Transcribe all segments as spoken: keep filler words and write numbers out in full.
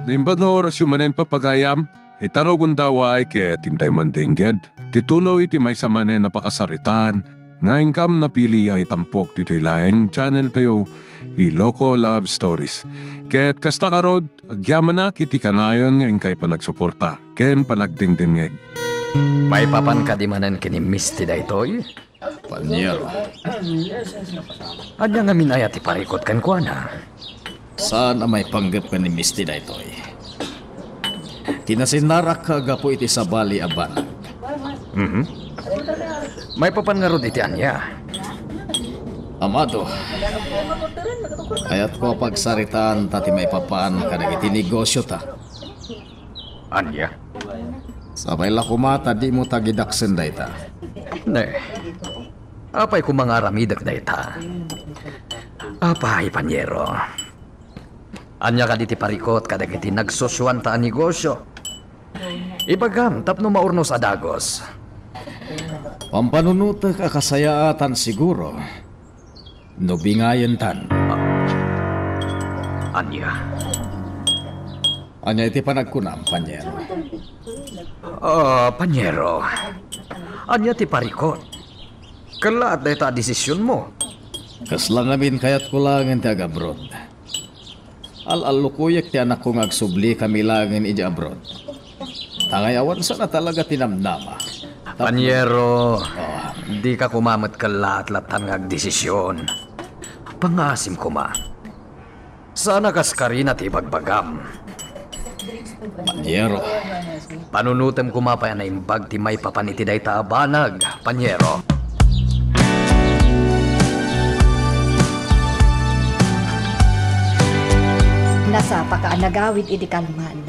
Imbag nga orasyo manen, papagayam, ita rugonda, ket intay mandengngeg ti tuloy ti maysa manen a pakasaritaan nga inkam napili a itampok ditoy laeng channel tayo, Iloko Love Stories. Ket kasta ngarud, agyamanak iti kanayon nga inkay panagsuporta ken panagdengdengngeg. Maipapan kadi manen ken ni Misty daytoy? Panyero. Ania ngamin aya ti parikut kenkuana? Saan a maipanggep ken ni Misty daytoy. Kinasinnaraak gapu iti sabali a banag. Mhm. Maipapan ngarud iti ania? Amado, kayatko a pagsaritaan ta ti maipapan kadagiti negosiota. Ania? Sapay la koma ta dimo tagidaksen dayta. Ne. Apay koma nga aramidek dayta? Apay, panyero? Ania kadi ti parikut kadagiti nagsusuanta a negosio? Ibagam tapno maurnos a dagus. Pampanunotek a kasayaatan siguro. No bingayentan. Ania? Ania iti panagkunam, panyero? Ah, panyero. Ania ti parikut? Kellaat dayta a desisionmo. Kasla ngamin kayatko laengen ti agabroad. Al-allukuyek ti anakko nga agsubli kami laengen idiay abroad. Tangay awan sana talaga ti namnama. Panyero, Oh. dika koma met kellaat lattan nga agdesision. Pangngaasim koma. Saan a kas karina ti ibagbagam. Panyero. Panunotem koma pay a naimbag ti maipapan iti dayta a banag, panyero. Nasapaka a nagawid idi kalman.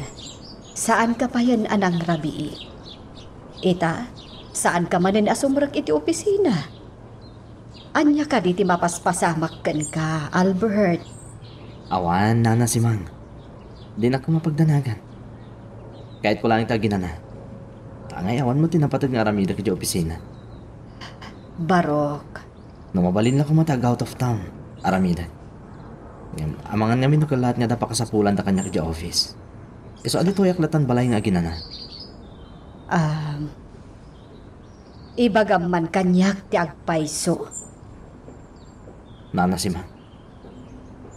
Saanka payen a nangrabii. Ita, saanka manen a sumrek iti opisina. Ania kadi ti mapaspasamak kenka, Albert? Awan, Nana Simang. Dinak koma pagdanagan. Kayatko laeng ti aginana. Tangay awan met ti napateg nga aramidek idiay opisina. Barok. No mabalin la koma ti ag-out of town, aramidek. Ngem, amangan ngamin no kellaat nga adda pakasapulanda kaniak idiay office. Isu a ditoyak lattan balay nga aginana. Um, Ibagam man kaniak ti agpayso? Nana Simang.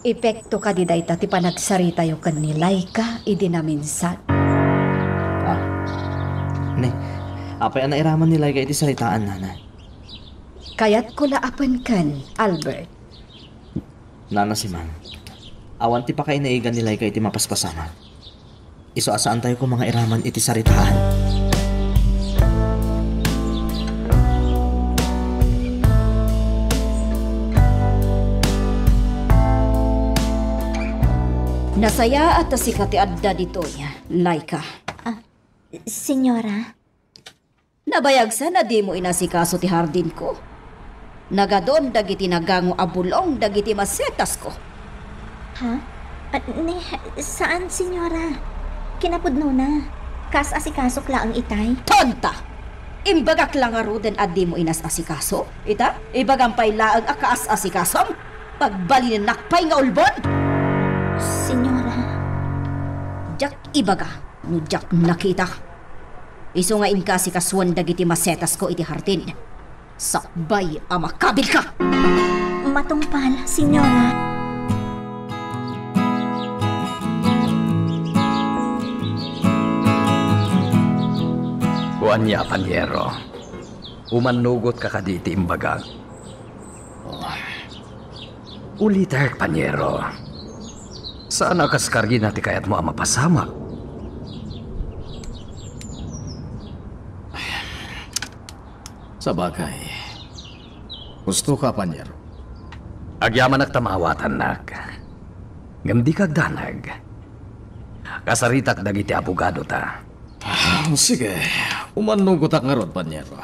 Epekto kadi dayta ti panagsaritayo ken ni Laika idi naminsan? Ah. Ne, apay a nairaman ni Laika iti saritaan, Nana? Kayatko la a penken, Albert. Nana Simang, awan ti pakainaigan ni Laika iti mapaspasamak. Isu a saantayo koma nga iraman iti saritaan. Nasayaat a sika ti adda ditoy, Laika. Ah, Senyora? Nabayagsan a dimo inasikaso ti hardinko. Nagadun dagiti nagango a bulong dagiti masetasko. Ha? Ah, ne, saan, Senyora. Kinapudnona, kaas-asikasok laeng itay. Tonta! Imbagak la ngaruden a dimo inas-asikaso? Ita, ibagam pay laeng a kaas-asikasom? Pagbalinennak pay nga ulbod? Senyora. Diak ibaga no diak nakita. Isu nga inka asikasuen dagiti masetasko iti hardin. Sakbay a makabilka! Matungpal, Senyora. Ania, panyero? Umannugotka kadi iti imbagak? Ulitek, panyero. Saan a kas karina ti kayatmo a mapasamak. Sabagay, husto ka, panyero. Agyamanak ta maawatannak. Ngem dika agdanag. Kasaritak dagiti abogadota. Ah, sige, umannugotak ngarud, panyero.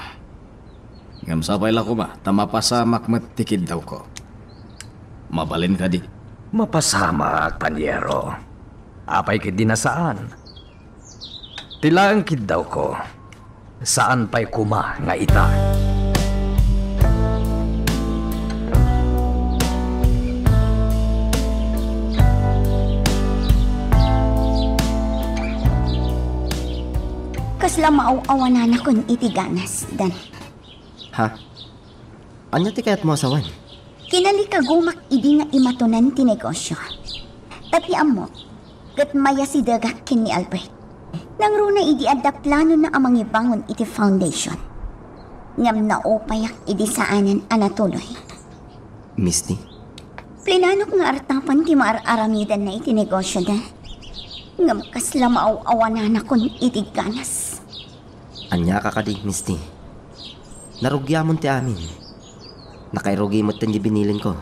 Ngem sapay la koma ta mapasamak met ti kiddawko. Mabalin kadi? Mapasamak, panyero. Apay ketdi a saan? Ti laeng kiddawko, saan pay koma nga ita. Kasla maaw-awananakon iti ganas, Dan. Ha? Ania ti kayatmo a sawen? Kinalikagumak idi nga imatonan ti negosio. Ta ti ammok, ket mayasidegak ken ni Albert. Nangruna idi adda planona a mangibangon iti foundation. Ngem naupayak idi saanen a natuloy. Misty? Plinanok nga artapan ti maar-aramidanna iti negosiona. Ngem kasla maaw-awananakon iti ganas. Ania ka kadi, Misty? Narugiamon ti amin. Nakairugi met ti binilinko.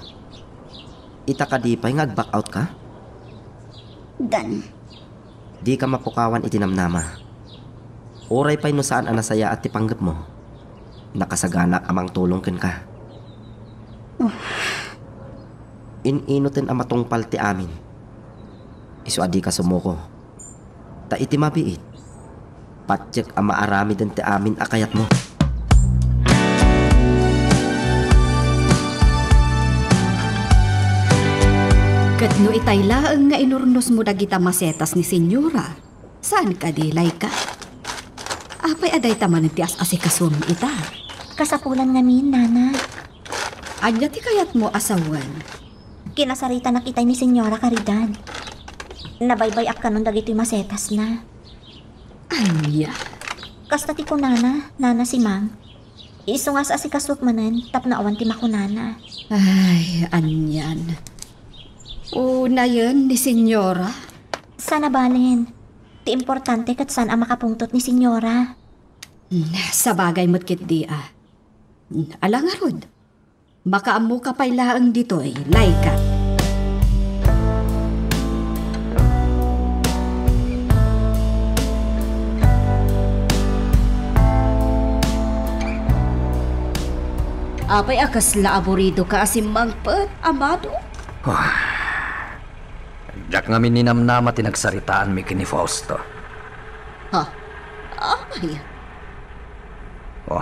Ita kadi pay nga ag-back out ka? Dan. Dika mapukawan iti namnama. Uray pay no saan a nasayaat ti panggepmo, nakasaganaak a mangtulong kenka. Uh. In-inoten a matungpal ti amin. Isu a dika sumuko. Ta iti mabiit, patiek a maaramiden ti amin a kayatmo. Ket no itay laeng nga inurnosmo dagita masetas ni Senyora, saan kadi, Laika? Apay a dayta manen ti as-asikasuem ita? Kasapulan ngamin, Nana. Ania ti kayatmo a sawen? Kinasaritanak itay ni Senyora Caridad. Nabaybay-ak kanon dagitoy masetasna. Ania? Kasta ti kunana, Nana Simang. Isu nga as-asikasuek manen tapno awan ti makunana. Ay, anian. Unayen ni Senyora? Saan a balen. Ti importante ket saan a makapungtot ni Senyora. Hmm, sabagay met ketdi a. Hmm, ala ngarud. Makaammoka pay laeng ditoy, Laika. Apay a kasla aburidoka a simmangpet, amado? Ah, diak ngamin ninamnama ti nagsaritaanmi ken ni Fausto. Ha? Apay? Oh.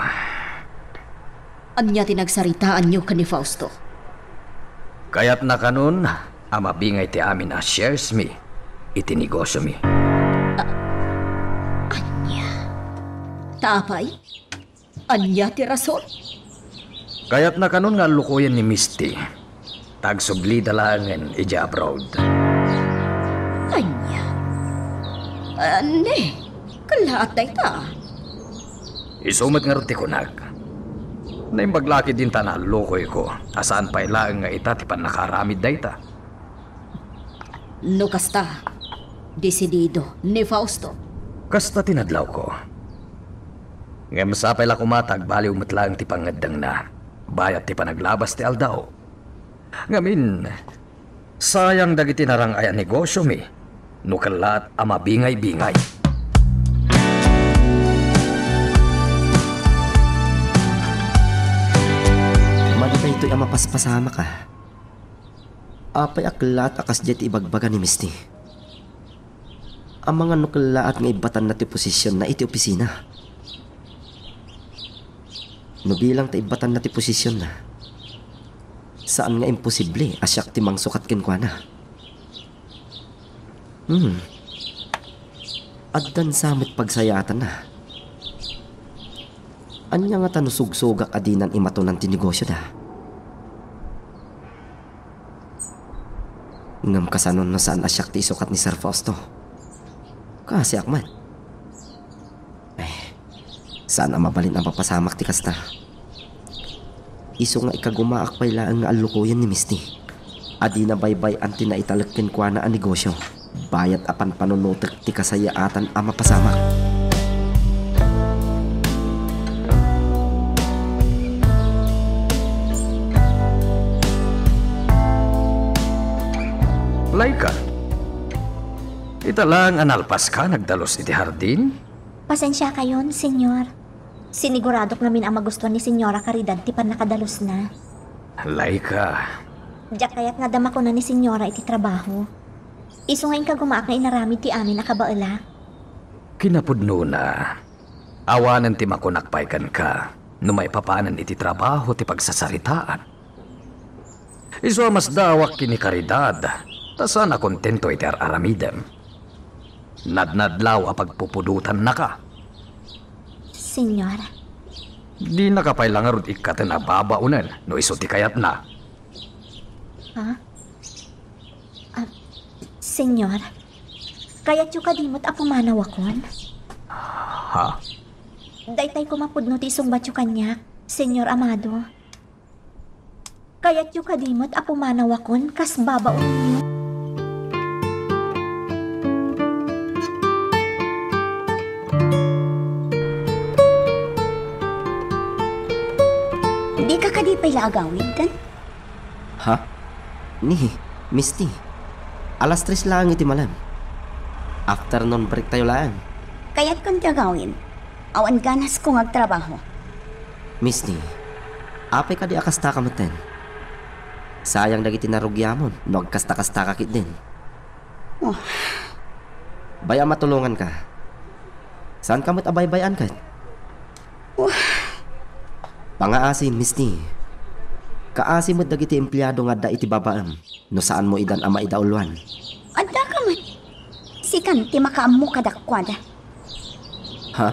Ania ti nagsaritaanyo ken ni Fausto? Kayatna kanon a mabingay ti amin a sharesmi iti negosyomi. A-, ania? Ta apay? Ania ti rason? Kayatna kanon nga allukoyen ni Misty. Ta agsublida laengen idiay abroad. Ania? Anne, kallaat dayta. Isu met ngarud ti kunak. Naimbag la ketdin ta naallukoyko a saan pay laeng nga ita ti pannakaaramid dayta. No kasta, desidido ni Fausto. Kasta ti nadlawko. Ngem sapay la koma ta agbaliw met laeng ti pangngeddengna, bayat ti panaglabas ti aldaw. Ngamin, sayang dagiti narang-ay a negosyomi no kellaat a mabingay-bingay. Madi daytoy a mapaspasamak a. Apay a kellaat a kasdiay ti ibagbaga ni Misty? Amangan no kellaat nga ibbatanna ti posisionna iti opisina. No bilang ta ibbatanna ti posisionna, saan nga imposible a siak ti mangsukat kenkuana. Hmm. Addan sa met pagsayaatanna. Ania ngata no sugsugak a dinan imatonan ti negosyoda? Ngem kasano no saan a siak ti isukat ni Sir Fausto? Kaasiak met. Eh, saan a mabalin a mapasamak ti kasta. Isu nga ikagumaak pay laeng nga allukoyen ni Misty a dina baybay-an ti naitalek kenkuana a negosyo. Bayat a panpanunotek ti kasayaatan a mapasamak. Laika, ita laeng a nalpaska nagdalus iti hardin? Pasensiakayon, Senyor. Siniguradok ngamin a magustuan ni Senyora Caridad ti pannakadalusna. Laika. Diak kayat nga adda makuna ni Senyora iti trabaho. Isu nga inkagumaak nga inaramid ti amin a kabaelak. Kinapudnona, awanen ti makunak pay kenka no maipapanen iti trabaho ti pagsasaritaan. Isu a masdaawak ken ni Caridad, ta saan a kontento iti ar-aramidem. Nadnadlaw a pagpupudotannaka. Senyor. Dinaka pay la ngarud ikkaten a babaonen no isu ti kayatna. Ha? Ah, Senyor, kayatyo kadi met a pumanawakon? Ha? Daytay koma pudno ti isungbatyo kaniak, Senyor Amado. Kayatyo kadi met a pumanawakon kas babaonenyo? Dika kadi pay la agawid, kan? Ha? Ni, Misty. Alas tres laeng iti malem. Afternoon break tayo laeng. Kayatkon ti agawid. Awan ganasko nga agtrabaho. Misty, apay kadi a kastaka metten? Sayang dagiti narugiamon no agkasta-kastaka ketdin. Oh. Bay-am a tulonganka. Saanka met a baybay-an ket? Oh. Pangaasi, Misty. Kaasi met dagiti empleado nga adda iti babaem no saanmo idan a maidauluan. Addaka met. Sikan ti makaammo kadakuada. Ha?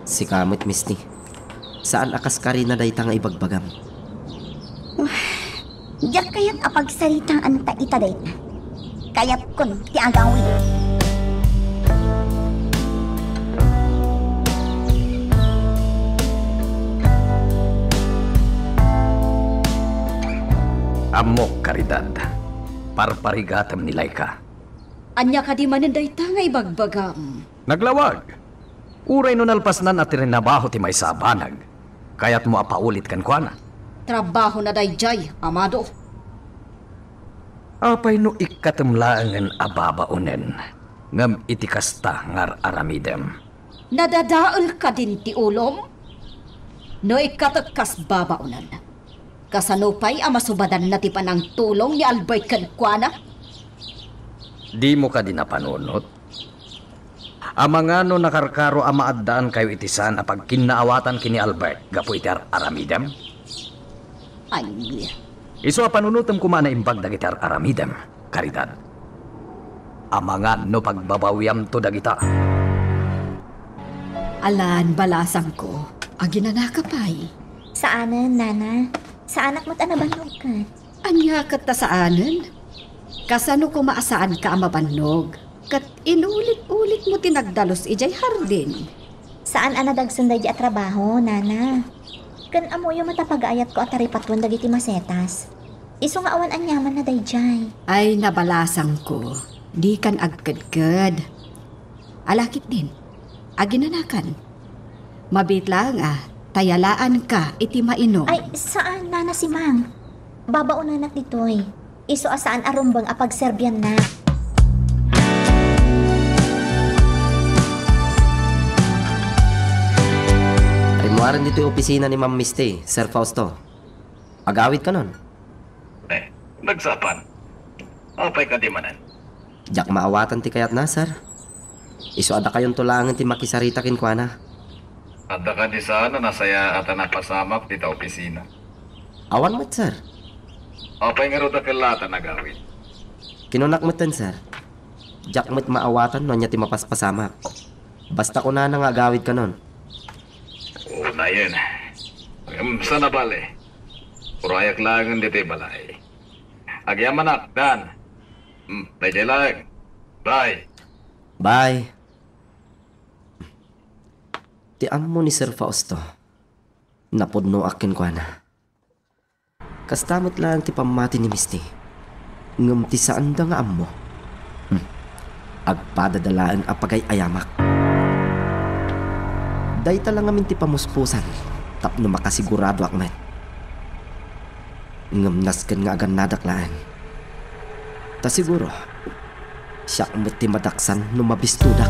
Sika met, Misty. Saan a kas Karina dayta nga ibagbagam. Diak kayat a pagsaritaanta ita dayta. Kayatkon ti agawid. Ammok, Caridad. Parparigatem ni Laika. Ania kadi manen dayta nga ibagbagam? Naglawag. Uray no nalpasnan a trinabaho ti maysa a banag, kayatmo a paulit kenkuana? Trabahona daydiay, Amado. Apay no ikkatem laengen a babaonen, ngem iti kasta nga ar-aramidem? Nadadael kadin ti ulom? No ikkatek kas babaonen, kasano pay a masubadanna ti panangtulong ni Albert kenkuana? Dimo kadi napanunot? Amangan no nakarkaro a maaddaankayo iti saan a pagkinnaawatan ken ni Albert gapu iti ar-aramidem? Ay. Isu a panunotem koma a naimbag dagiti ar-aramidem, Caridad. Amangan no pagbabawiamto dagita. Alan, balasangko, aginanaka pay? Saanen, Nana. Saanak met a nabannog ket. Ania ket ta saanen? Kasano koma a saanka a mabannog? Ket inulit-ulitmo ti nagdalus idiay hardin. Saan a nadagsen daydi a trabaho, Nana. Ken ammoyo met a pagaayatko a taripatuen dagiti masetas. Isu nga awan aniamanna daydiay. Ay, nabalasangko, dikan agkedked. Ala ketdin, aginanakan. Mabiit laeng a, ta yalaanka iti mainum. Ay, saan, Nana Simang. Babaonanak ditoy. Isu a saan a rumbeng a pagserbianna. Rimmuaren ditoy opisina ni Ma'am Misty, Sir Fausto. Agawid kanon? Eh, nagsapa. Apay kadi manen? Diak maawatan ti kayatna, sir. Isu a dakayonto laengen ti makisarita kenkuana. Adda kadi saan a nasayaat a napasamak dita opisina? Awan met, sir. Apay ngarud a kellaatan agawid? Kinunak metten, sir. Diak met maawatan no ania ti mapaspasamak. Basta kunana nga agawid kanon. Unayen. Ngem saan a bale. Urayak laengen ditoy balay. Agyamanak, Dan. Hmm, daydiay laeng. Bye. Bye. Ti ammo ni Sir Fausto, napudnoak kenkuana. Kasta met laeng ti pammati ni Misty. Ngem ti saanda nga ammo, hmm, agpadada laeng a pagay-ayamak. Dayta la ngamin ti pamuspusan tapno makasiguradoak met. Ngem nasken nga agannadak laeng. Ta siguro, siak met ti madaksan no mabistodak.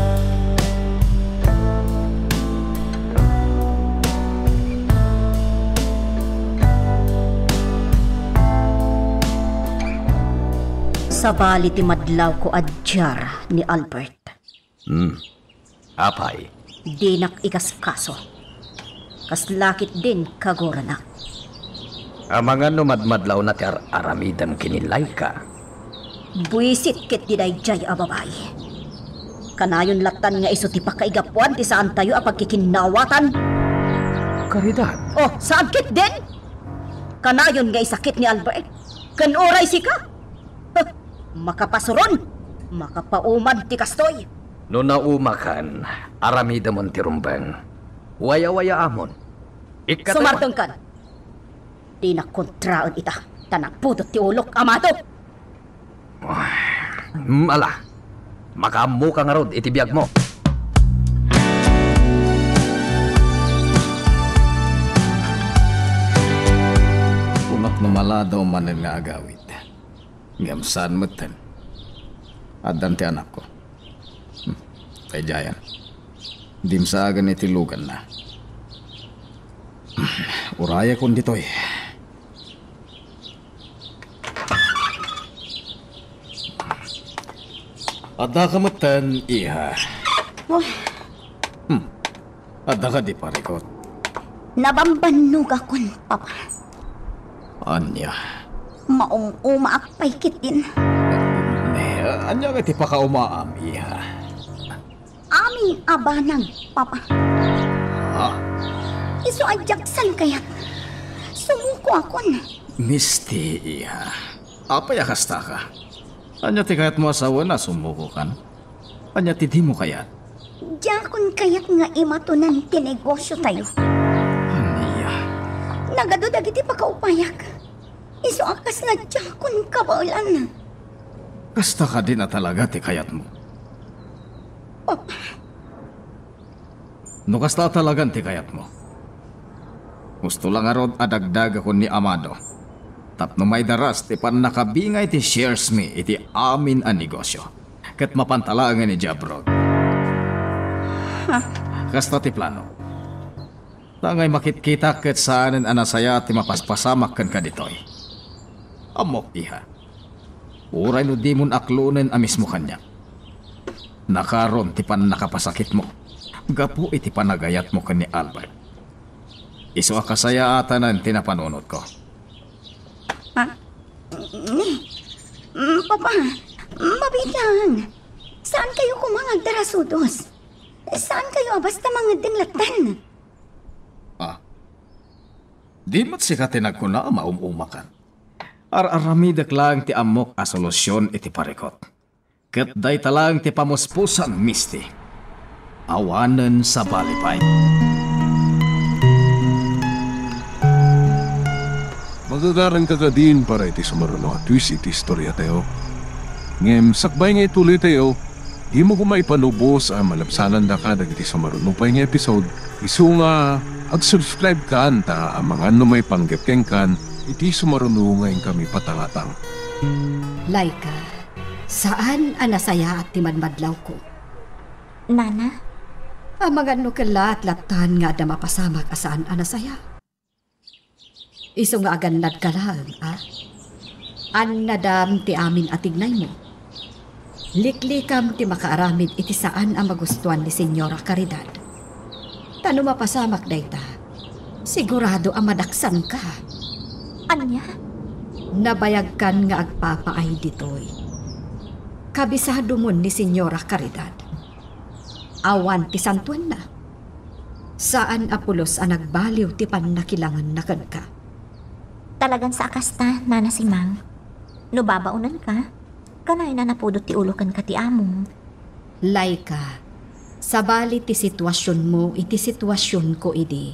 Sabali ti madlawko a diar ni Albert. Hmm. Apay? Dinak ikaskaso. Kasla ketdin kaguronak. Amangan no madmadlawna ti ar-aramidem ken ni Laika. Buisit ketdi daydiay a babai. Kanayon lattan nga isu ti pakaigapuan ti saantayo a pagkikinnawatan. Caridad. Oh, saan ketdin? Kanayon nga isakit ni Albert? Ken uray sika? Huh, makapasuron, makapaumad ti kastoy. No naumakan, aramidemon ti rumbeng. Wayawayaamon. Ikkat- Sumardengkan. Dinak kontraen ita, ta napudot ti ulok, Amado. Mm, ala, makaammoka ngarud iti biagmo. Kunak no maladaw manen nga agawid. Ngem saan metten. Addan ti anakko. Hmm, daydiayen. Dimsagen iti luganna. Hmm, urayakon ditoy. Addaka metten, iha. Oh. Hmm. Adda kadi parikot? Nabambannogakon, Papa. Ania? Maum-umaak pay ketdin. Ne, ania nga ti pakaumaam, iha? Amin a banag, Papa. Ha? Isu a diak saan kayat. Sumukoakon. Misty, iha. Apay a kastaka? Ania ti kayatmo a sawen a sumukokan? Ania ti dimo kayat? Diakon kayat nga imatonan ti negosiotayo. Ania? Nagadu dagiti pakaupayak. Isu a kasla diakon kabaelan. Kasta kadin a talaga ti kayatmo? Papa. No kasta a talagan ti kayatmo, husto la ngarud a dagdagakon ni Amado tapno maidaras ti pannakabingay ti shares mi iti amin a negosio. Ket mapanta laengen idiay abroad. Kasta ti plano. Tangay makitkitak ket saanen a nasayaat ti mapaspasamak kenka ditoy. Ammok, iha. Uray no dimon aklonen a mismo kaniak. Nakaron ti pannakapasakitmo gapu iti panagayatmo ken ni Albert. Isu a kasayaatanan ti napanunotko. Ah, ni, mm, Papa, mabiit lang. Saan kayo koma nga agdarasudos? Saan kayo a basta mangeddeng lattan? Ah, di met sika ti nagkuna a maum-umakan. Ar-aramidek laeng ti ammok a solusion iti parikot. Ket dayta laeng ti pamuspusan, Misty. Awanen sabali pay. Magagaranka kadin para iti sumaruno a twist iti istoriatayo. Ngem sakbay nga ituloytayo, dimo koma ipanubos a malabsanandaka dagiti sumaruno pay nga episode. Isu nga, ag-subscribe kan ta amangan no maipanggep kenkan iti sumaruno nga inkami patangatang. Laika, saan a nasayaat ti madmadlawko. Nana? Amangan no kellaat lattan nga adda mapasamak a saan a nasayaat. Isu nga agannadka laeng, a? Annadam ti amin a tignaymo. Liklikam ti makaaramid iti saan a magustuan ni Señora Caridad. Ta no mapasamak dayta, sigurado a madaksanka. Ania? Nabayagkan nga agpapaay ditoy. Kabisadomon ni Señora Caridad. Awan ti santuenna. Saan a pulos a nagbaliw ti pannakilangenna kenka. Talagan sa a kasta, Nana Simang. No babaonanka, kanayon a napudot ti ulo kenka ti amom. Laika, sabali ti situasionmo iti situasionko idi.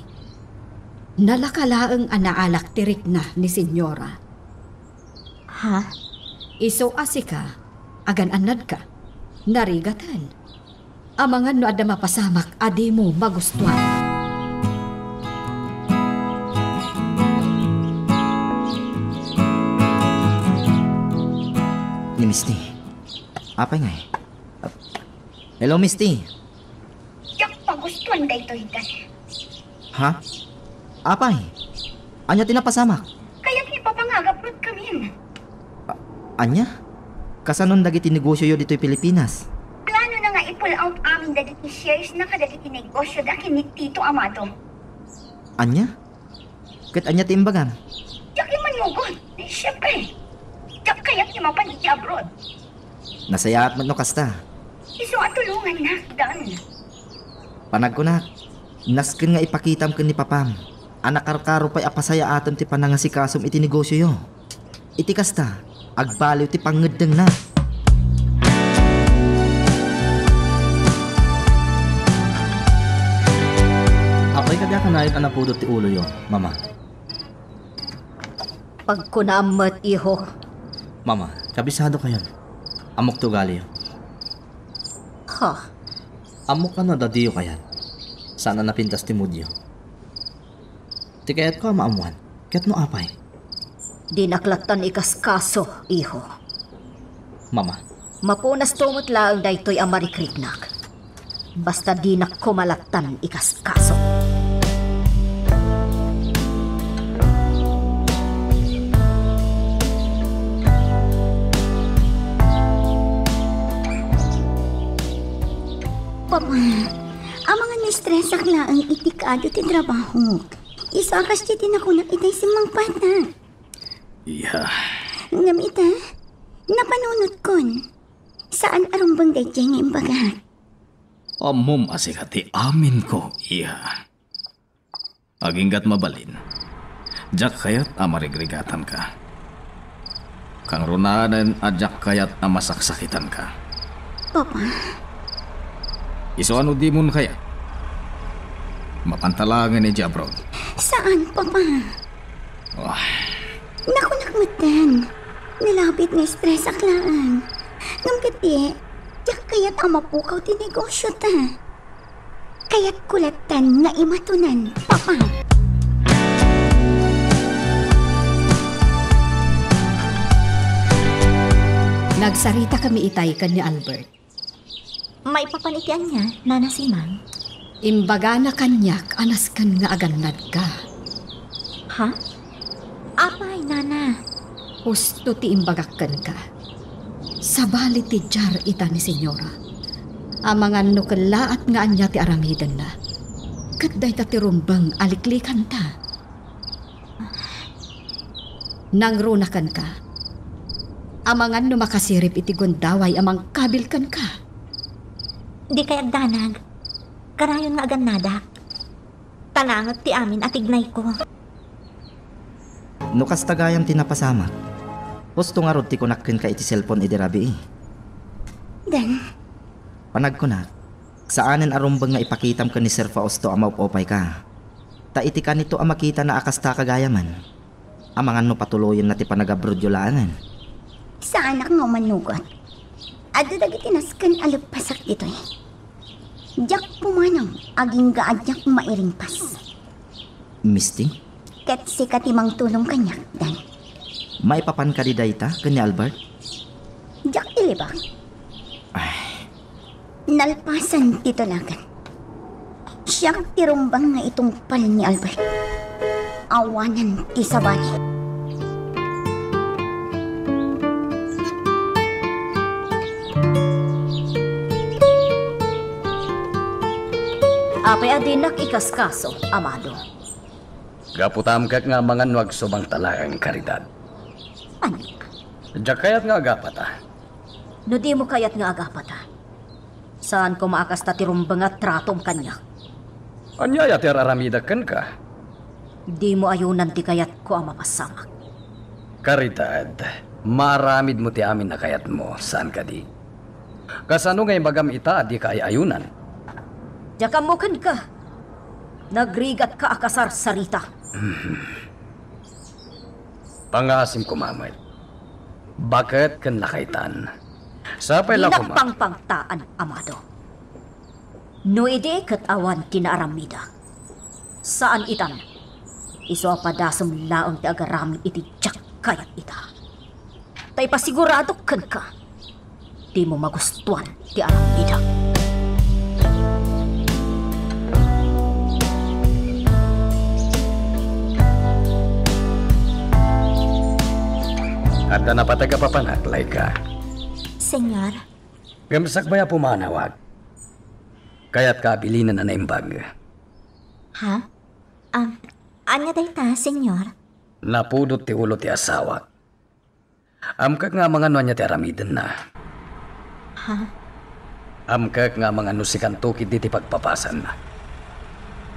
Nalaka laeng a naalak ti rikna ni Señora. Ha? Isu a sika, agan-annadka. Narigaten. Amangan no adda mapasamak a dimo magustuan. Ni Misty. Apay ngay? Hello, Misty. Diak magustuan daytoy, Dad. Ha? Apay? Ania ti napasamak? Kayat ni Papa nga agabroad kamin. A-, ania? Kasanon dagiti negosioyo ditoy Pilipinas? Plano na nga i-pull out amin dagiti shares na kadagiti negosio da ken ni Tito Amado. Ania? Ket ania ti imbagam? Diak immanugot. Siyempre, diak kayat nga mapan iti abroad. Nasayaat met no kasta. Isu a tulongannak, Dan. Panagkunak, nasken nga ipakitam ken ni Papam a nakarkaro pay a pasayaatem ti panangasikasom iti negosioyo. Iti kasta, agbaliw ti pangngeddengna. Apay kadi a kanayon a napudot ti uloyo, Mama? Pagkunaam met, iho. Mama, kabisadokayon. Ammok ti ugaliyo. Ha? Ammok a no adda diyo kayat. Saan a napintas ti moodyo. Ti kayatko a maammuan, ket no apay? Dinak lattan ikaskaso, iho. Mama. Mapunasto met laeng daytoy a marikriknak. Basta dinak koma lattan ikaskaso. Papa, amangan nga estresak laeng iti kaadu ti trabahok. Isu a kasdi ti nakunak itay simmangpatak. Iya. Ngem ita, napanunotkon. Saan a rumbeng daydiay nga imbagak. Ammom a sika ti aminko, iya. Aginggat mabalin, diak kayat a marigrigatanka. Kangrunanen a diak kayat a masaksakitanka. Papa. Isu a no dimon kayat, mapanta laengen idiay abroad. Saan, Papa? Oh. Nakunak metten. Nalabit nga estresak laeng. Ngem ketdi, diak kayat a mapukaw ti negosiota. Kayatko lattan nga imatonan, Papa. Nagsaritakami itay ken ni Albert. Maipapan iti ania, Nana Simang? Imbagana kaniak a nasken nga agannadka. Ha? Apay, Nana? Husto ti imbagak kenka. Sabali ti diar ita ni Senyora. Amangan no kellaat nga ania ti aramidenna. Ket dayta ti rumbeng a liklikanta. Nangruna kenka. Amangan no makasirib iti gundaway a mangkabil kenka. Dikay agdanag. Kanayon nga agannadak. Tananget ti amin a tignayko. No kasta gayam ti napasamak, husto ngarud ti kunak kenka iti cellphone idi rabii. Dan. Panagkunak, saanen a rumbeng nga ipakitam ken ni Sir Fausto a maop-opayka. Ta iti kanito a makitana a kasta kagayamen, amangan no patuloyenna ti panagabrodyo laengen. Saanak nga umanugot. Adda dagiti nasken a leppasak ditoy. Diak pumanang agingga a diak mairingpas. Misti? Ket sika ti mangtulong kaniak, Dan. Maipapan kadi dayta ken ni Albert? Diak ilibak. Ay. Nalpasan ti tulagan. Siak ti rumbeng nga itungpal ni Albert. Awanen ti sabali. Apay a dinak ikaskaso, Amado? Gapu ta amkak nga amangan no agsubangta laeng, Caridad. Ania? Diak kayat nga agapata. No dimo kayat nga agapata, saan koma a kasta ti rumbeng a tratom kaniak. Ania aya ti ar-aramidak kenka? Dimo ayunan ti kayatko a mapasamak. Caridad, maaramidmo ti amin a kayatmo, saan kadi? Kasano nga ibagam ita a dika ay-ayunan? Diak ammo kenka. Nagrigatka a kasarsarita. Pangasim koma met. Baket ken lakaytan. Sapay la koma. Dinak pangpangtaan, Amado. No idi ket awan ti naaramidak, saan itan. Isu a padasem laeng ti agaramid iti diak kayat ita. Ta ipasiguradok kenka, dimo magustuan ti aramidek. Adda napateg a papanak, Laika. Señor. Ngem sakbay a pumanawak, kayatka a bilinen a naimbag. Ha? Ah, ania dayta, Señor? Napudot ti ulo ti asawak. Amkak nga amangan no ania ti aramidenna. Ha? Amkek nga amangan no sikanto ketdi ti pagpapasanna.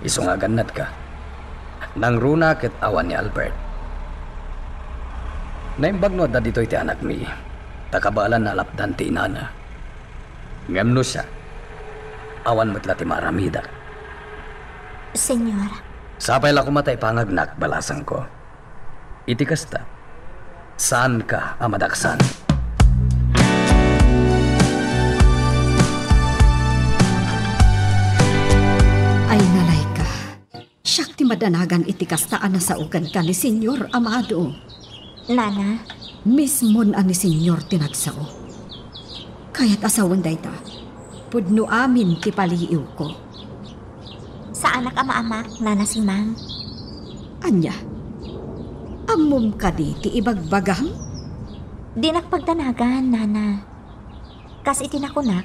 Isu nga agannatka. Nangruna ket awan ni Albert. Naimbag no adda ditoy ti anakmi, ta kabaelanna a lapdan ti inana. Ngem no siak, awan met la ti maaramidak. Señor. Sapay la koma ta ipangagnak, balasangko. Iti kasta, saanka a madaksan. Ay, nalayka. Siak ti madanagan iti kasta a nasao kenka ni Señor Amado. Nana. Mismon a ni Señor ti nagsao. Kayat a sawen dayta. Pudno amin ti paliiwko. Saanak a maamak, Nana Simang. Ania? Ammom kadi ti ibagbagam? Dinak pagdanagan, Nana. Kas iti nakunak,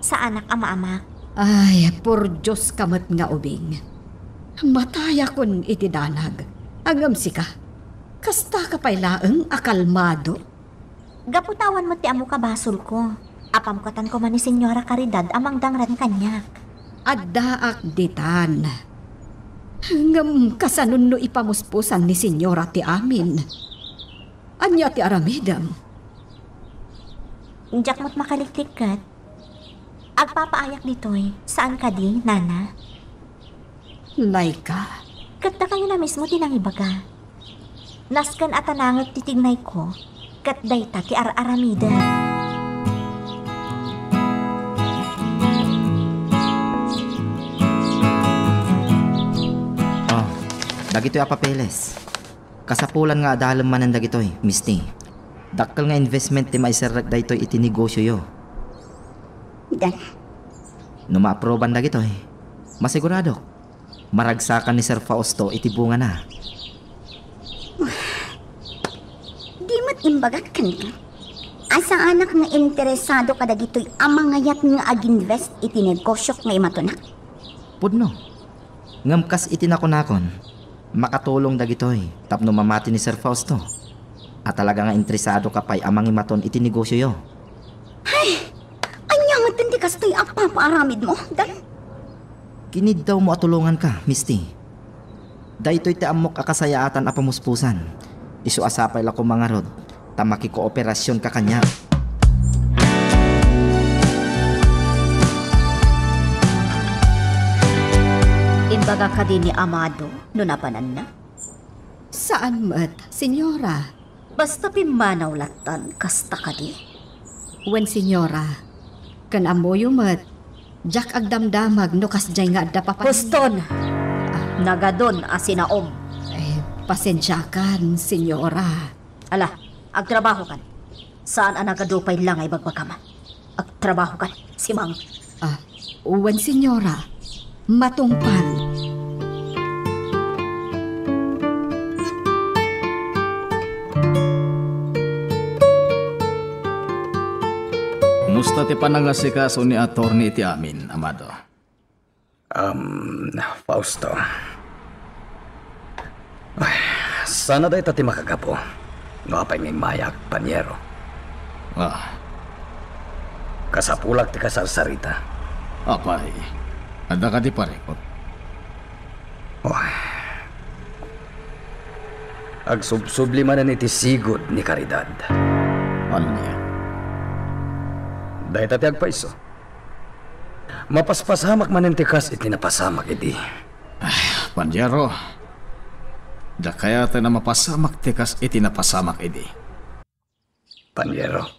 saanak a maamak. Ay, por Dios ka met nga ubing. Matayakon iti danag. Ngem sika, kasta ka pay laeng a kalmado. Gapu ta awan met ti ammoka basolko. Apam katan koma ni Señora Caridad a mangdangran kaniak. Addaak ditan. Ngem kasanon no ipamuspusan ni Señora ti amin? Ania ti aramidem? Diak met makaliklikket. Agpapaayak ditoy, saan kadi, Nana? Laika. Ket dakayo na mismo ti nangibaga. Nasken a tanangek ti tignayko, ket dayta ti ar-aramidek. Ah, dagitoy a papeles. Kasapulan nga adalem manen dagitoy, Misty. Dakkel nga investment ti maiserrek daytoy iti negosioyo. Dan. No maaproban dagitoy, masiguradok, maragsakan ni Sir Fausto iti bungana. Di met imbagak kenka a saanak nga interesado kadagitoy a mangayat nga ag-invest iti negosiok nga imatonak? Pudno. Ngem kas iti nakunakon, makatulong dagitoy tapno mamati ni Sir Fausto a talaga nga interesado ka pay a mangimaton iti negosioyo. Ay! Ania met ti kastoy a papaaramidmo, Dan? Kiniddawmo a tulonganka, Misty. Daytoy ti ammok a kasayaatan a pamuspusan. Isu a sapay la koma ngarud ta makikooperasionka kaniak. Imbaga kadi ni Amado no napananna? Saan met, Señora. Basta pimmanaw lattan, kasta kadi? Wen, Señora. Ken ammoyo met, diak agdamdamag no kasdiay nga adda papan- Huston! Ah. Nagadon a sinaom. Eh, pasensiakan, Señora. Ala, agtrabahokan. Saan a nagadu pay la nga ibagbagam. Agtrabahokan, Simang. Ah, wen, Señora. Matungpal. Kumusta ti panangasikaso ni Attorney iti amin, Amado? Um, Fausto. Ay, sana dayta ti makagapu. No apay nga immayak, panyero? Ah. Kasapulak ti kasarsarita. Apay, adda kadi parikut? Oh. Agsubsubli manen iti sigud ni Caridad. Ania? Dayta ti agpayso. Mapaspasamak manen ti kas iti napasamak idi. Ay, panyero, diak kayaten a mapasamak ti kas iti napasamak idi. Panyero.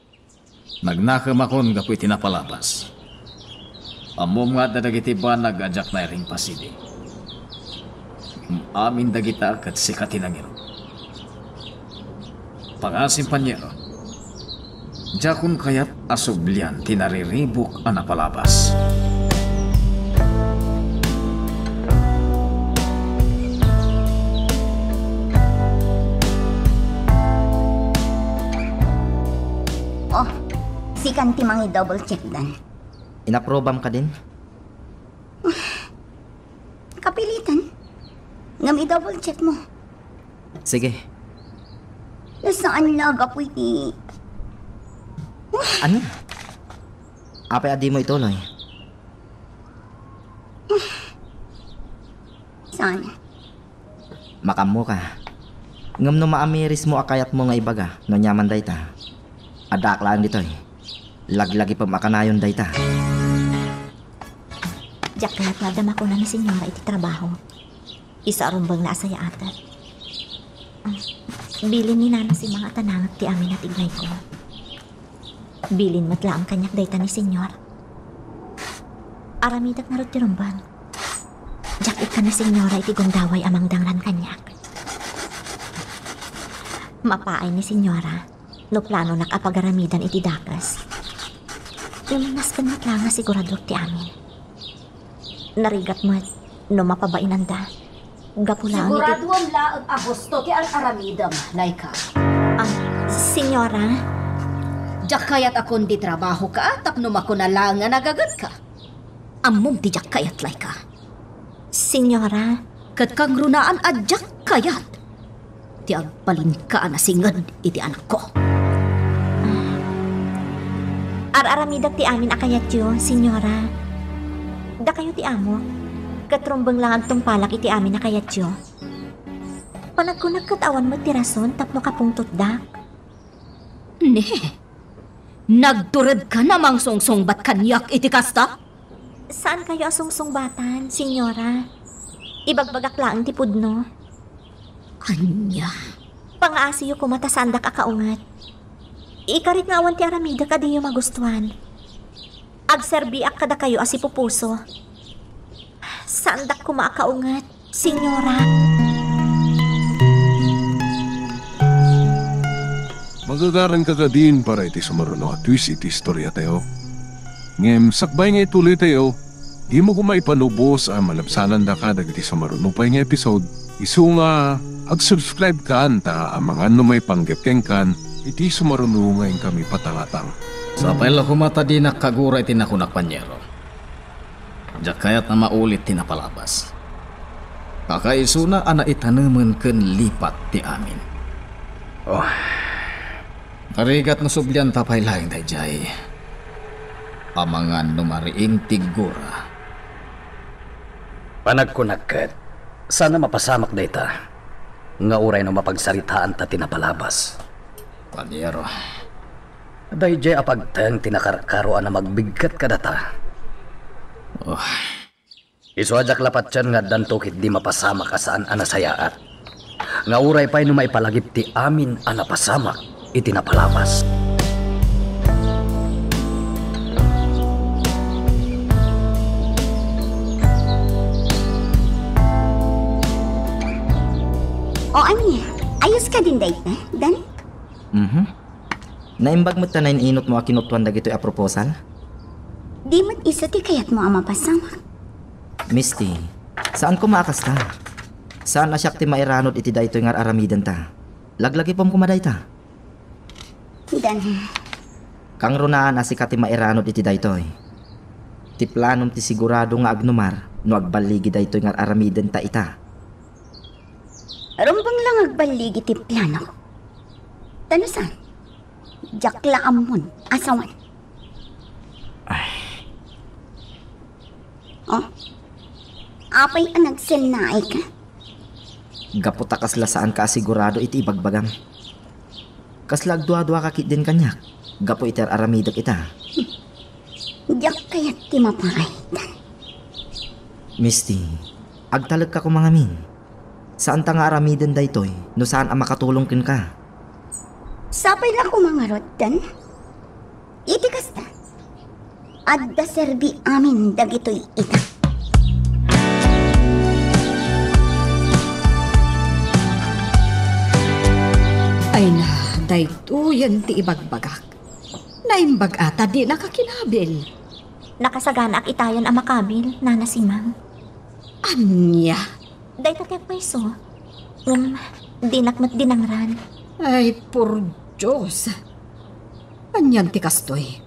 Nagnakemakon gapu iti napalabas. Ammom nga adda dagiti banag a diak nairingpas idi. Ngem amin dagita ket sika ti nangirup. Pangasim, panyero, diakon kayat a sublian ti nariribuk a napalabas. Oh, sikan ti mangi-double check dan. Inaprobam kadin? Kapilitan. Ngem i-double check mo. Sige. Nasaan la gapu iti... Ania? Apay a dimo ituloy? Saan? Makaammoka. Ngem no maamirismo a kayatmo nga ibaga no aniaman dayta, addaak laeng ditoy. Laglagipem a kanayon dayta. Diak kayat nga adda makuna ni Senyora iti trabaho. Isu a rumbeng la a sayaatek. Bilin ni Nana Simang a ta nangek ti amin a tignayko. Bilin met laeng kaniak dayta ni Senyor. Aramidek ngarud ti rumbeng. Diak ikkan ni Senyora iti gundaway a mangdangran kaniak. Mapaay ni Senyora no planonak a pagaramidan iti dakes. Ngem nasken met laeng a siguraduak ti amin. Narigat met no mapabainanda. Gapu laeng iti Siguraduam laeng a husto ti ar-aramidem, Laika. Ah, Senyora? Diak kayat a kundi trabahoka tapno makuna laeng nga nagagetka. Ammom ti diak kayat, Laika. Senyora? Ket kangrunaan a diak kayat ti agbalinka a nasinged iti anakko. Ar-aramidek ti amin a kayatyo, Senyora. Dakayo ti amo, ket rumbeng la nga agtungpalak iti amin a kayatyo. Panagkunak ket awan met ti rason tapno kapungtotdak. Ne, nagturedka a mangsungsungbat kaniak iti kasta? Saankayo a sungsungbatan, Senyora. Ibagbagak laeng ti pudno. Ania? Pangaasiyo koma ta saandak a kaunget. Ikarit nga awan ti aramidek a diyo magustuan. Agserbiak kadakayo a sipupuso. Saandak koma a kaunget, Senyora. Magagaranka kadin para iti sumaruno a twist iti istoriatayo. Ngem sakbay nga ituloytayo, dimo koma ipanubos a malabsanandaka dagiti sumaruno pay nga episode. Isu nga, ag-subscribe kan ta amangan no maipanggep kenkan iti sumaruno nga inkami patangatang. Sapay la koma ta dinak kagura iti nakunak, panyero. Diak kayat a maulit ti napalabas. Kakaisuna a naitanemen ken lipat ti amin. Oh. Narigat no sublianta pay laeng daydiay. Amangan no mariing ti gura. Panagkunak ket, saan a mapasamak dayta, nga uray no mapagsaritaanta ti napalabas. Panyero. Daydiay a pagteng ti nakarkaro a namagbigket kadata. Oh. Isu a diak la patien nga addanto ketdi mapasamak a saan a nasayaat. Nga uray pay no maipalagip ti amin a napasamak iti napalabas. O ania, ayos kadin dayta, Dan? Mhm. Naimbag met ta nain-inutmo a kinutuan dagitoy a proposal? Di met isu ti kayatmo a mapasamak. Misty, saan koma a kasta. Saan a siak ti mairanod iti daytoy nga ar-aramidenta. Laglagipem koma dayta. Dan. Kangrunaan a sika ti mairanod iti daytoy. Ti planom ti sigurado nga agnumar no agballigi daytoy nga ar-aramidenta ita. Rumbeng la nga agballigi ti planok. Ta no saan, diak la ammon a sawen. Ay. Oh? Apay a nagsennaayka? Gapu ta kasla saanka a sigurado iti ibagbagam. Kasla agduaduaka ketdin kaniak gapu iti ar-aramidek ita. Diak kayat ti mapaaydan. Misty, agtalekka koma ngamin. Saanta nga aramiden daytoy no saan a makatulong kenka. Sapay la koma ngarud, Dan. Iti kasta, adda serbi amin dagitoy ita. Ay na, daytoyen ti ibagbagak. Naimbag a ta dinaka kinabil. Nakasaganaak itayen a makabil, Nana Simang. Ania? Dayta ti agpayso. Ngem, dinak met dinangran. Ay, por Dios! Anian ti kastoy?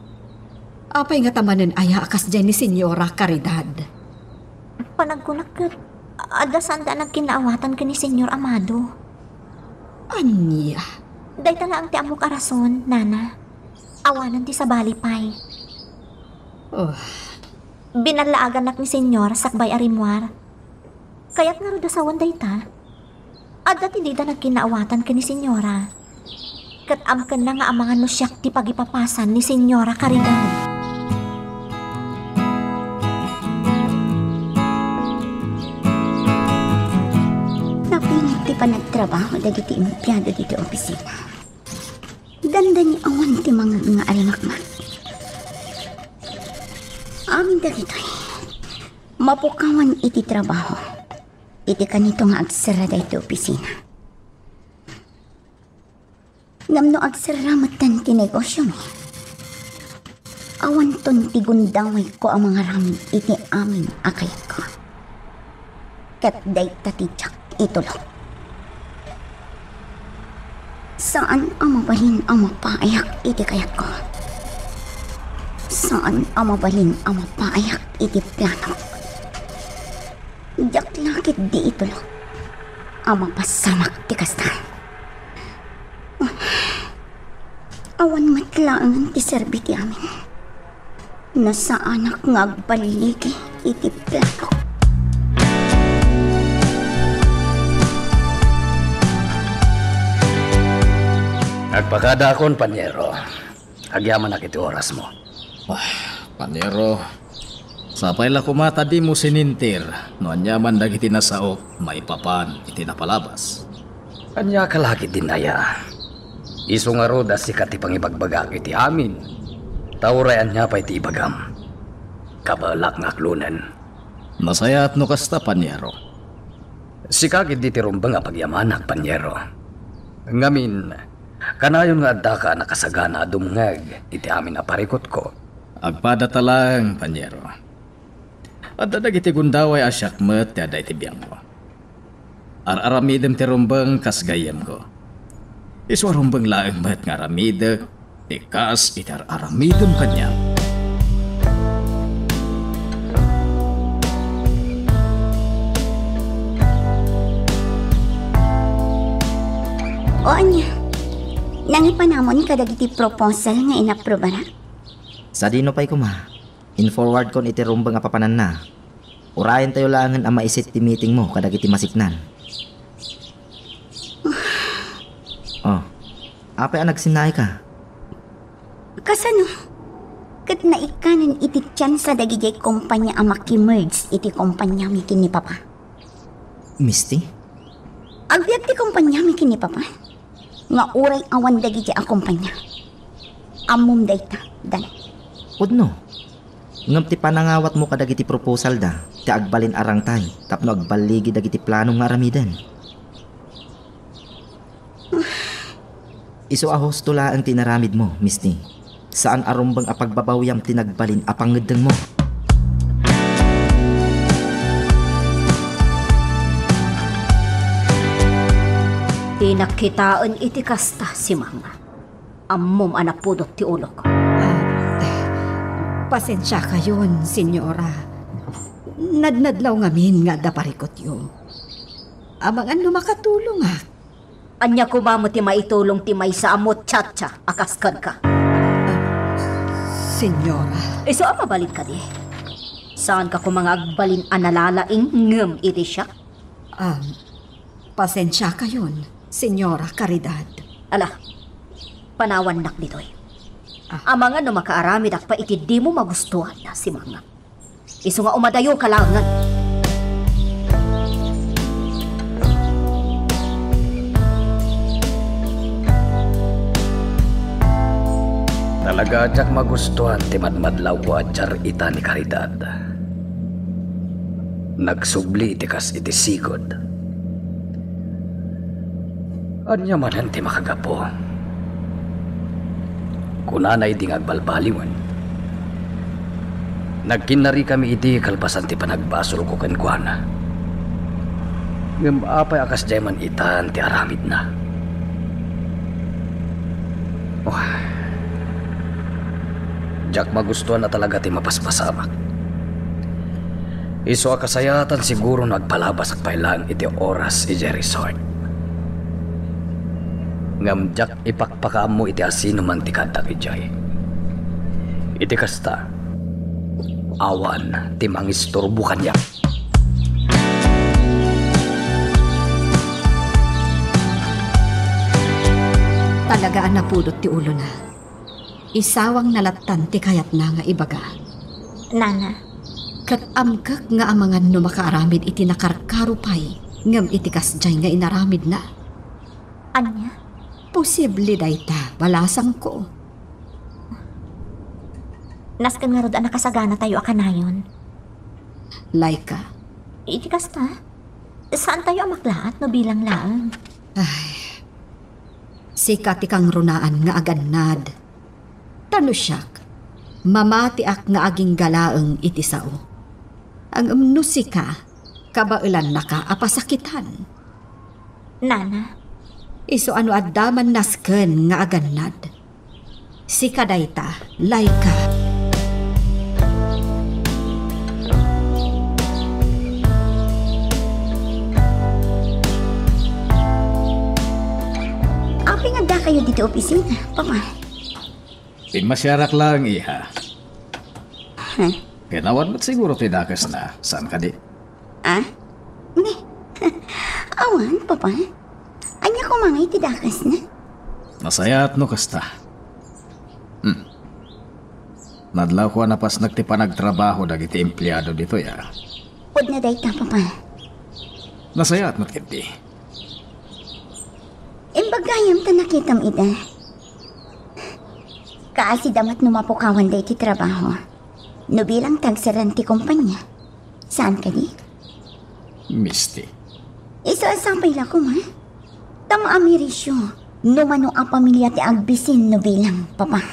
Apay ngata manen aya a kasdiay ni Señora Caridad? Panagkunak ket, adda saanda a nagkinnaawatan ken ni Señor Amado. Ania? Dayta laeng ti ammok a rason, Nana. Awanen ti sabali pay. Oh. Binallaagannak ni Señor sakbay a rimmuar. Kayat ngarud a sawen dayta? Adda ti dida nagkinnaawatan ken ni Señora. Ket amkenna nga amangan no siak ti pagipapasan ni Señora Caridad. Napinget ti panagtrabaho dagiti empleado diti opisina. Dandani awan ti mangngeg nga arimakmak. Amin dagitoy, mapukawan iti trabaho iti kanito nga agserra daytoy opisina. Ngem no agserra metten ti negosyomi, awanton ti gundawayko a mangaramid iti amin a kayatko. Ket dayta ti diak itulok. Saan a mabalin a mapaayak iti kayatko. Saan a mabalin a mapaayak iti planok. Diak la ketdi itulok a mapasamak ti kasta. Awan met laengen ti serbi ti amin. Nasaanak nga agballigi iti planok. Agpakadaakon, panyero. Agyamanak iti orasmo. Ah, panyero, sapay la koma ta dimo sinintir no ania man dagiti nasaok maipapan iti napalabas. Ania ka la ketdin aya? Isu ngarud a sika ti pangibagbagak iti amin. Ta uray ania pay ti ibagam, kabaelak nga aklonen. Nasayaat no kasta, panyero. Sika ketdi ti rumbeng a pagyamanak, panyero. Ngamin, kanayon nga addaka a nakasagana a dumngeg iti amin a parikutko. Agpadata laeng, panyero. Adda dagiti gundaway a siak met ti adda iti biangko. Ar-aramidem ti rumbeng kas gayyemko. Isu a rumbeng laeng met nga aramidek ti kas iti ar-aramidem kaniak. O ania, nangipanamon kadagiti proposal nga inaprobara? Sadino pay koma, in-forwardkon iti rumbeng a papananna. Urayentayo laengen a maisit ti meetingmo kadagiti masiknan. Oh, apay a nagsinnaayka? Kasano? Ket naikkanen iti tiansa dagidiay kompania a maki-merge iti kompaniami ken ni Papa. Misty? Agbiag ti kompaniami ken ni Papa nga uray awan dagiti a kompania. Ammom dayta, Dan. Pudno. Ngem ti panangawatmo kadagiti proposalda ti agbalin a rangtay tapno agballigi dagiti planom nga aramiden. Isu a husto laeng ti inaramidmo, Misty. Saan a rumbeng a pagbabawiam ti nagbalin a pangngeddengmo. Dinak kitaen iti kasta, Simang. Ammom a napudot ti ulok. Ah, pasensiakayon, Señora. Nadnadlaw ngamin nga adda parikutyo. Amangan no makatulongak. Ania koma met ti maitulong ti maysa a muchacha a kas kenka? Ah, Señora. Isu a mabalin kadi? Saanka koma nga agbalin a nalalaing ngem iti siak? Ah, pasensiakayon, Señora Caridad. Ala, panawannak ditoy. Ah. Amangan no makaaramidak pay iti dimo magustuhan, Simang. Isu nga umadayoka laengen. Talaga a diak magustuhan ti madmadlawko a diar ita ni Caridad. Nagsubli iti kas iti sigud. Ania manen ti makagapu? Kunana idi nga agbalbaliwen. Nagkinnarikami idi kalpasan ti panagbasolko kenkuana. Ngem apay a kasdiay man itan ti aramidna? Oh. Diak magustuhan a talaga ti mapaspasamak. Isu a kasayaatan siguro no agpalabasak pay laeng iti oras idiay resort. Ngem diak ipakpakaammo iti asinoman ti kaaddak idiay. Iti kasta, Awan ti mangisturbo kaniak. Talaga a napudot ti ulona. Isawangna lattan ti kayatna nga ibaga. Nana. Ket amkek nga amangan no makaaramid iti nakarkaro pay ngem iti kasdiay nga inaramidna. Ania? Posible dayta, balasangko. Nasken ngarud a nakasaganatayo a kanayon. Laika. Iti kasta, saantayo a maklaat no bilang laeng. Ay, sika ti kangrunaan nga agannad. Ta no siak, mamatiak nga agingga laeng iti sao. Ngem no sika, kabaelannaka a pasakitan. Nana. Isu a no adda man nasken nga agannad. Sika dayta, Laika. Apay nga addakayo ditoy opisina, Papa? Pimmasiarak laeng, iha. Huh? Ken awan met siguro ti dakesna, saan kadi? Ah? Ni? Awan, Papa. Ania koma ngay ti dakesna? Nasayaat no kasta. Hmm. Nadlawko a napasnek ti panagtrabaho dagiti empleado ditoy, a. Pudno dayta, Papa. Nasayaat met ketdi. Imbag gayam ta nakitam ida. Kaasida met no mapukawan daytoy trabaho. No bilang ti agserreng ti kompania. Saan kadi? Misty. Isu a sapay la koma. Ta maamirisyo no mano a pamilia ti agbisin no bilang, Papa.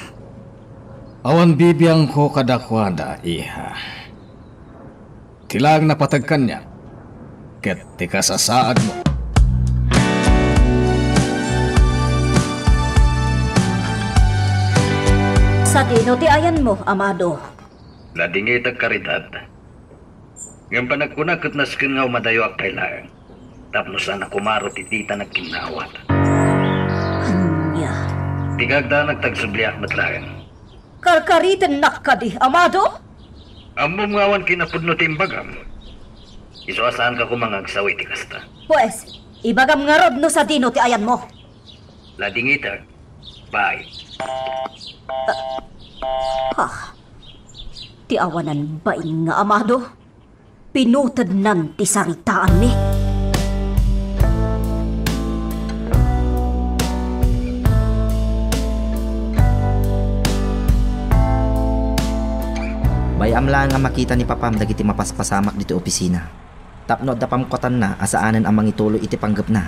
Awan bibiangko kadakuada, iha. Ti laeng napateg kaniak, ket ti kasasaadmo. Sadino ti ayanmo, Amado? Nadingitek, Caridad. Ngem panagkunak ket nasken nga umadayoak pay laeng tapno saan a kumaro ti dita nagkinnaawat. Ania? Ti kagdanag ta agsubliak met laeng. Karkaritennak kadi, Amado? Ammom nga awan kinapudno ti imbagam. Isu a saanka koma nga agsaw iti kasta. Pues, ibagam ngarud no sadino ti ayanmo. Nadingitek. Bye. Ah, ti awanan bain nga Amado. Pinutednan ti saritaanmi. Bay-am laeng a makita ni Papam dagiti mapaspasamak ditoy opisina. Tapno adda pamkuatanna a saanen a mangituloy iti panggepna.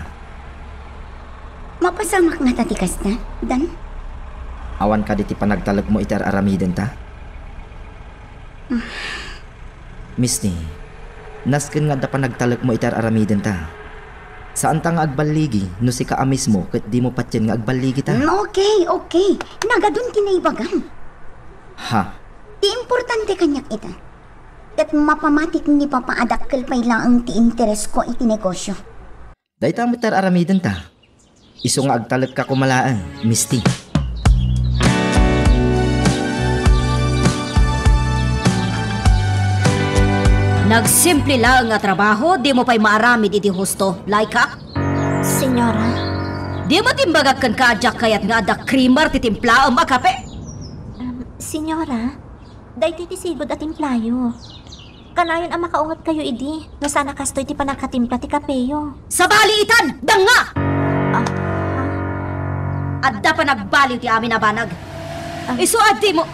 Mapasamak ngata ti kasta, Dan? Awan kadi ti panagtalekmo iti ar-aramidenta? Ah. Misty, nasken nga adda panagtalekmo iti ar-aramidenta. Saanta nga agballigi no sika a mismo ket dimo patien nga agballigita. Mm, okay, okay. Nagadun ti naibagam. Ha? Ti importante kaniak ita. Ket mapamatik ni Papa a dakkel pay laeng ti interesko iti negosyo. Dayta met ti ar-aramidenta. Isu nga agtalekka koma laeng, Misty. Nagsimple laeng nga trabaho, dimo pay maaramid iti husto, Laika? Senyora. Dimo timbagak kenka a diak kayat nga adda creamer ti timplaem a kape? Um, senyora, daytoy ti sigud a timplayo. Kanayon a makaungetkayo idi no saan a kastoy ti panagkatimpla ti kapeyo. Sabali itan! Danga! Ah, ha? Adda panagbaliw ti amin a banag. Ah. Isu a dimo.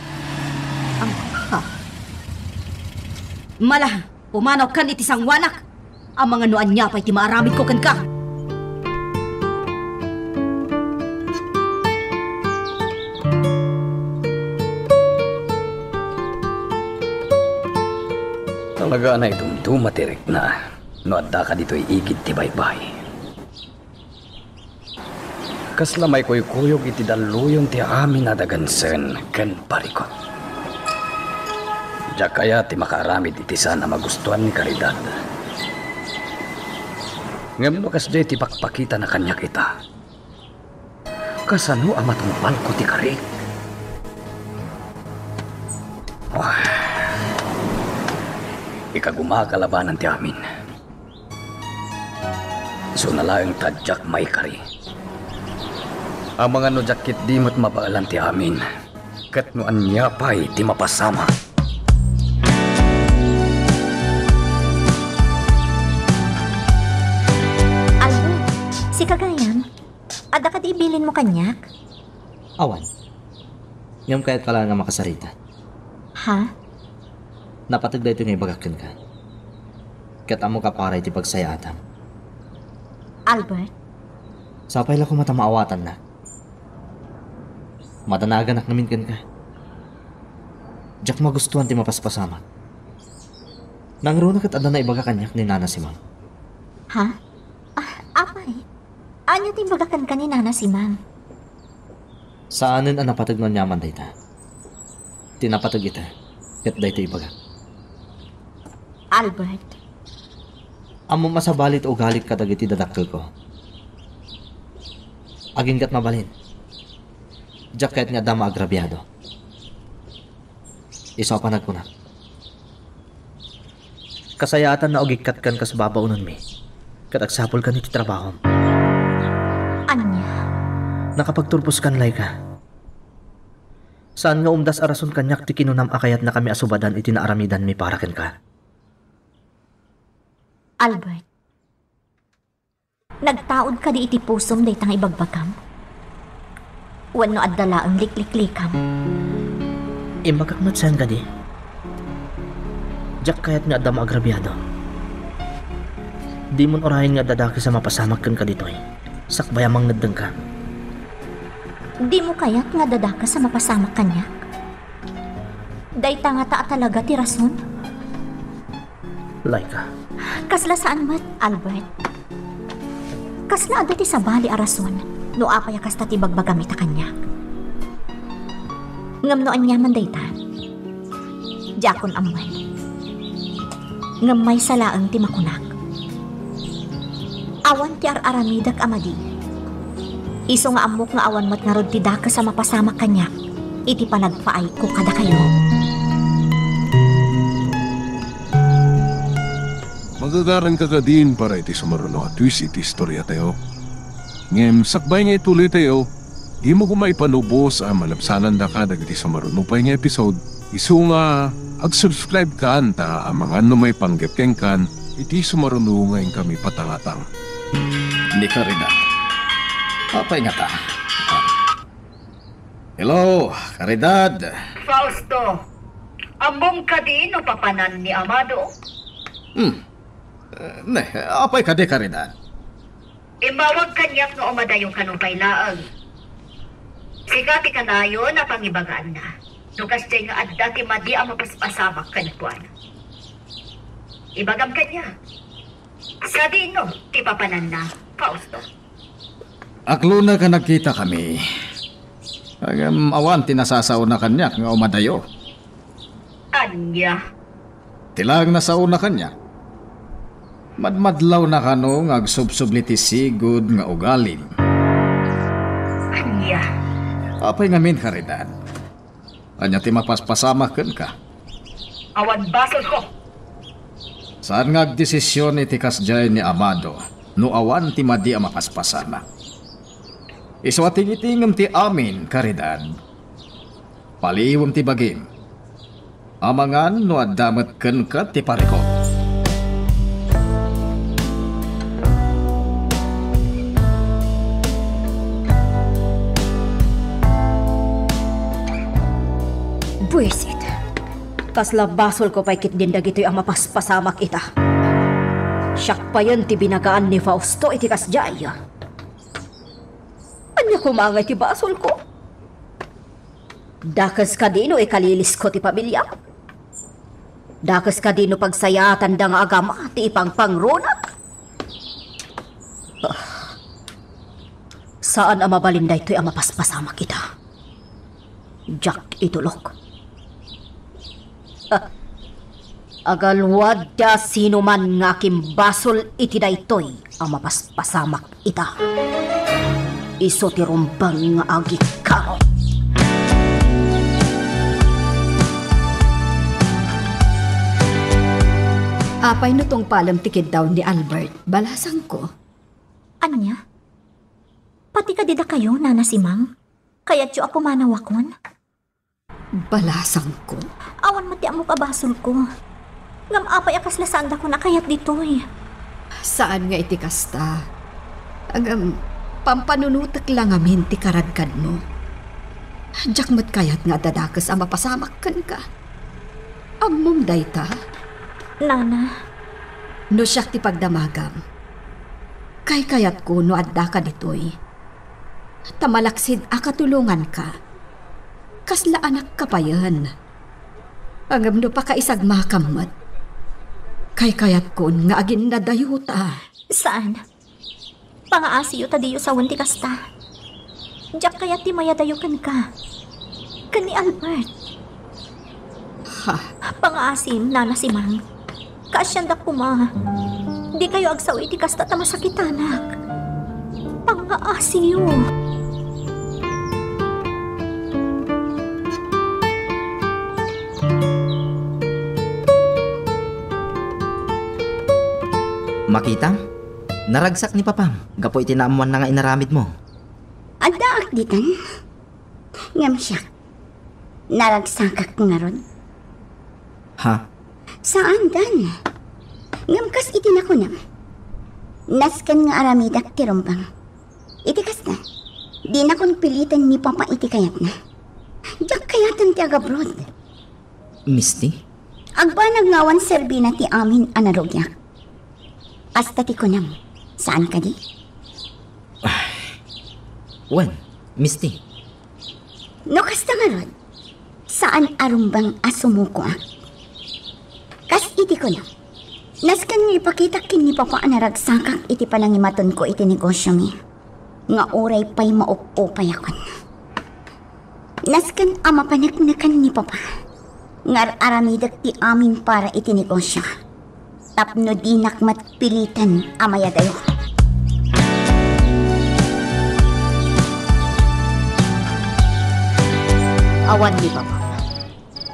Ah, ha? Mala, pumanawkan iti sangoanak. Amangan no ania pay ti maaramidko kenka. Talaga a naidumduma ti rikna no addaka ditoy igid ti baybay. Kasla maikuykuyog iti dalluyon ti amin a dagensen ken parikut. Diak kayat ti makaaramid iti saan a magustuan ni Caridad. Ngem no kasdiay ti pakpakitana kaniak ita, kasano a matungpalko ti karik? Ah. Ikagumaka labanan ti amin. Isuna laeng ta diak maikari. Amangan no diak ketdi met mabaelan ti amin, ket no ania pay ti mapasamak. Albert, sika gayam? Adda kadi ibilinmo kaniak? Awan. Ngem kayatka laeng a makasarita. Ha? Napateg daytoy nga ibagak kenka. Ket ammok a para iti pagsayaatam. Albert? Sapay la koma ta maawatannak. Madanaganak ngamin kenka. Diak magustuan ti mapaspasamak. Nangruna ket adda naibaga kaniak ni Nana Simang. Ha? Ah, apay? Ania ti imbagak kenka ni Nana Simang? Saanen a napateg no aniaman dayta. Ti napateg ita, ket daytoy ibagak. Albert. Ammom a sabali ti ugalik kadagiti dadakkelko. Aginggat mabalin. Diak kayat nga adda maagrabiado. Isu a panagkunak. Kasayaatan nga agikkat ken kas babaonenmi, ket agsapulkan iti trabahom. Ania? Nakapagturposkan layka. Saan nga umdas a rason kaniak ti kinunam a kayatnakami a subadan iti naaramidanmi para kenka. Albert. Nagtaud kadi iti pusom dayta nga ibagbagam? Wenno adda laeng likliklikam? Imbagak met saan kadi. Diak kayat nga adda maagrabiado. Dimon urayen nga adda dakes a mapasamak kenka ditoy. Sakbay a mangngedengka. Dimo kayat nga adda dakes a mapasamak kaniak? Dayta ngata a talaga ti rason? Laika. Kasla saan met, Albert. Kasla adda ti sabali a rason no apay a kasta ti bagbagam ita kaniak. Ngem no aniaman dayta, diakon ammoen. Ngem maysa laeng ti makunak. Awan ti ar-aramidek a madi. Isu nga ammok nga awan met ngarud ti dakes a mapasamak kaniak iti panagpaayko kadakayo. Magagaranka kadin para iti sumaruno a twist iti istoriatayo. Ngem sakbay nga ituloytayo, dimo koma ipanubos a malabsanandaka dagiti sumaruno pay nga episode. Isu nga, ag-subscribe kan ta amangan no maipanggep kenkan iti sumaruno nga inkami patangatang. Ni Caridad. Apay ngata? Hello, Caridad. Fausto, ammom kadi no papanan ni Amado? Hmm. Eh, ne, apay kadi, Caridad? Immawag kaniak nga umadayo kano pay laeng. Sika ti kanayon a pangibagaanna no kasdiay nga adda ti madi a mapaspasamak kenkuana. Ibagam kaniak. Sadino ti papananna, Fausto? Aklona a nagkitakami. Ngem awan ti nasasaona kaniak nga umadayo. Ania? Ti laeng nasaona kaniak, madmadlawna kano nga agsubsubli ti sigud nga ugalim. Ania? Apay ngamin, Caridad? Ania ti mapaspasamak kenka? Awan basolko. Saan nga agdesisyon iti kasdiay ni Amado no awan ti madi a mapaspasamak. Isu a tingitingem ti amin, Caridad. Paliiwem ti bagim. Amangan no adda met kenka ti parikut. Buisit. Kasla basolko pay ketdin dagitoy a mapaspasamak ita. Siak payen ti binagaan ni Fausto iti kasdiay. Ania koma ngay ti basolko? Dakes kadi no ikalilisko ti pamiliak? Dakes kadi no pagsayaatanda nga agama ti ipangpangrunak? Ah, saan a mabalin daytoy a mapaspasamak ita. Diak itulok. Ah, agalwadda sinuman nga akimbasol iti daytoy a mapaspasamak ita. Isu ti rumbeng nga agikkarot. Apay no tungpalem ti kiddaw ni Albert? Balasangko. Ania? Pati kadi dakayo, Nana Simang? Kayatyo a pumanawakon? Balasangko. Awan met ti ammok a basolko. Ngem apay a kasla saandakon a kayat ditoy? Saan nga iti kasta. Ngem, pampanunotek la ngamin ti karadkadmo. Diak met kayat nga adda dakes a mapasamak kenka. Ammom dayta? Nana. No siak ti pagdamagam, kaykayatko no addaka ditoy. Ta malaksid a katulonganka, kasla anakka payen. Ngem no pakaisagmakam met, kaykayatkon nga aginnadayota. Saan? Pangaasiyo ta diyo sawen ti kasta. Diak kayat ti mayadayo kenka. Ken ni Albert. Ha? Pangaasim, Nana Simang. Kaasiandak koma. Dikayo agsao iti kasta ta masakitanak. Pangaasiyo. Makita? Naragsak ni papam gapu iti naammoanna nga inaramidmo. Addaak ditan. Ngem siak, naragsakak ngarud. Ha? Saan, Dan. Ngem kas iti nakunam, nasken nga aramidak ti rumbeng. Iti kasta, dinakon piliten ni Papa iti kayatna. Diak kayaten ti agabrod. Misty? Agbanag nga awan serbina ti amin a narugiak. Kasta ti kunam, saan kadi? Wen, Misty. No kasta ngarud, saan a rumbeng a sumukoak. Kas iti kunam, nasken nga ipakitak ken ni Papa a naragsakak iti panangimatonko iti negosiomi, nga uray pay maupupayakon. Nasken a mapaneknekan ni Papa nga ar-aramidek ti amin para iti negosio tapno dinak met piliten a mayadayo. Awan ni Papa.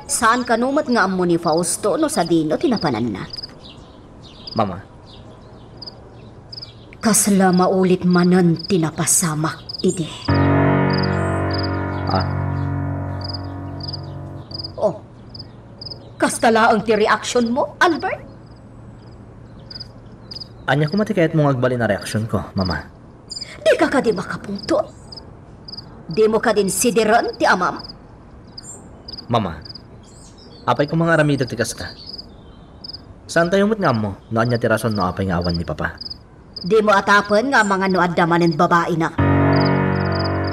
Saan kano met nga ammo ni Fausto no sadino ti napananna? Mama. Kasla maulit manen ti napasamak idi. Ah. Oh. Kasta laeng ti reaksionmo, Albert? Ania koma ti kayatmo nga agbalin a reaksionko, Mama? Dika kadi makapungtot? Dimo kadi insidiren ti amam? Mama, apay koma nga aramidek ti kasta? Saantayo met nga ammo no ania ti rason no apay nga awan ni Papa. Dimo atapen nga amangan no adda manen babaina.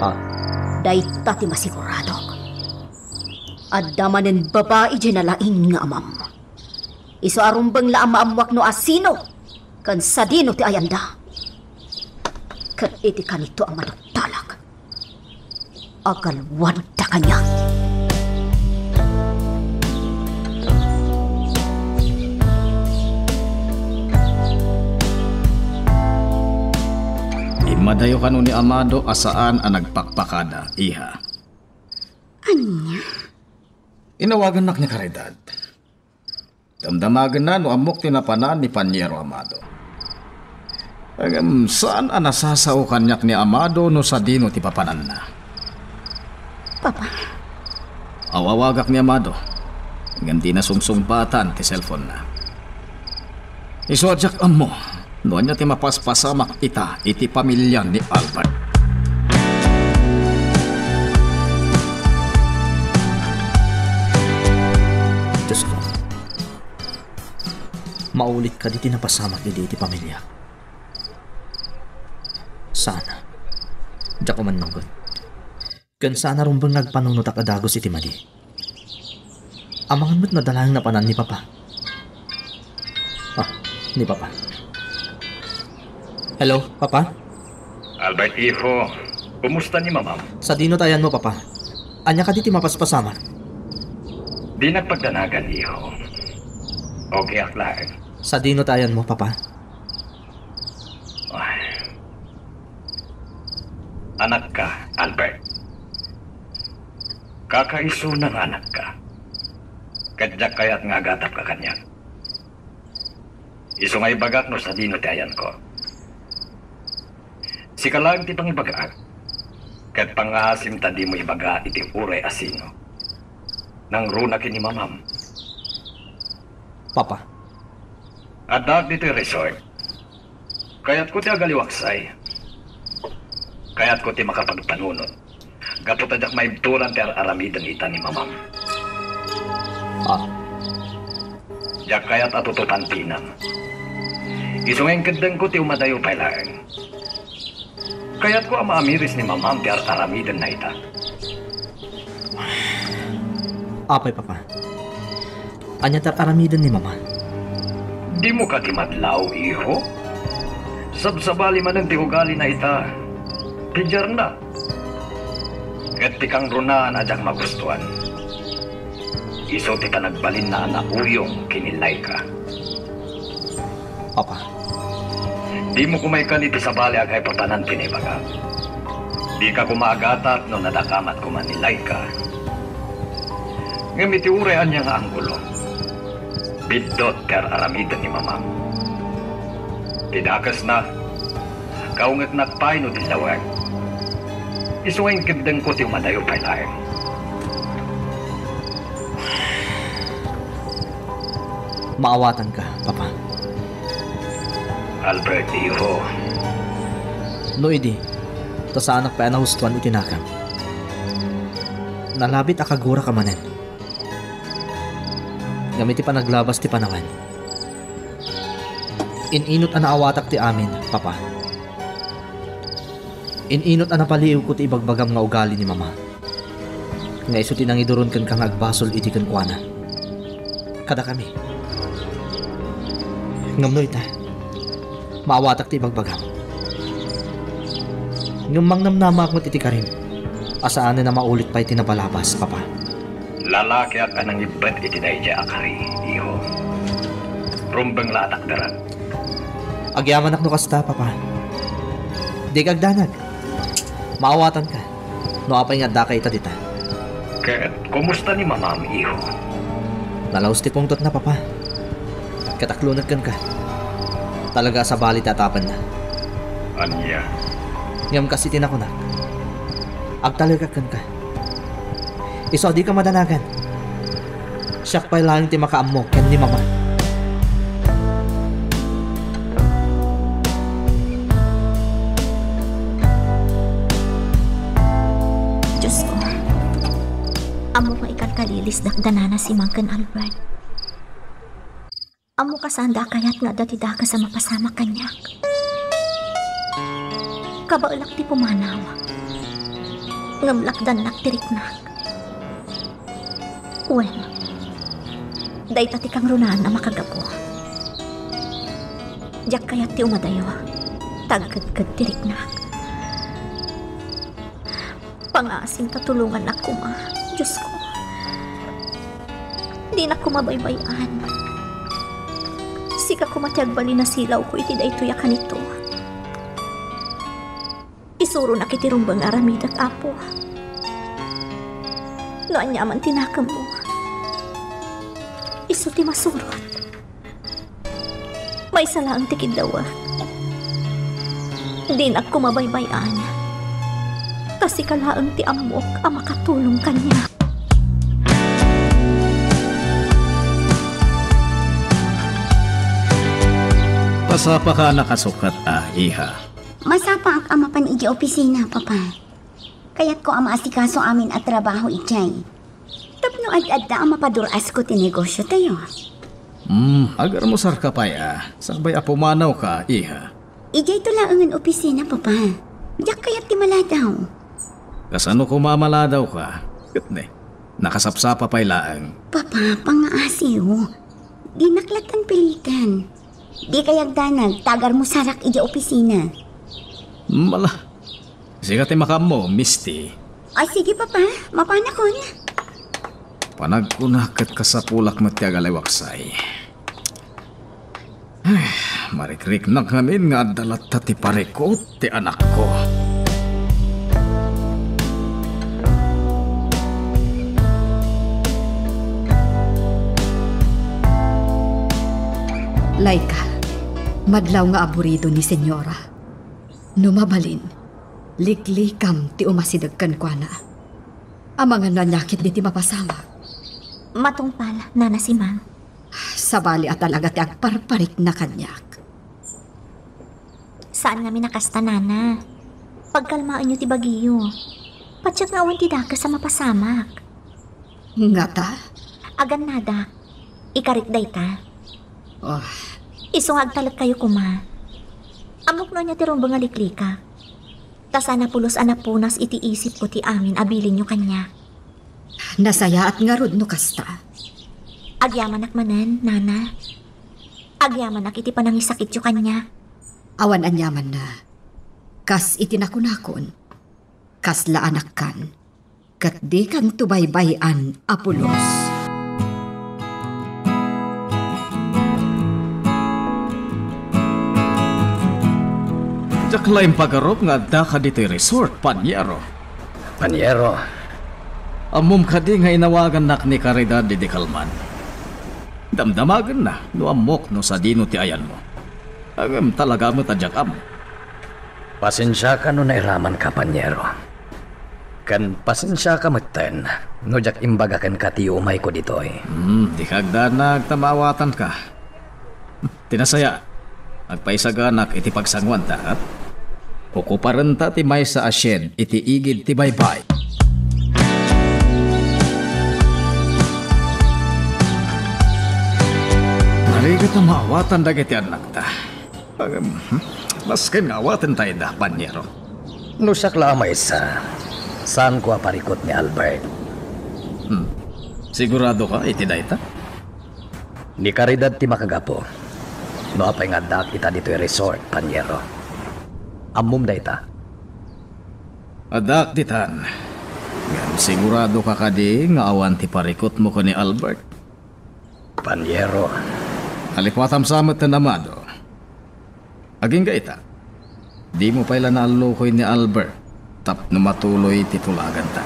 Ah. Dayta ti masiguradok. Adda manen babai diay nalaing nga amam. Isu a rumbeng la a maammoak no asino ken sadino ti ayanda. Ket iti kanito a maduktalak, agalwadda kaniak. Immadayo kano ni Amado a saan a nagpakpakada, iha. Ania? Inawagannak ni Caridad. Damdamagenna no ammok ti napanan ni Paniero Amado. Ngem saan a nasasao kaniak ni Amado no sadino ti papananna. Papa? Awawagak ni Amado, ngem dina sungsungbatan ti cellphone-na. Isu a diak ammo no ania ti mapaspasamak ita iti pamilya ni Albert. Diosko, maulit kadi ti napasamak idi iti pamilya? Saan. Diak umannonggot. Ken saan a rumbeng nga agpanunotak a dagus iti madi. Amangan met no adda laeng napanan ni Papa. Ah, ni Papa. Hello, Papa? Albert, iho, kumusta ni Mamam? Sadino ti ayanmo, Papa? Ania kadi ti mapaspasamak? Dinak pagdanagan, iho. Okay ak laeng. Sadino ti ayanmo, Papa? Ay. Anakka, Albert. Kakaisuna nga anakka. Ket diak kayat nga agatapka kaniak. Isu nga ibagak no sadino ti ayanko. Sika laeng ti pangibagaak. Ket pangngaasim ta dimo ibaga iti uray a sino. Nangruna ken ni mamam. Papa. Addaak ditoy resort. Kayatko ti agaliwaksay. Kayatko ti makapagpanunot. Gapu ta diak maibturan ti ar-aramiden ita ni mamam. Ah. Diak kayat a tutupan ti inam. Isu nga inkeddengko ti umadayo pay laeng. Kayatko a maamiris ni mamam ti ar-aramidenna ita. Apay, Papa? Ania ti ar-aramiden ni Mama? Dimo kadi madlaw, iho? Sabsabali manen ti ugalina ita. Pidiarna. Ket ti kangrunaan a diak magustuan, isu ti panagbalinna a nauyong ken ni Laika. Papa. Dimo koma ikkan iti sabali a kaipapanan ti naibagak. Dika koma agatak no nadakamat koma ni Laika. Ngem iti uray ania nga anggulo, biddut ti ar-aramiden ni Mamam. Ti dakesna, kaungetnak pay no dillawek. Isu nga inkeddengko ti umadayo pay laeng. Maawatanka, Papa. Albert, iho. No idi, ta saanak pay a nahustoan iti nakam. Nalabit a kaguraka manen. Ngem iti panaglabas ti panawen, in-inut a naawatak ti amin, Papa. In-inut a napaliiwko ti ibagbagam nga ugali ni Mama, nga isu ti nangiduron kenka nga agbasol idi kenkuana. Kadakami. Ngem no ita, maawatak ti ibagbagam. Ngem mangnamnamaak met iti karim a saanen a maulit pay ti napalabas, Papa. Lalakiak a nangibbet iti daydiay a kari, iho. Rumbeng la a takderak. Agyamanak no kasta, Papa. Dika agdanag. Maawatanka no apay nga addaka ita dita. Ket kumusta ni Mamam, iho? Nalaus ti pungtotna, Papa. Ket aklonek kenka. Talaga a sabali ti atapenna. Ania? Ngem kas iti nakunak, agtalekak kenka. Isu a dika madanagan. Siak pay laeng ti makaammo ken ni Mama. Diosko, ammok nga ikalkalilisdak da Nana Simang ken Albert. Ammok a saanda a kayat nga adda ti dakes a mapasamak kaniak. Kabaelak ti pumanaw, ngem lakdannak ti riknak. Wen, dayta ti kangrunaan a makagapu. Diak kayat ti umadayo, ta agkedked ti riknak. Pangngaasim ta tulongannak koma, Diosko. Dinak koma baybay-an. Sika koma ti agbalin a silawko iti daytoy a kanito. Isuronak iti rumbeng nga aramidek, Apo. No aniaman ti nakemmo, isu ti masurot. Maysa laeng ti kiddawek. Dinak koma baybay-an. Ta sika laeng ti ammok a makatulong kaniak. Masapaka a nakasukat a, iha. Masapaak a mapan idiay opisina, Papa. Kayatko a maasikaso amin a trabaho idiay. Tapno ad-adda a mapadur-asko ti negosyotayo. Hmm, agarmusarka pay a, sakbay a pumanawka, iha. Idiayto laengen opisina, Papa. Diak kayat ti maladaw. Kasano koma a maladawka? Ket ne, nakasapsapa pay laeng. Papa, pangngaasiyo. Dinak lattan pilitan. Dika agdanag, ta agarmusarak idiay opisina. Mala. Sika ti makaammo, Misty. O, sige, Papa. Mapanakon. Panagkunak ket kasapulak met ti agaliwaksay. Ay, marikriknak ngamin nga adda latta ti parikut ti anakko. Laika, Madlaw nga aburido ni Senyora. No mabalin, liklikam ti umasideg kenkuana. Amangan no ania ketdi ti mapasamak. Matungpal, Nana Simang. Sabali a talaga ti agparparikna kaniak. Saan ngamin a kasta, Nana. Pagkalmaenyo ti bagiyo. Patiek nga awan ti dakes a mapasamak. Ngata? Agannadak. Ikarik dayta. Oh. Isu nga agtalekkayo koma. Ammok no ania ti rumbeng a liklikak. Ta saan a pulos a napunas iti isipko ti amin a bilinyo kaniak. Nasayaat ngarud no kasta. Agyamanak manen, Nana. Agyamanak iti panangisakityo kaniak. Awan aniamanna. Kas iti nakunakon, kasla anakkan, ket dikanto baybay-an a pulos. Diak la impagarup nga addaka ditoy resort, Panyero. Panyero. Ammom kadi nga inawagannak ni Caridad idi kalman? Damdamagenna no ammok no sadino ti ayanmo. Ngem talaga met a diak ammo. Pasensiaka no nairamanka, Panyero. Ken pasensiaka metten no diak imbaga kenka ti umayko ditoy. Hmm, dika agdanag ta maawatanka. Ti nasayaat, agpaisaganak iti pagsangoanta, ha? Okuparenta ti maysa a shed iti igid ti baybay. Narigat a maawatan dagiti annakta. Agam, hmm? Masken nga awatenta ida, Panyero. No siak la a maysa, saanko a parikut ni Albert. Hmm. Siguradoka iti dayta? Ni Caridad ti makagapu. No apay nga addaak ita ditoy resort, Panyero. Ammom dayta? Addaak ditan. Ngem siguradoka kadi nga awan ti parikutmo ken ni Albert? Panyero. Alipatam sa met, Amado. Agingga ita, dimo pay la naallukoy ni Albert tapno matuloy ti tulaganta.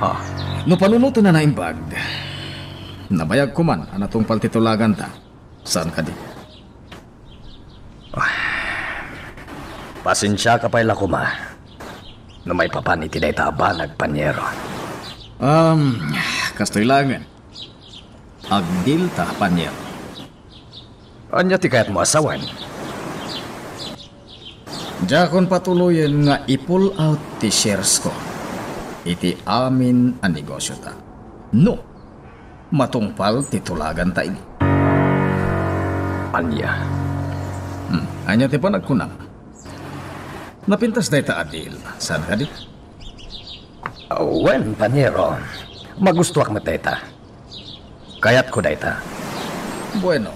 Ah. No panunoten a naimbag, nabayag koman a natungpal ti tulaganta. Saan kadi? Pasensiaka pay la koma no maipapan iti dayta a banag, Panyero. Um, kastoy laengen. Agdilta, Panyero. Ania ti kayatmo a sawen? Diakon patuloyen nga i-pull out ti shares ko iti amin a negosiota. No matungpal ti tulaganta idi. Ania? Hmm, ania ti panagkunam? Napintas dayta a deal, saan kadi? Wen, Panyero. Magustoak met dayta. Kayatko dayta. Bueno.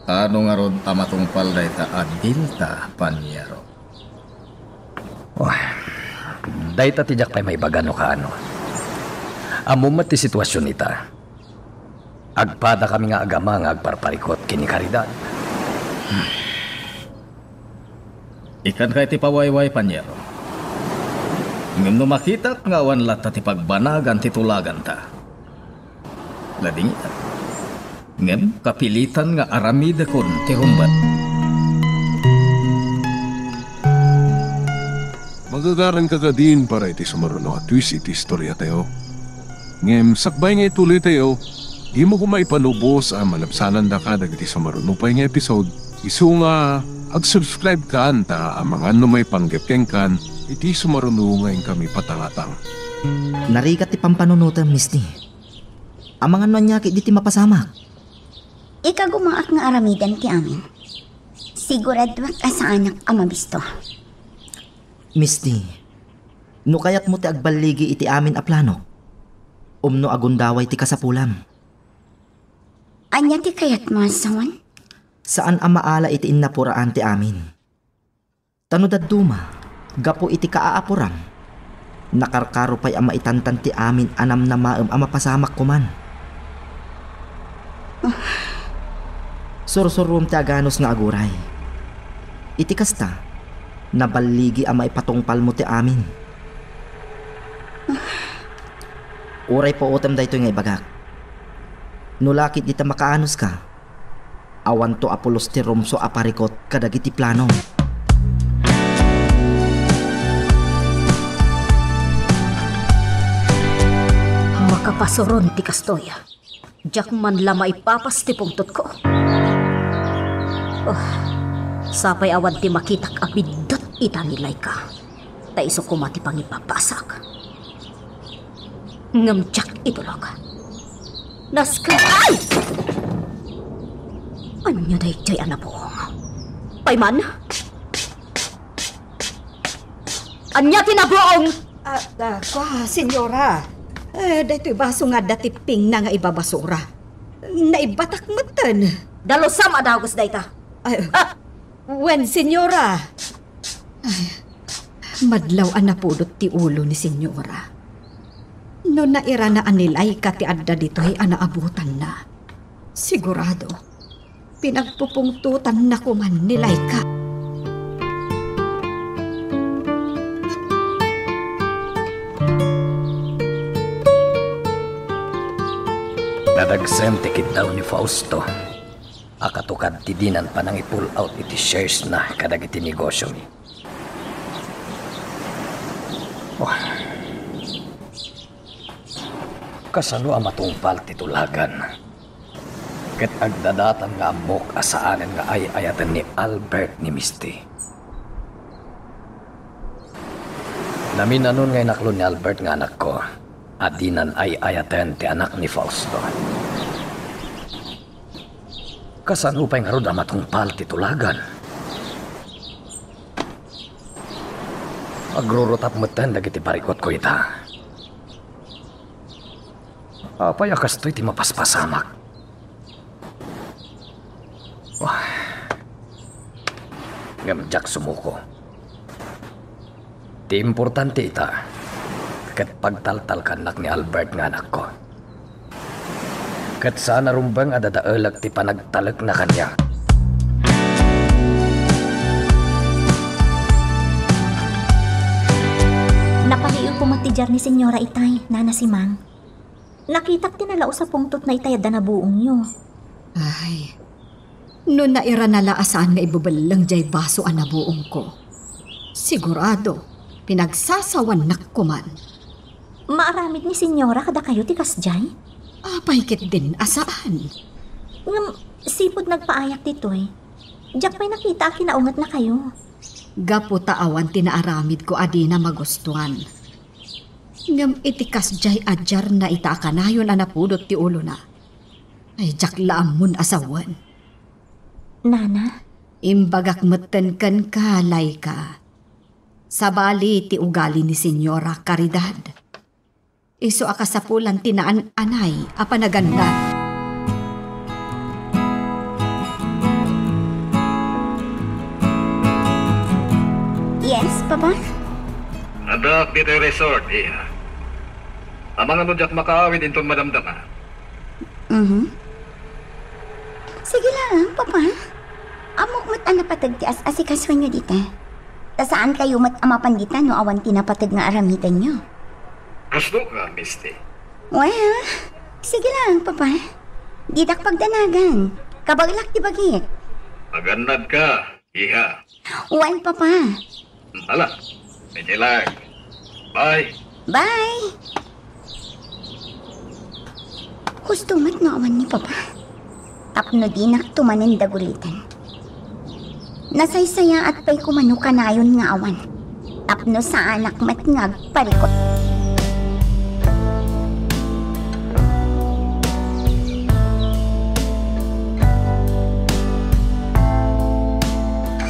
Ano ngarud a matungpal dayta a dealta, Panyero? Oh, dayta ti diak pay maibaga no kaano. Ammom met ti situasion ita. Agpadakami nga agama nga agparparikut ken ni Caridad. Ikkanka iti pawayway, Panyero. Ngem no makitak nga awan latta ti pagbanagan ti tulaganta, ladingitak. Ngem kapilitan nga aramidekon ti rumbet. Magagaranka kadin para iti sumaruno a twist iti istoriatayo. Ngem sakbay nga ituloytayo, dimo koma ipalubos a malabsanandaka dagiti sumaruno pay nga episode. Isu nga, ag-subscribe kan ta amangan no maipanggep kenkan iti sumaruno nga inkami patangatang. Narigat ti pampanunotem, Misti. Amangan no ania ketdi ti mapasamak. Ikagumaak nga aramiden ti amin. Siguraduak a saanak a mabisto. Misti, no kayatmo ti agballigi iti amin a planok, umno agundaway ti kasapulam. Ania ti kayatmo a sawen? Saan a maala iti innapuraan ti amin. Ta no dadduma, gapu iti kaaapuram, nakarkaro pay a maitantan ti amin a namnamaem a mapasamak koman. Sursurom ti aganus nga aguray. Iti kasta, naballigi a maipatungpalmo ti amin. Uray puotem daytoy nga ibagak. No la ketdi ta makaanuska, Awanto a pulos ti rumsua a parikut kadagiti planom. Makapasuron ti kastoy. Diak man la maipapas ti pungtotko. Oh, sapay awan ti makitak a biddut ita ni Laika. Ta isu koma ti pangipapasak. Ngem diak itulok. Nasken, ay! Ania daydiay a nabuong? Payman? Ania ti nabuong? Ah, ah, kua, senyora. Eh, daytoy baso nga adda ti pingna nga ibabasura. Naibatak metten. Dalusam a dagus dayta. Ay, ah, wen, senyora. Ay, madlaw a napudot ti ulo ni senyora. No nairana a ni Laika ti adda ditoy a naabutanna, sigurado, pinagpupungtotanna koman ni Laika. Nadagsen ti kiddaw ni Fausto a katukad ti dinan panangi-pull out iti shares na kadagiti negosiomi. Oh. Kasano a matungpal ti tulagan? Ket agdadatan nga ammok a saanen nga ay-ayaten ni Albert ni Misty. Naminanon nga inaklon ni Albert nga anakko a dinan ay-ayaten ti anak ni Fausto. Kasano pay ngarud a matungpal ti tulagan? Agrurutap metten dagiti parikutko ita. Apay a kastoy ti mapaspasamak? Wah. Ngem diak sumuko. Ti importante ita, ket pagtaltalkannak ni Albert nga anakko. Ket saan a rumbeng a dadaelek ti panagtalekna kaniak. Napaliiwko met ti diar ni Senyora itay, Nana Simang. Nakitak ti nalaus a pungtotna itay adda nabuongyo. Ay, no nairana la a saan nga ibebelleng diay baso a nabuongko, sigurado, pinagsasawannak koman. Maaramid ni Senyora kadakayo ti kasdiay? Apay ketdin a saan? Ngem, sipud nagpaayak ditoy, diak pay nakita a kinaungetnakayo. Gapu ta awan ti naaramidko a dina magustuan. Ngem iti kasdiay a diarna ita a kanayon a napudot ti ulona, ay diak la ammon a sawen. Nana? Imbagak metten kenka, Laika. Sabali ti ugali ni Senyora Caridad. Isu a kasapulan ti naan-anay a panaganda. Yes, Papa? Addaak ditoy resort, iha. Amangan no diak makaawid inton madamdama. Mhm. Sige lang, Papa. Ammok met a napateg ti as-asikasuenyo dita. Ta saankayo met a mapan dita no awan ti napateg nga aramidenyo. Kastoka, Misty? Well, sige lang, Papa. Didak pagdanagan. Kabaelak ti bagik. Agannadka, iha. Wen, Papa. Ala, medyo lang. Bye. Bye. Husto met no awan ni Papa. Tapno dinakto manen daguliten. Nasaysayaat pay koma no kanayon nga awan. Tapno saanak met nga agparikut.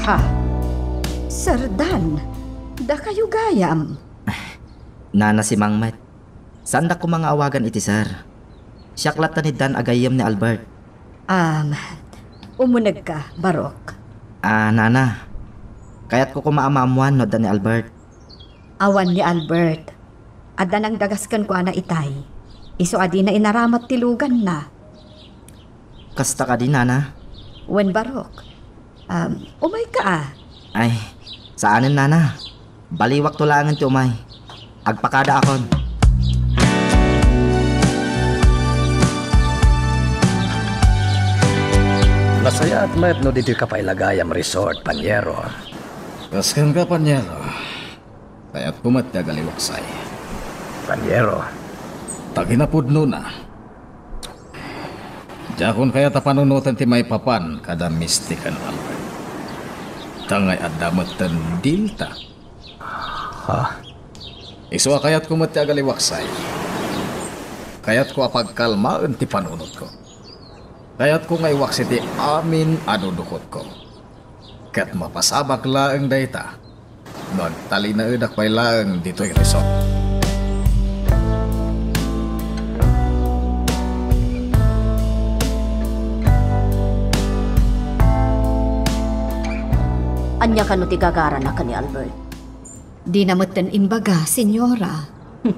Ha? Sir Dan, dakayo gayam. Nana Simang met. Saandak koma nga awagan iti sir. Siak latta ni Dan a gayyem ni Albert. Um, umunegka, Barok. Ah, Nana. Kayatko koma a maammoan no adda ni Albert. Awan ni Albert. Adda nangdagas kenkuana itay. Isu a dina inaramat ti luganna. Kasta kadi, Nana? Wen, Barok. Um, umayka a. Ay, saanen, Nana. Baliwakto laengen ti umay. Agpakadaakon. Nasaya At met no ditoy ka pay la gayam resort, panyero. Kas kenka, panyero. Kayatko met ti agaliwaksay. Panyero. Ta kinapudnona, diakon kayat a panunoten ti maipapan kada Misty ken Albert. Ta ngay adda metten dilta. Ha? Isu a kayatko met ti agaliwaksay. Kayatko a pagkalmaen ti panunotko. Kayatko nga iwaksi ti amin a dudukotko. Ket mapasamak laeng dayta no agtalinaedak pay laeng ditoy resort. Ania kano ti gagarana ken ni Albert? Dina metten imbaga, senyora. Hmm.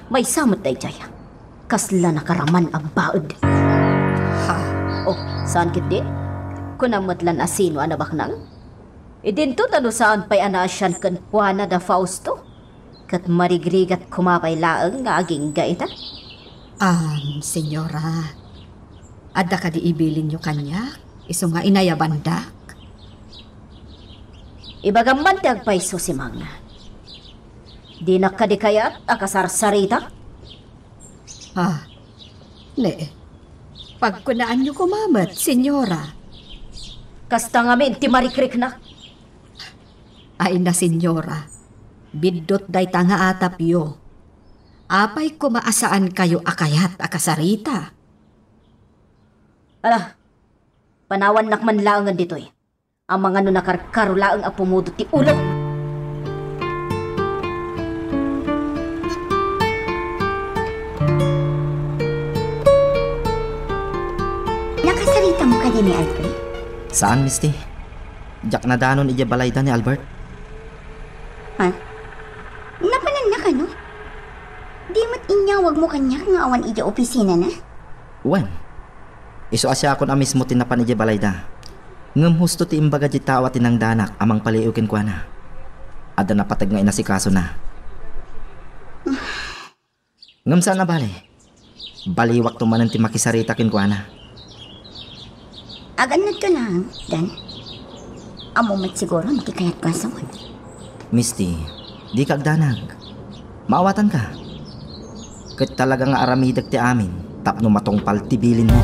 Maysa met daydiay. Kasla nakaraman a baed. Ha? Oh, saan ketdi? Kunam met lan a sino a nabaknang? Idinto ta no saan pay a naasian kenkuana da Fausto, ket marigrigat koma pay laeng nga agingga ita. Am, senyora, adda kadi ibilinyo kaniak, isu nga inayabandak? Ibagam man ti agpayso, Simang. Dinak kadi kayat a kasarsarita? Ah, ne. Pagkunaanyo koma met, senyora. Kasta ngamin ti marikriknak. Ay na, senyora. Biddut dayta nga atapyo. Apay koma a saankayo a kayat a kasarita? Ala, panawannak man laengen ditoy. Amangan no nakarkaro laeng a pumudot ti ulo. Nakasarita mo kadi ni Albert? Saan, Misty. Diak nadanon idiay balayda ni Albert. Ha? Napananna kano? Di met inyawag mo kaniak nga awan idiay opisinana? Wen, isu a siakon a mismo ti napan idiay balayda. Ngem husto ti imbaga ti tao a tinangdanak a mangpaliiw kenkuana. Adda napateg nga inasikasona. Ngem saan a bale, baliwakto manen ti makisarita kenkuana. Agannadka laeng, Dan. Ammom met siguro no ti kayatko a sawen. Misty, dika agdanag. Maawatanka. Ket talaga nga aramidek ti amin tapno matungpal ti bilinmo.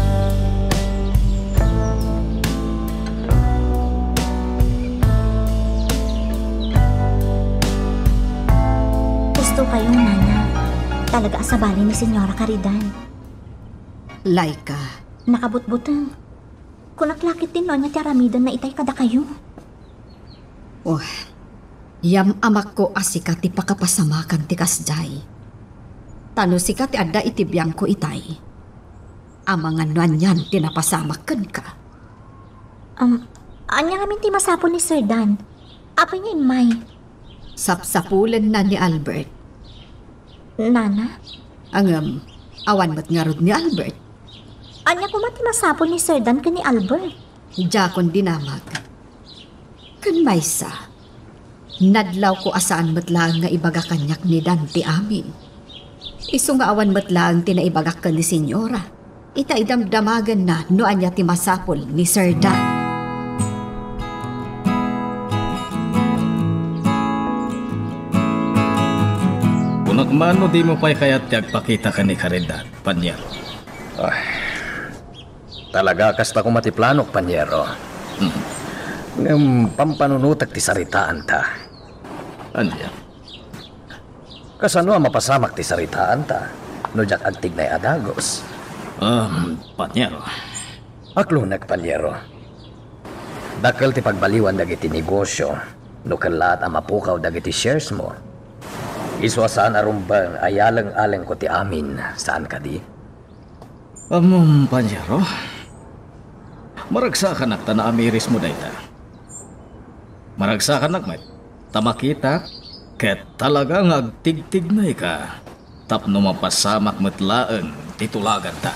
Husto kayo, Nana. Talaga a sabali ni Senyora Caridad. Laika. Nakabutbuteng. Kunak la ketdin no ania ti aramidenna itay kadakayo. Oh, yam-amakko a sika ti pakapasamakan ti kasdiay. Ta no sika ti adda iti biangko itay, amangan no anian ti napasamak kenka. Um, ania ngamin ti masapul ni Sir Dan? Apay nga immay? Sapsapulenna ni Albert. Nana? Ngem, awan met ngarud ni Albert. Ania koma ti masapul ni Sir Dan ken ni Albert? Diakon dinamag. Ken maysa, nadlawko a saan met laeng nga ibaga kaniak ni Dan ti amin. Isu nga awan met laeng ti naibagak ken ni Senyora. Ita idamdamagenna no ania ti masapul ni Sir Dan. Kunak man no dimo pay kayat ti agpakita ken ni Caridad, panyero. Ah, talaga, kasta koma ti planok, panyero. Hmm. Ngem pampanunotek ti saritaanta. Ania? Kasano a mapasamak ti saritaanta no diak agtignay a dagus? Um, panyero. Aklonek, panyero. Dakkel ti pagbaliwan dagiti negosio no kellaat a mapukaw dagiti shares mo. Isu a saan a rumbeng a yaleng-alengko ti amin, saan kadi? Ammom, panyero, maragsakanak ta naamirismo dayta. Maragsakanak met ta makitak ket talaga nga agtigtignayka tapno mapasamak met laeng ti tulaganta.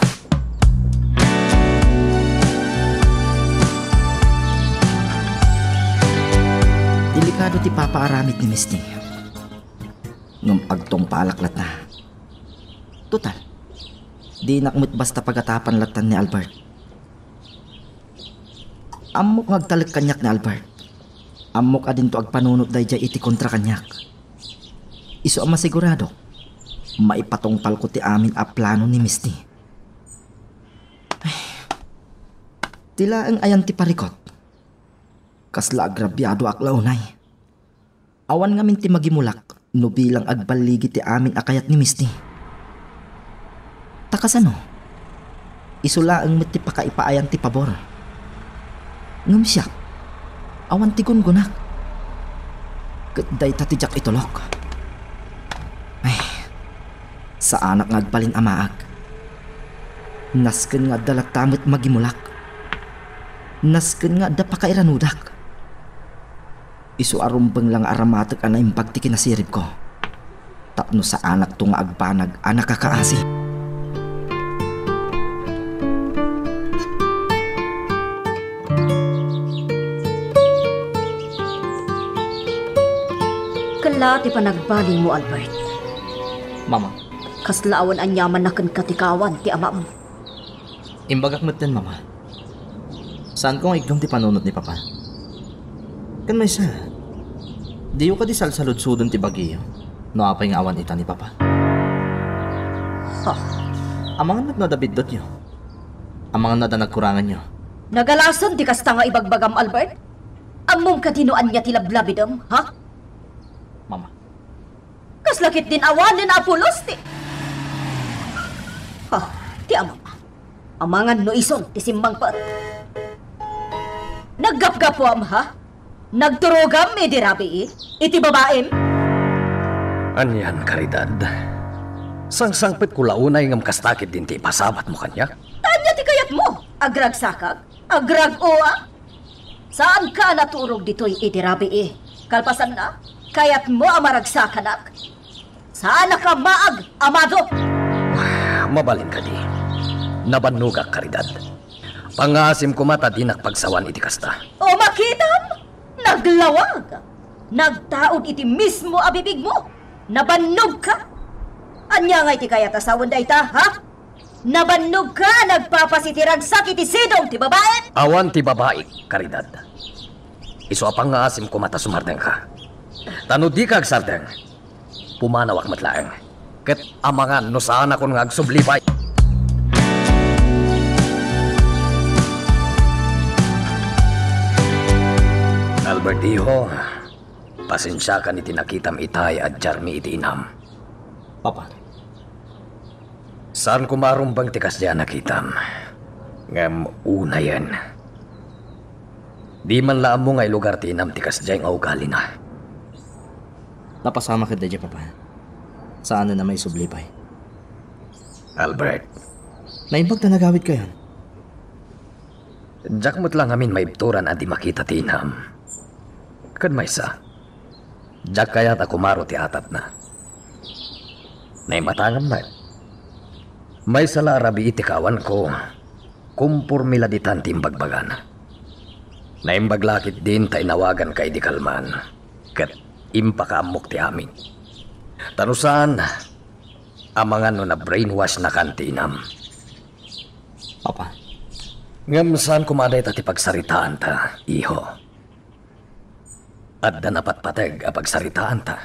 Delikado ti papaaramid ni Misty. Ngem agtungpalak latta. Total, dinak met basta pagatapan latta ni Albert. Ammok nga agtalek kaniak ni Albert. Ammok a dinto agpanunot daydiay iti kontra kaniak. Isu a masiguradok, maipatungpalko ti amin a plano ni Misty. Ay, ti laeng ayan ti parikut. Kasla agrabiadoak la unay. Awan ngamin ti magimulak no bilang agballigi ti amin a kayat ni Misty. Ta kasano? Isu laeng met ti pakaipaayan ti pabor. Ngem siak, awan ti gungonak. Ket dayta ti diak itulok. Ay, saanak nga agbalin a maag. Nasken nga adda latta met magimulak. Nasken nga adda pakairanudak. Isu a rumbeng la nga aramatek a naimbag ti kinasiribko. Tapno saanakto nga agbanag a nakakaasi. Kella ti panagbalimo, Albert. Mama. Kasla awan aniamanna kenka ti kawan ti amam. Imbagak metten, Mama. Saanko nga igdum ti panunot ni Papa. Ken maysa, diyo kadi salsaludsodon ti bagiyo no apay nga awan ita ni Papa? Ha? Amangan met no adda biddutyo. Amangan no adda nagkuranganyo. Nagalasen ti kasta nga ibagbagam, Albert? Ammom kadi no ania ti lablabidem, ha? Mama. Kasla ketdin awanen a pulos ti, ha, ti amam. Amangan no isun ti simmangpet. Naggapgapuam, ha? Nagturogam idi rabii iti babaim? Anian, Caridad? Sangsangpetko la unay ngem kasta ketdin ti ipasabatmo kaniak? Ta ania ti kayatmo? Agragsakak? Agrag-oak? Saanka a naturog ditoy idi rabii. Kalpasanna, kayatmo a maragsakanak? Saanaka maag, Amado! Mabalin kadi. Nabannogak, Caridad. Pangngaasim koma ta dinak pagsawan iti kasta. O, makitam! Naglawag! Nagtaud iti mismo a bibigmo! Nabannogka! Ania ngay ti kayat a sawen dayta, ha? Nabannogka a nagpapasitiragsak iti sidong ti babaem? Awan ti babaik, Caridad. Isu a pangngaasim koma ta sumardengka. Ta no dika agsardeng, pumanawak met laeng. Ket amangan no saanakon nga agsubli pay. Albert, iho, pasensiakan iti nakitam itay a diarmi iti inam. Papa. Saan koma a rumbeng ti kasdiay a nakitam. Ngem unayen, di man la ammo nga ilugar ti inam ti kasdiay nga ugalina. Napasamak ket daydiay, Papa. Saanen a maisubli pay. Albert. Naimbag ta nagawidkayon. Diak met la ngamin maibturan a di makita ti inam. Ken maysa, diak kayat a kumaro ti atatna. Naimatangam met. Maysa la a rabii ti kawanko, komporme la ditan ti imbagbagana. Naimbag la ketdin ta inawaganka idi kalman, ket impakaammok ti amin. Ta no saan, amangan no na-brainwash-nakan ti inam. Papa. Ngem saan koma a dayta ti pagsaritaanta, iho. Adda napatpateg a pagsaritaanta.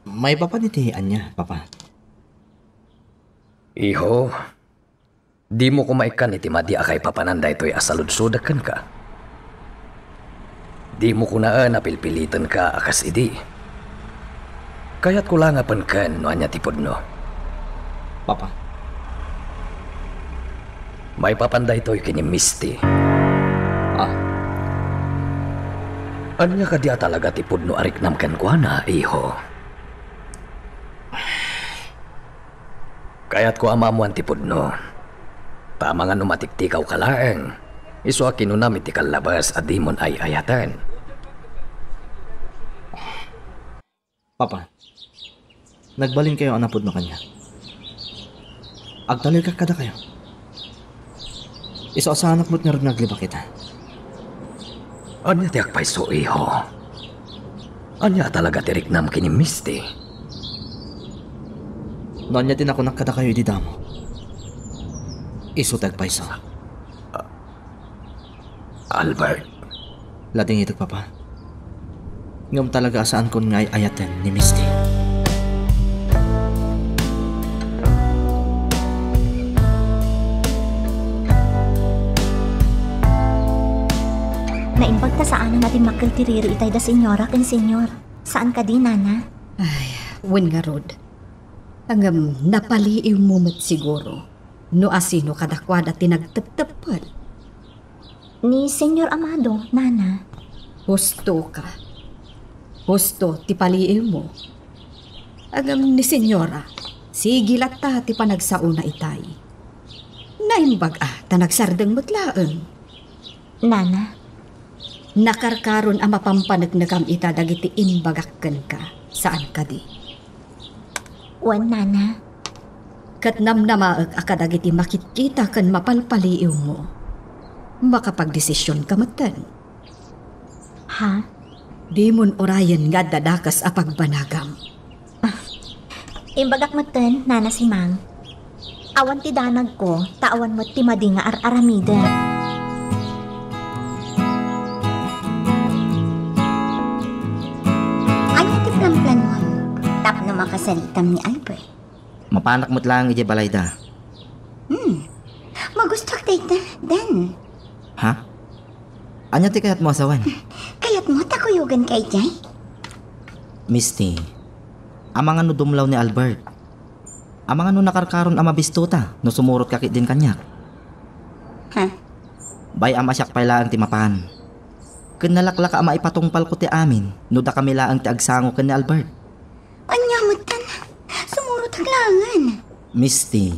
Maipapan iti ania, Papa? Iho, dimo koma ikkan iti madi a kaipapanan daytoy a saludsodek kenka. Dimo kunaen a pilpilitenka a kas idi. Kayatko la nga penken no ania ti pudno. Papa. Maipapan daytoy ken ni Misty. Ah. Ania kadi a talaga ti pudno a riknam kenkuana, iho? Kayatko a maammoan ti pudno. Ta amangan no matiktikawka laeng, isu a kinunam iti kallabas a dimon ay-ayaten. Papa, nagbalinkayo a napudno kaniak. Agtalekak kadakayo. Isu a saanak met ngarud nga aglibak ita. Ania ti agpayso, iho? Ania a talaga ti riknam ken ni Misty? No ania ti nakunak kadakayo idi damo, isu ti agpayso. Albert. Ladingitek, Papa. Ngem talaga a saankon nga ay-ayaten ni Misty. Naimbag ta saanen a dimmakkel ti riri itay da Senyora ken Senyor. Saan kadi, Nana? Ay, wen ngarud. Ngem napaliiwmo met siguro no asino kadakuada ti nagtepteppel. Ni Senyor Amado, Nana. Husto ka. Husto ti paliiwmo. Ngem ni Senyora, sige latta ti panagsaona itay. Naimbag a ta nagsardeng met laeng. Nana. Nakarkaron a mapanpaneknekam ita dagiti imbagak kenka, saan kadi? Wen, Nana. Ket namnamaek a kadagiti makitkita ken mapalpaliiwmo, makapagdesisionka metten. Ha? Dimon urayen nga adda dakes a pagbanagam. Imbagak metten, Nana Simang. Awan ti danagko, ta awan met ti madi nga ar-aramiden. Ania ti planplanmo tapno makasaritam ni Albert? Mapanak met laeng idiay balayda. Hmm. Magustuak dayta, Dan. Ha? Ania ti kayatmo a sawen? Kayatmo ta kuyoganka idiay? Misty, amangan no dumlaw ni Albert? Amangan no nakarkaron a mabistota no sumurotka ketdin kaniak? Ha? Bay-am a siak pay laeng ti mapan. Ken nalaklaka a maipatungpalko ti amin no dakami laeng ti agsango ken ni Albert. Ania metten? Sumurotak laengen. Misty,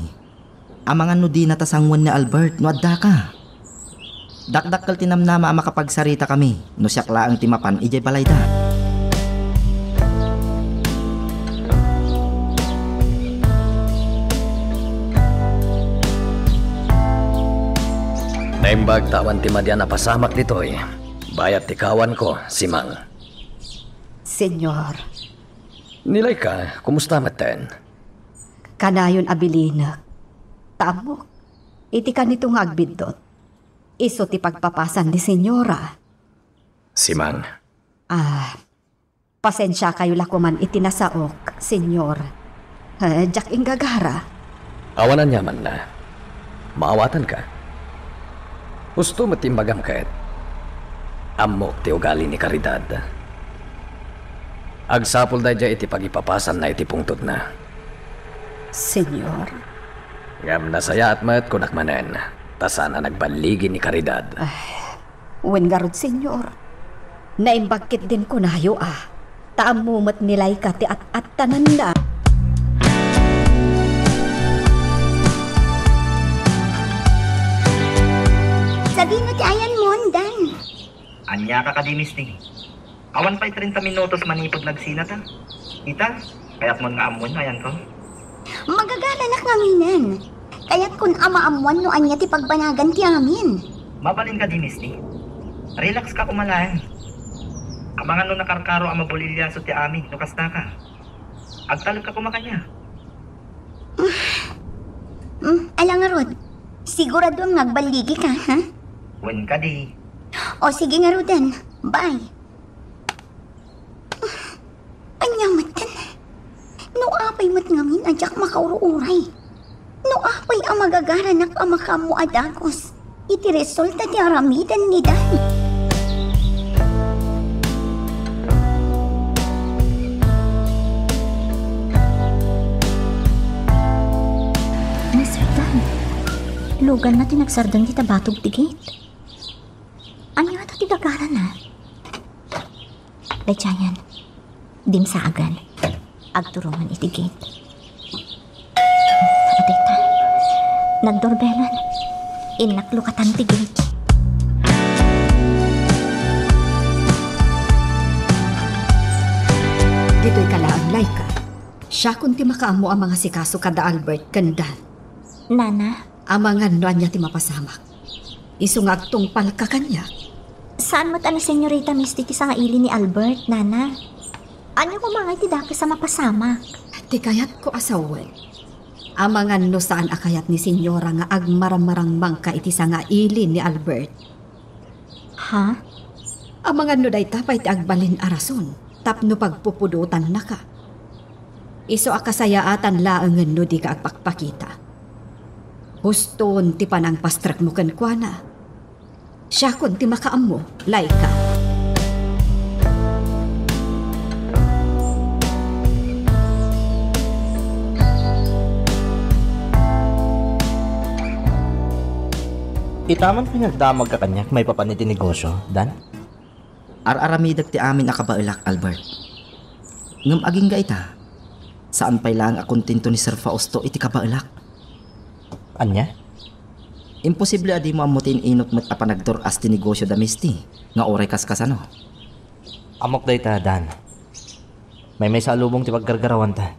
amangan no dinata sangoen ni Albert no addaka. Dakdakkel ti namnama a makapagsaritakami no siak laeng ti mapan idiay balayda. Naimbag ta awan ti madi a napasamak ditoy, bayat ti kawanko, Simang. Senyor. Ni Laika, kumusta metten? Kanayon a bilinek. Ta ammok, iti kanito nga agbiddut, isu ti pagpapasan ni Senyora. Simang. Ah, pasensiakayo la koman iti nasaok, Senyor. Eh, diak inggagara. Awan aniamanna. Maawatanka. Husto met ti imbagam ket. Ammok ti ugali ni Caridad. Agsapul daydiay iti pagipapasanna iti pungtodna. Senyor. Ngem nasayaat met kunak manen, ta saan a nagballigi ni Caridad. Ay, wen ngarud, Senyor. Naimbag ketdin kunayo a, ta ammo met ni Laika ti at-attananda. Sadino ti ayanmon, Dan? Aniaka kadi, Misty? Awan pay trenta minutos manipud nagsinata. Ita, kayatmon nga ammoen no ayanko? Magagaranak ngaminen. Kayatkon a maammoan no ania ti pagbanagan ti amin. Mabalin kadi, Misty. Relax ka koma laeng. Amangan no nakarkaro a mabulilyaso ti amin no kasta ka. Agtalek ka koma kaniak. Mm, ala ngarud. Siguraduem nga agballigi ka, ha? Wen kadi. O, sige ngaruden. Bye. Ania metten? No apay met ngamin a diak makaururay? No apay a magagaranak a makaammo a dagus iti resulta ti aramiden ni Dan? Mister Dan, luganna ti nagsardeng dita batog ti gate. Ania ngata ti gagarana? Daydiayen, dimsaagen. Agturongen iti gate. Adita. Nagdorbelan. Innak lukatan ti gate. Ditoy ka laeng, Laika. Siakon ti makaammo a mangasikaso kada Albert ken Dan. Nana? Amangan no ania ti mapasamak. Isu nga agtungpalka kaniak. Saan met a ni Senyorita Misty ti sangaili ni Albert, Nana? Ania koma ngay ti dakes a mapasamak? Ti kayatko a sawen, amangan no saan a kayat ni Senyora nga agmarammarangmangka iti sangaili ni Albert. Ha? Amangan no dayta pay ti agbalin a rason tapno pagpupudotannaka. Isu a kasayaatan laengen no dika agpakpakita. Huston ti panangpastrekmo kenkuana. Siakon ti makaammo, Laika. Itaman pay nga agdamagka kaniak maipapan iti negosio, Dan? Ar-aramidek ti amin a kabaelak, Albert. Ngem agingga ita, saan pay laeng a kontento ni Sir Fausto iti kabaelak. Ania? Imposible a dimo ammo ti in-inok met a panagdur-as ti negosio da Misty, nga uray kaskasano. Ammok dayta, Dan. Maymaysa a lubong ti paggargarawanta.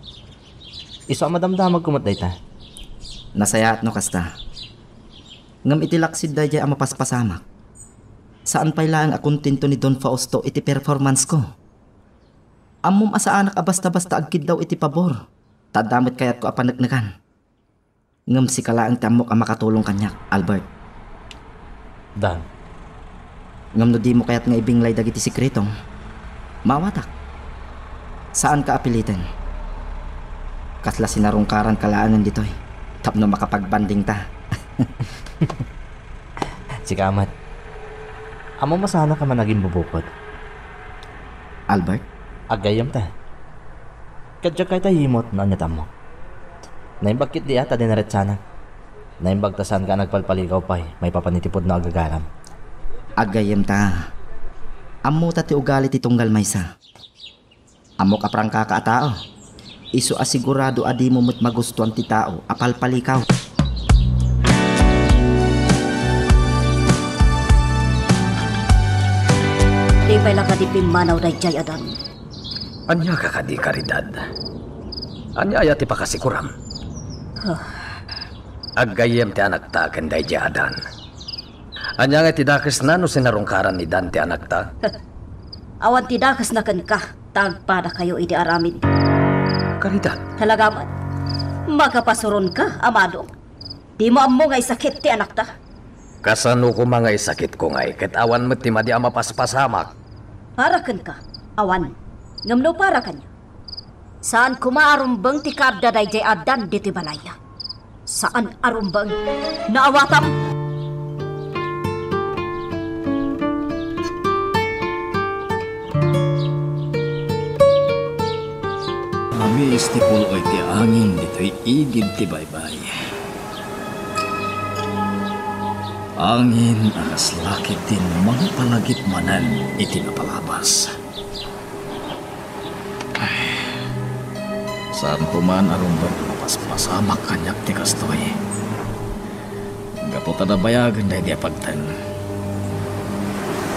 Isu a madamdamagko met dayta. Nasayaat no kasta. Ngem iti laksid daydiay a mapaspasamak, saan pay laeng a kontento ni Don Fausto iti performance ko. Ammom a saanak a basta-basta agkiddaw iti pabor, ta adda met kayatko a paneknekan. Ngem sika laeng ti ammok a makatulong kaniak, Albert. Dan. Ngem no dimo kayat nga ibinglay dagiti sekretom, maawatak. Saanka a piliten. Kasla sinarungkaranka laengen ditoy tapno makapagbandingta. Sika met. Ammom a saanaka man agimbubukod. Albert? Aggayyemta. Ket diak kayat a yimot no ania ti ammok. Naimbag ketdi a ta dinaretsanak. Naimbag ta saanka a nagpalpalikaw pay maipapan iti pudno a gagaram. Aggayyemta. Ammota ti ugali ti tunggal maysa. Ammok a prangkaka a tao. Isu a sigurado a dimo met magustuan ti tao a palpalikaw. Di pay la kadi pimmanaw daydiay a Dan. Ania ka kadi, Caridad? Ania aya ti pakasikuram? Huh. Aggayyem ti anakta ken daydiay a Dan. Ania nga ti dakesna no sinarungkaran ni Dan ti anakta? Awan ti dakesna kenka, ta agpadakayo idi aramid. Caridad. Talaga met, makapasuronka, Amado. Dimo ammo nga isakit ti anakta. Kasano koma nga isakitko ngay ket awan met ti madi a mapaspasamak? Para kenka, awan. Ngem no para kaniak, saan koma a rumbeng ti kaadda daydiay a Dan ditoy balay. Saan a rumbeng. Naawatam! Mamiis ti puloy ti angin ditoy igid ti baybay. Angin a kas lakib ti mangpalagip manen iti napalabas. Ay, saanko man a rumbeng a mapaspasamak kaniak ti kastoy. Gapu ta nabayagen daydi a pagteng,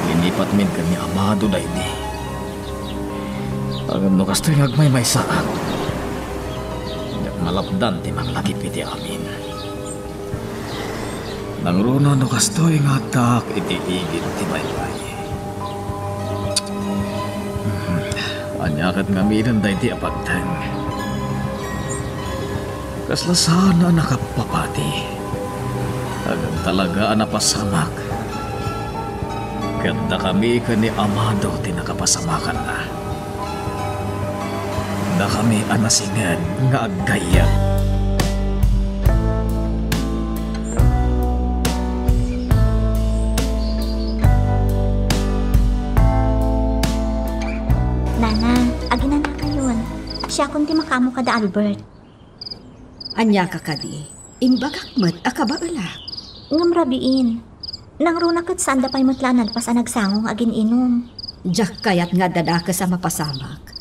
linipatmin ken ni Amado daydi. Ngem no kastoy nga agmaymaysaak, diak malapdan ti manglagip iti amin. Nangruna no kastoy nga addaak iti igid ti baybay. Hmm, ania ket ngaminen daydi a pagteng? Kasla saan a nakapapati. Ngem talaga a napasamak. Ket dakami ken ni Amado ti nakapasamakanna. Dakami a nasinged nga aggayyem. Nana, aginanakayon. Siakon ti makaammo kada Albert. Ania ka kadi? Imbagak met a kabaelak. Ngem rabiin, nangruna ket saanda pay met la a nalpas a nagsango nga agin-inum. Diak kayat nga adda dakes a mapasamak.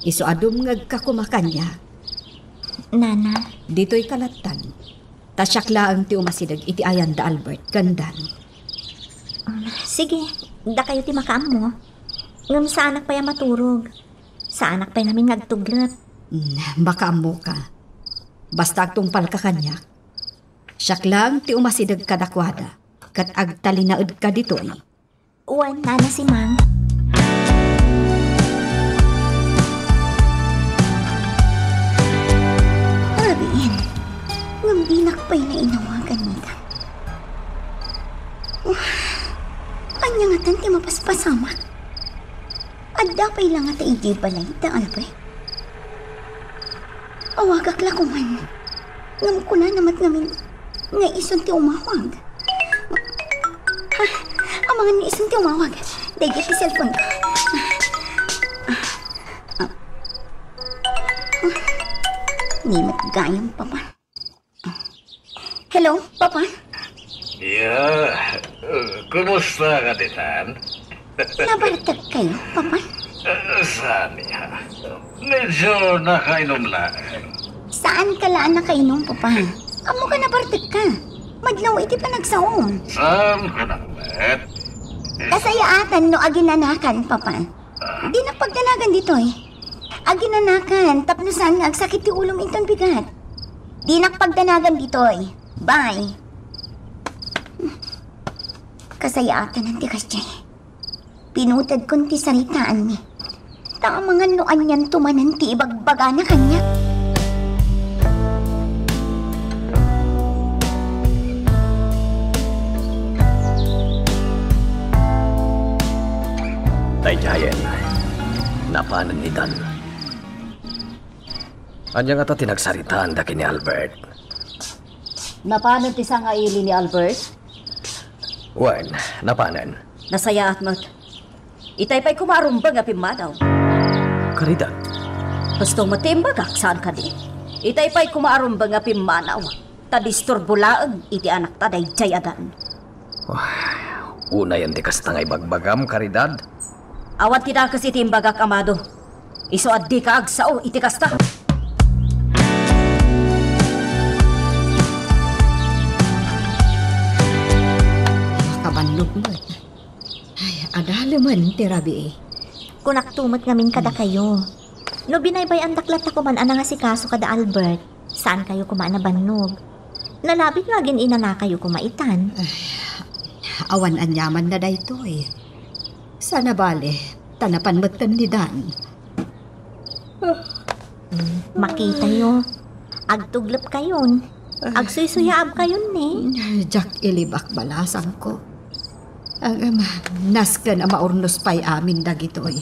Isu a dumngegka koma kaniak. Nana. Ditoyka lattan. Ta siak laeng ti umasideg iti ayan da Albert ken Dan. Um, sige, dakayo ti makaammo. Ngem saanak pay a maturog. Saanak pay ngamin nga agtugrep. Mm, makaammoka. Basta agtungpalka kaniak. Siak laeng ti umasideg kadakuada, ket agtalinaedka ditoy. Wen, Nana Simang. Rabiin, ngem dinak pay nainawagan ni Dan. Ania ngata Pasamak. Adda pay la ngata idiay balay da Albert? Awagak la koman. Ngem kunana met ngamin nga isun ti umawag. Ah, amangan nga isun ti umawag. Daydi ti cellphone ko. Ah, ah, ah. Ni met gayam, Papa. Hello, Papa? Ya, eh, kumusta ka ditan? Nabartek kayo, Papa? Eh, saan ya? Medyo nakainom lang. Saan ka laan nakainom, Papa? Ammo ka nabartek ka. Madlaw iti panagsaom. Saan ko na met? Kasayaatan no aginanakan, Papa. Dinak pagdanagan ditoy. Aginanakan tapno saan nga agsakit ti ulom inton bigat. Dinak pagdanagan ditoy. Bye. Kasayaatan ti kasdiay. Pinutedkon ti saritaanmi. Ta amangan no anianto manen ti ibagbagana kaniak. Daydiayen, napanen ni Dan. Ania ngata ti nagsaritaanda ken ni Albert? Napanen ti sangaili ni Albert? Wen, napanen. Nasayaat met. Itay pay koma a rumbeng a pimmanaw. Caridad. Husto met ti imbagak, saan kadi? Itay pay koma a rumbeng a pimmanaw. Ta disturbo laeng iti anakta daydiay a Dan. Wah, unayen ti kasta nga ibagbagam, Caridad. Awan ti dakes iti imbagak, Amado. Isu a dika agsao iti kasta. Makabannog met. Ay, adalemen ti rabii. Kunakto met ngamin kadakayo. No binaybay-andak latta koman a nangasikaso kada Albert, saan kayo koma a nabannog. Nalabit nga agin-inanakayo koma itan. Ay, awan aniamanna daytoy. Saan a bale, ta napan metten ni Dan. Makitayo. Agtuglepkayon. Agsuysuyaabkayon ni. Diak ilibak balasangko. Ngem, nasken a maurnos pay amin dagitoy.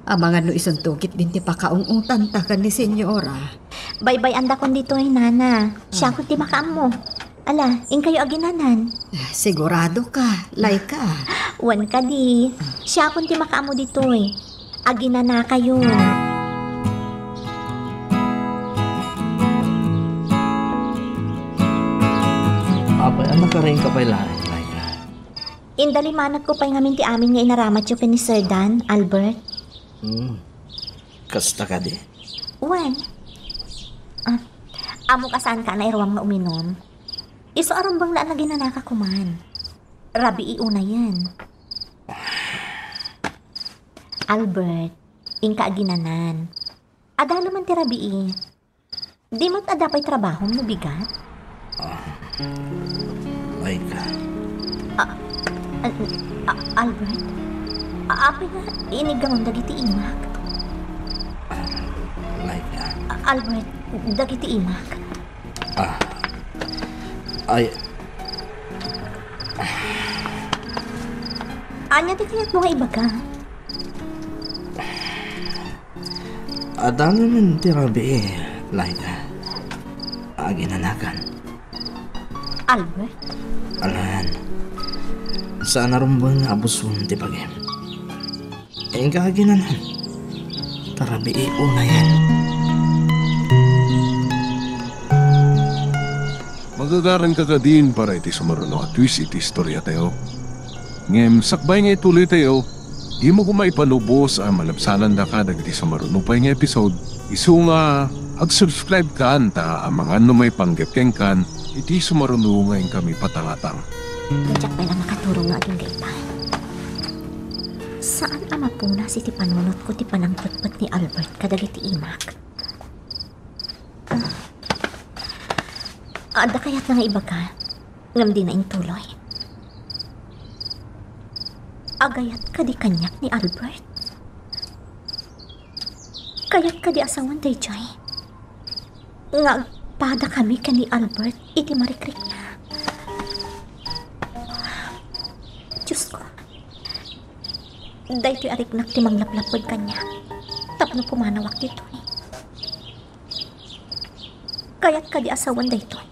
Amangan no isunto ketdin ti pakaung-ungtanta ken ni Señora. Baybay-andakon ditoy, Nana. Siakon ti makaammo. Ala, inkayo aginanan. Sigurado ka, Laika? Wen kadi. Siakon ti makaammo ditoy. Aginanakayon. Apay, a nakaring ka pay laeng, Laika? Indalimanagko pay ngamin ti amin nga inaramatyo ken ni Sir Dan, Albert. Hmm. Kasta kadi? Wen. Ah, ammok a saanka a nairuam nga uminom. Isu a rumbeng la a naginanaka koman. Rabii unayen. Albert, inka aginanan. Adalemen ti rabii. Di met adda pay trabahom no bigat? Ah, Laika. Ah, Al-, ah, Albert? Ah, apay nga iniggamon dagiti imak? Ah, Laika. Ah, Albert, dagiti imak. Ah. Ay. Ania ti kayatmo nga ibaga? Adalemen ti rabii, Laika. Aginanakan. Albert? Alan, saan a rumbeng nga abuson ti bagim. Inka aginanan. Ta rabii unayen. Magagaranka kadin para iti sumaruno a twist iti istoriatayo. Ngem sakbay nga ituloytayo, dimo koma ipalubos a malabsanandaka dagiti sumaruno pay nga episode. Isu nga, ag-subscribe kan ta amangan no maipanggep kenkan iti sumaruno nga inkami patangatang. Diak pay la makaturong no agingga ita. Saan a mapunas iti panunotko ti panangpetpet ni Albert kadagiti imak. Ah, adda kayatna nga ibaga, ngem dina intuloy. Agayat kadi kaniak ni Albert? Kayat kadi a sawen daydiay nga agpadakami ken ni Albert iti marikrikna? Diosko, Daytoy a riknak ti manglaplapped kaniak tapno pumanawak ditoy. Kayat kadi a sawen daytoy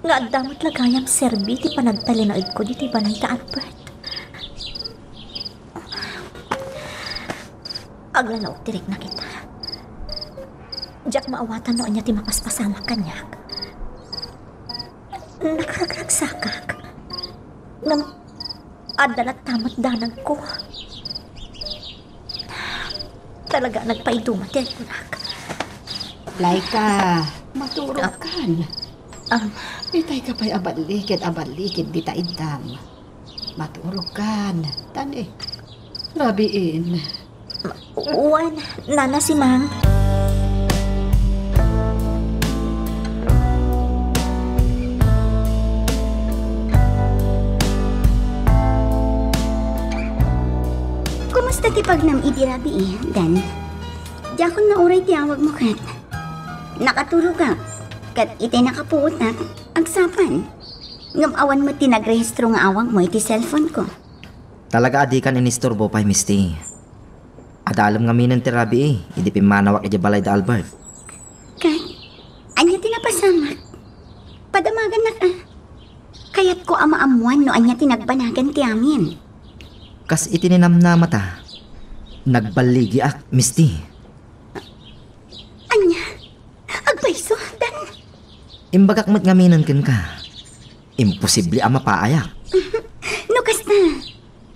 nga adda met la gayam serbi ti panagtalinaedko ditoy balay da Albert. Aglalaok ti riknak ita. Diak maawatan no ania ti mapaspasamak kaniak. Nagragragsakak. Ngem adda latta met danagko. Talaga a nagpaiduma ti riknak. Laika, maturogkan. Ah. Am. Itay ka pay a ballikid a ballikid dita iddam. Maturogkan. Tan, eh, rabiin. Wen, Nana Simang. Kumusta ti pagnam idi rabii, Dan? Diakon nga uray ti awagmo ket. Nakaturogak, ket iti nakapuotak, agsapan. Ngem awan met ti nagrehistro nga awagmo iti cellphone-ko. Talaga a dikan inisturbo pay, Misty. Adalem ngaminen ti rabii idi pimmanawak idiay balay da Albert. Ket, ania ti napasamak? Padamagannak a. Kayatko a maammuan no ania ti nagbanagan ti amin. Kas iti ninamnamata, nagballigiak, Misty. Ania? Agpayso, Dan? Imbagak met ngaminen kenka. Imposible a mapaayak. No kasta,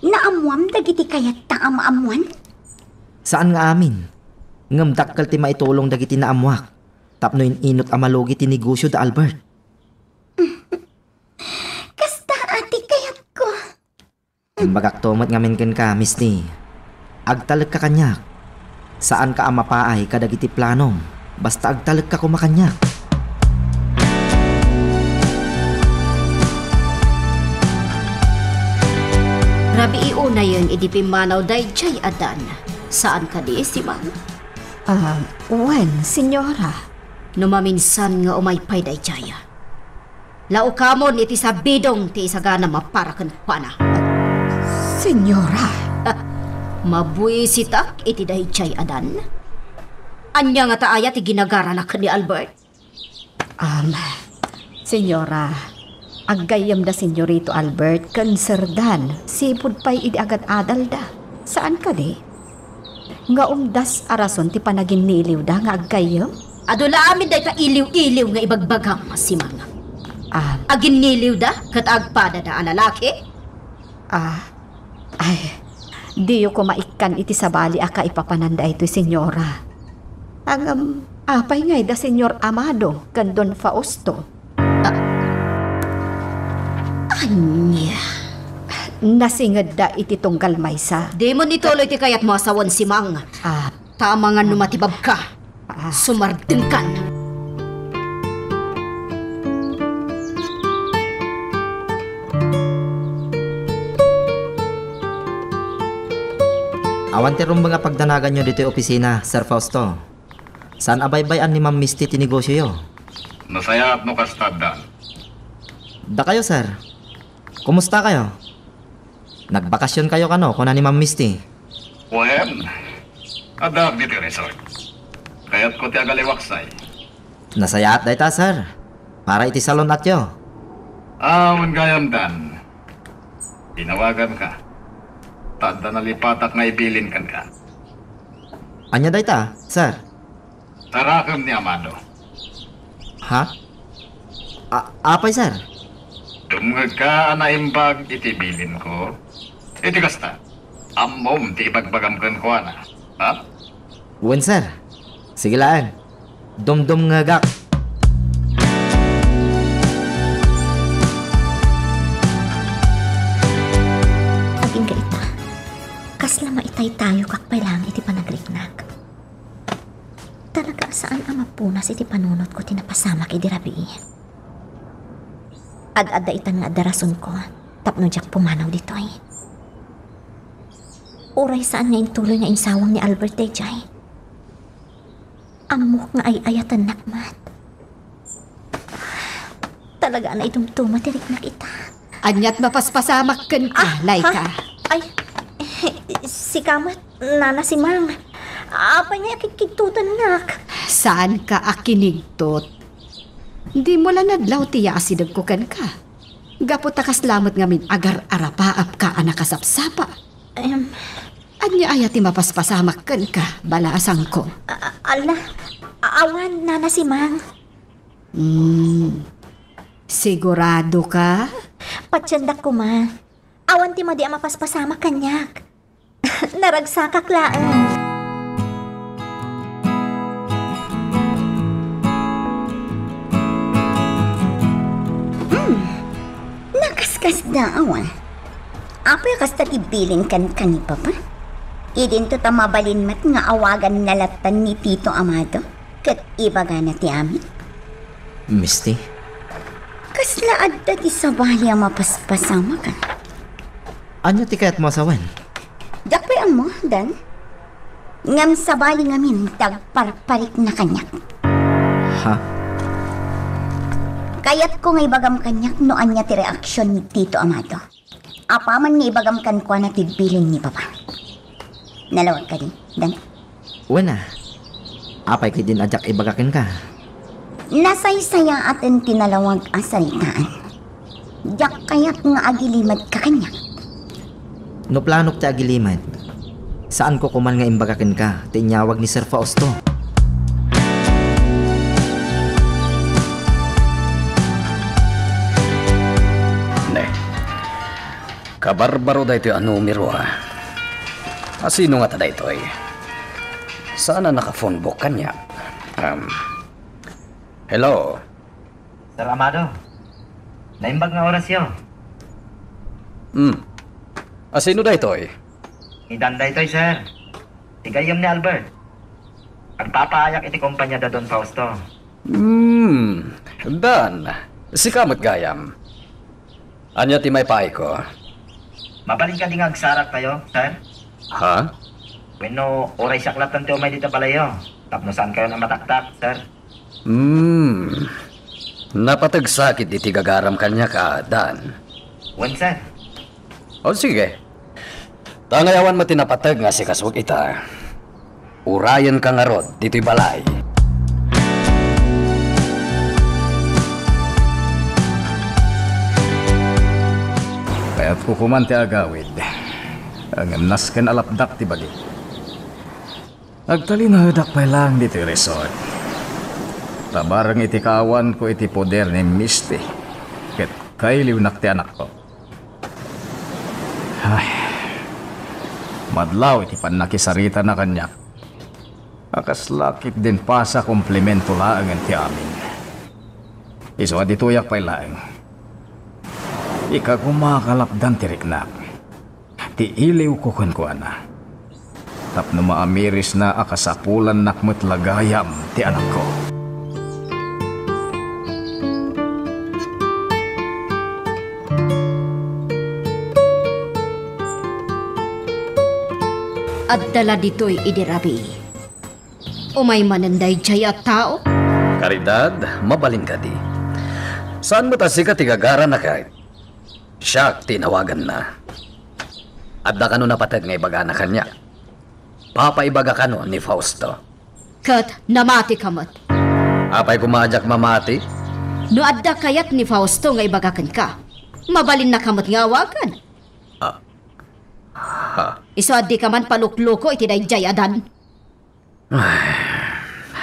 naammuam dagiti kayatta a maammuan? Saan nga amin. Ngem dakkel ti maitulong dagiti naammuak tapno in-inut a malugi ti negosio da Albert. Kasta a ti kayatko. Imbagakto met ngamin kenka, Misty. Agtalekka kaniak. Saanka a mapaay kadagiti planom, basta agtalekka koma kaniak. Rabii unayen idi pimmanaw daydiay a Dan. Saan kadi, Simang? Ah, wen, senyora. No maminsan nga umay pay daydiay, laukamon iti sabidong ti isaganam a para kenkuana. Senyora! Mabuisitak iti daydiay a Dan. Ania ngata aya ti ginagaranak ni Albert? Am, senyora, aggayyemda Senyorito Albert ken Sir Dan, sipud pay idi agad-adalda. Saan kadi? Nga umdas a rason ti panaginniliwda nga aggayyem? Adu la amin dayta iliw-iliw nga ibagbagam, Simang. Ah. Aginniliwda ket agpadada a lalaki? Ah, ay, diyo koma ikkan iti sabali a kaipapanan daytoy, senyora. Ngem, apay ngay da Senyor Amado ken Don Fausto? Ah. Ania? Nasingedda iti tunggal maysa. Dimon ituloy ti kayatmo a sawen, Simang. Ah. Ta amangan no matibabka. Ah. Sumardengkan. Awan ti rumbeng a pagdanaganyo ditoy opisina, Sir Fausto. Saan a baybay-an ni Ma'am Misty ti negosioyo? Nasayaat no kasta, Dan. Dakayo, sir. Kumusta kayo? Nagbakasyon kayo kano, kuna ni Ma'am Misty. Wen, addaak ditoy resort. Kayatko ti agaliwaksay. Nasayaat dayta, sir. Para iti salon atyo. Ah, wen gayam, Dan. Tinawaganka. Ta adda nalipatak nga ibilin kenka. Ania dayta, sir? Tarakem ni Amado. Ha? A-, apay, sir? Dumngegka a naimbag iti bilinko? Iti kasta, ammom ti ibagbagam kenkuana, ha? Wen, sir. Sige laeng. Dumdumngegak. Agingga ita. Kasla maitaytayokak pay laeng iti panagriknak. Talaga a saan a mapunas iti panunotko ti napasamak idi rabii. Ad-adda itan nga adda rasonko tapno diak pumanaw ditoy. Uray saan nga intuloy nga insawang ni Albert daydiay, ammok nga ay-ayatennak met. Talaga a naidumduma ti riknak ita. Aniat mapaspasamak kenka, ah, Laika? Ah, ay, Sika met, Nana Simang. Apay nga akikigtutennak? Saanka a kinigtot. Dimo la nadlaw ti yaasidegko kenka. Gapu ta kasla met ngamin agar-arapaapka a nakasapsapa. Em. Ania aya ti mapaspasamak kenka, balaasangko? A-, ala, a-, awan, Nana Simang. Hmm. Sigurado ka? Patiendak koma. Awan ti madi a mapaspasamak kaniak. Naragsakak laeng. Hmm. Nakaskasdaaw, ah. Apay a kasta ti bilin kenka ni Papa? Idinto ta mabalin met nga awaganna lattan ni Tito Amado ket ibagana ti amin? Misty? Kasla adda ti sabali a mapaspasamakan? Ania ti kayatmo a sawen? Diak pay ammo, Dan. Ngem sabali ngamin ti agparparikna kaniak. Ha? Kayatko nga ibagam kaniak no ania ti reaksion ni Tito Amado. Apaman nga ibagam kenkuana ti bilin ni Papa. Nalawag kadi, Dan? Wen a. Apay ketdin a diak ibaga kenka? Nasaysayaaten ti nalawag a saritaan. Diak kayat nga agilimedka kaniak. No planok ti agilimed, saanko koman nga imbaga kenka ti inyawag ni Sir Fausto. Ne. Kabarbaro daytoy a numero, ah. A sino ngata daytoy? Saan a naka-phone book kaniak? Um, hello? Sir Amado, naimbag nga orasyo. Hmm. A sino daytoy? Ni Dan daytoy, sir. Ti gayyem ni Albert. Agpapaayak iti kompania da Don Fausto. Hmm. Dan, sika met gayam. Ania ti maipaayko? Mabalin kadi nga agsaraktayo, sir? Ha? Wenno, uray siak lattan ti umay dita balayyo, tapno saankayon a mataktak, sir? Hmm. Napateg sakit iti gagaram kaniak a, Dan. Wen, sir. O, sige. Ta ngay awan met ti napateg nga asikasok ita, urayenka ngarud ditoy balay. Kayatko koman ti agawid, ngem nasken a lapdak ti bagi. Agtalinaedak pay laeng ditoy resort. Ta bareng iti kaawanko iti poder ni Misty, ket kailiwnak ti anakko. Ay, madlaw iti pannakisaritana kaniak. A kasla ketdin pasa komplemento laengen ti amin. Isu a ditoyak pay laeng. Ika koma a kalapdan ti riknak. Ti iliwko kenkuana. Tapno maamirisna a kasapulannak met la gayam ti anakko. Adda la ditoy idi rabii. Umay manen daydiay a tao? Caridad, mabalin kadi. Saan met a sika ti gagarana ket siak ti inawaganna. Adda kano napateg nga ibagana kaniak? Papaibaga kano ni Fausto. Ket namati ka met. Apay koma a diak mamati? No adda kayat ni Fausto nga ibaga kenka, mabalinnaka met nga awagan. Ah. Ha? Isu a dika man palukluko iti daydiay a Dan. Ay,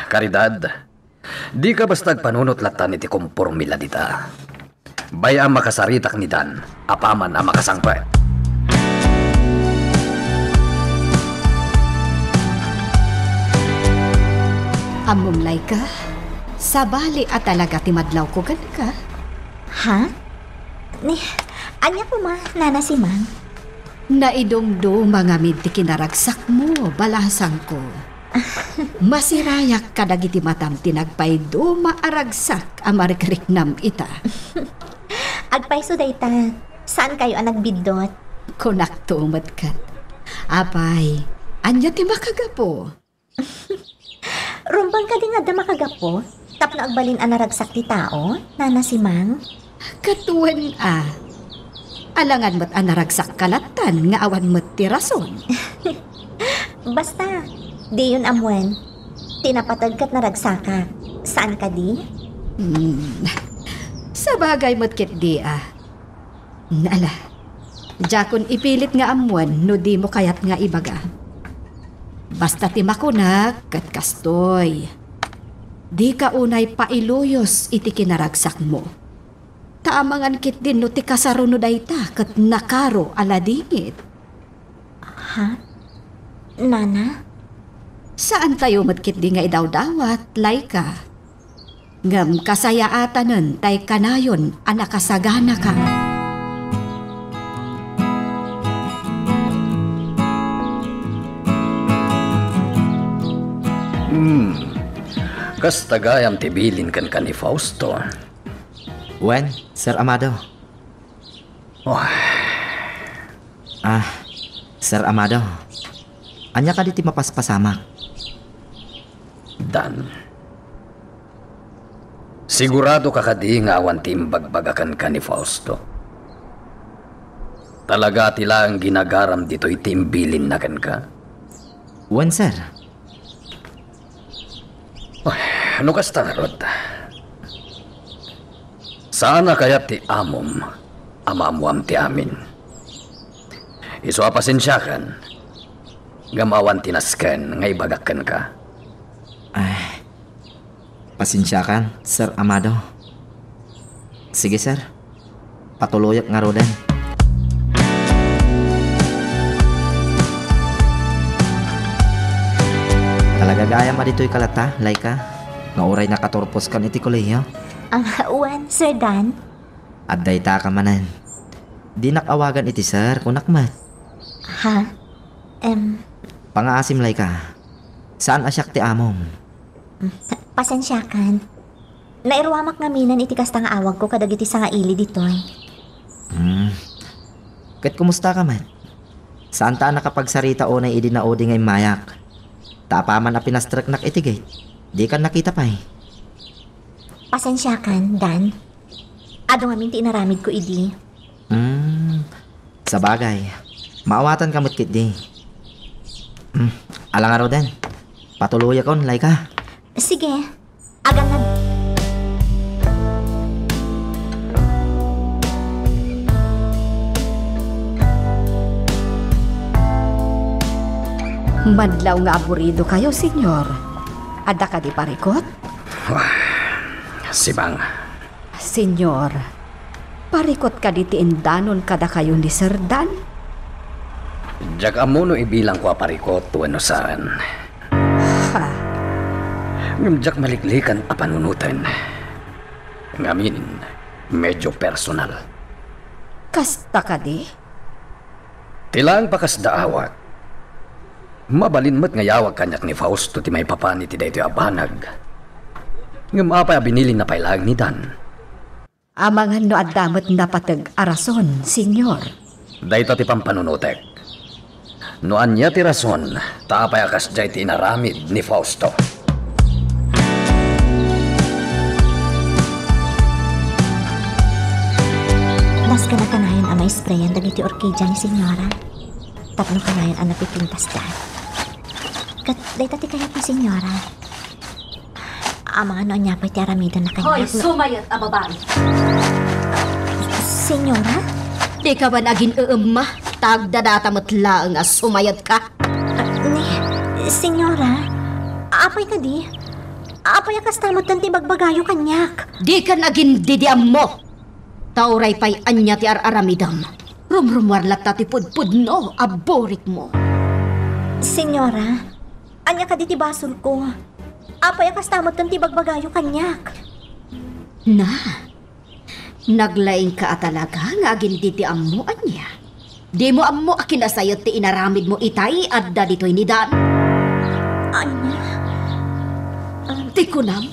Caridad, dika basta agpanunot lattan iti komporme la dita. Bay-am a kasaritak ni Dan, apaman a makasangpet. Ammom layka, sabali a talaga ti madlawko kenka. Ha? Ni, ania koma, Nana Simang? Naidumduma ngamin ti kinaragsakmo, balasangko. Masirayak kadagiti matam ti nagpaiduma a ragsak a marikriknam ita. Agpayso dayta, saankayo a nagbiddut? Kunakto met ket. Apay, ania ti makagapu? Rumbeng kadi nga adda makagapu tapno agbalin a naragsak ti tao, Nana Simang? Ket wen a. Alangan met a naragsak ka lattan nga awan met ti rason. Basta, diyon ammoen. Ti napateg ket naragsakak. Saan kadi? Hmm. Sabagay met ketdi a. Ala, diakon ipilit nga ammoen no dimo kayat nga ibaga. Basta ti makunak ket kastoy. Dika unay pailuyos iti kinaragsakmo. Ta amangan ketdin no ti kasaruno dayta ket nakaro a ladingit. Ha? Nana? Saantayo met ketdi nga idawdawat, Laika. Ngem kasayaatanen tay kanayon a nakasaganaka. Hmm. Kasta gayam ti bilin kenka ni Fausto. Wen, Sir Amado. Oh. Ah, Sir Amado. Ania kadi ti mapaspasamak? Dan, sigurado ka kadi nga awan ti imbagbaga kenka ni Fausto? Talaga ti laeng ginagaram ditoy ti imbilinna kenka? Wen, sir. Ay, no kasta ngarud, saan a kayat ti amom a maammoam ti amin. Isu a pasensiakan, ngem awan ti nasken nga ibagak kenka. Ay, pasensiakan, Sir Amado. Sige, sir. Patuloyak ngaruden. Talaga gayam a ditoy ka latta, Laika, nga uray nakaturposkan iti kolehiyo? Ah, wen, Sir Dan. Adda ita ka manen. Dinak awagan iti sir, kunak met. Ha? Em. Pangaasim, Laika. Saan a siak ti amom? Pasensiakan. Nairuamak ngaminen iti kasta nga awagko kadagiti sangaili ditoy. Hmm. Ket kumusta ka met? Saanta a nakapagsarita unay idi naudi nga immayak. Ta apaman a pinastreknak iti gate, dikan nakita pay. Pasensiakan, Dan. Adu ngamin ti inaramidko idi. Hmm. Sabagay, maawatanka met ketdi. Hmm. Ala ngaruden. Patuloyakon, Laika. Sige. Agannad. Madlaw nga aburidokayo, Senyor. Adda kadi parikot? Wah, Sibang. Senyor, parikot kadi ti indanon kadakayo ni Sir Dan? Diak ammo no ibilangko a parikot wenno saan. Ha? Ngem diak maliklikan a panunoten. Ngamin, medyo personal. Kasta kadi? Ti laeng pakasdaawak. Mabalin met nga iyawag kaniak ni Fausto ti maipapan iti daytoy a banag. Ngem apay a binilinna pay laeng ni Dan? Amangan no adda met napateg a rason, Senyor. Dayta ti pampanunotek. No ania ti rason, ta apay a kasdiay ti inaramid ni Fausto? Nasken a kanayon a maisprayan dagiti orkidia ni Senyora. Tapno kanayon a napipintasda. Ket dayta ti kayatna, Senyora. Amangan no ania pay ti aramidenna kaniak. Hoy, no sumayat a babai! Senyora? Dika man agin-eemma, ta agdadata met laeng a sumayatka. Ah, ni, Senyora, apay kadi? Apay a kasta metten ti bagbagayo kaniak? Dikan agin-didiammo! Ta uray pay ania ti ar-aramidem, rumrumuar latta ti pudpudno a burikmo. Senyora, ania kadi ti basolko? Apay a kasta metten ti bagbagayo kaniak? Na, naglaingka a talaga nga agin-didiammo ania? Dimo ammo a kinasayot ti inaramidmo itay adda ditoy ni Dan? Ania? Um, ti kunam,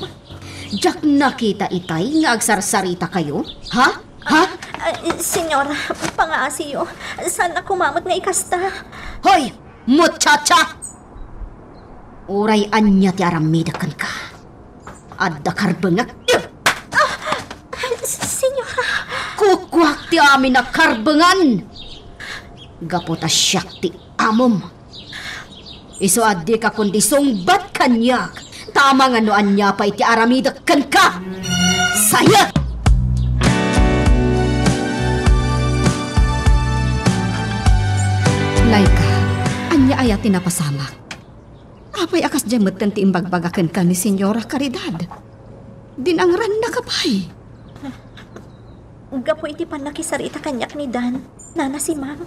diak nakita itay nga agsarsarita kayo? Ha? Ha? Ah, Senyora, pangaasiyo. Saan a kumamet nga ikasta? Hoy! Muchacha! Uray ania ti aramidek kenka, adda karbengek. Ah! Senyora! Ukuak ti amin a karbengan. Gapu ta siak ti amom. Isu a dika kundi sungbat kaniak, ta amangan no ania pay ti aramidek kenka. Sayet! Laika, ania aya ti napasamak? Apay a kasdiay metten ti imbagbaga kenka ni Señora Caridad? Dinangrannaka pay. Gapu iti pannakisarita kaniak ni Dan, Nana Simang.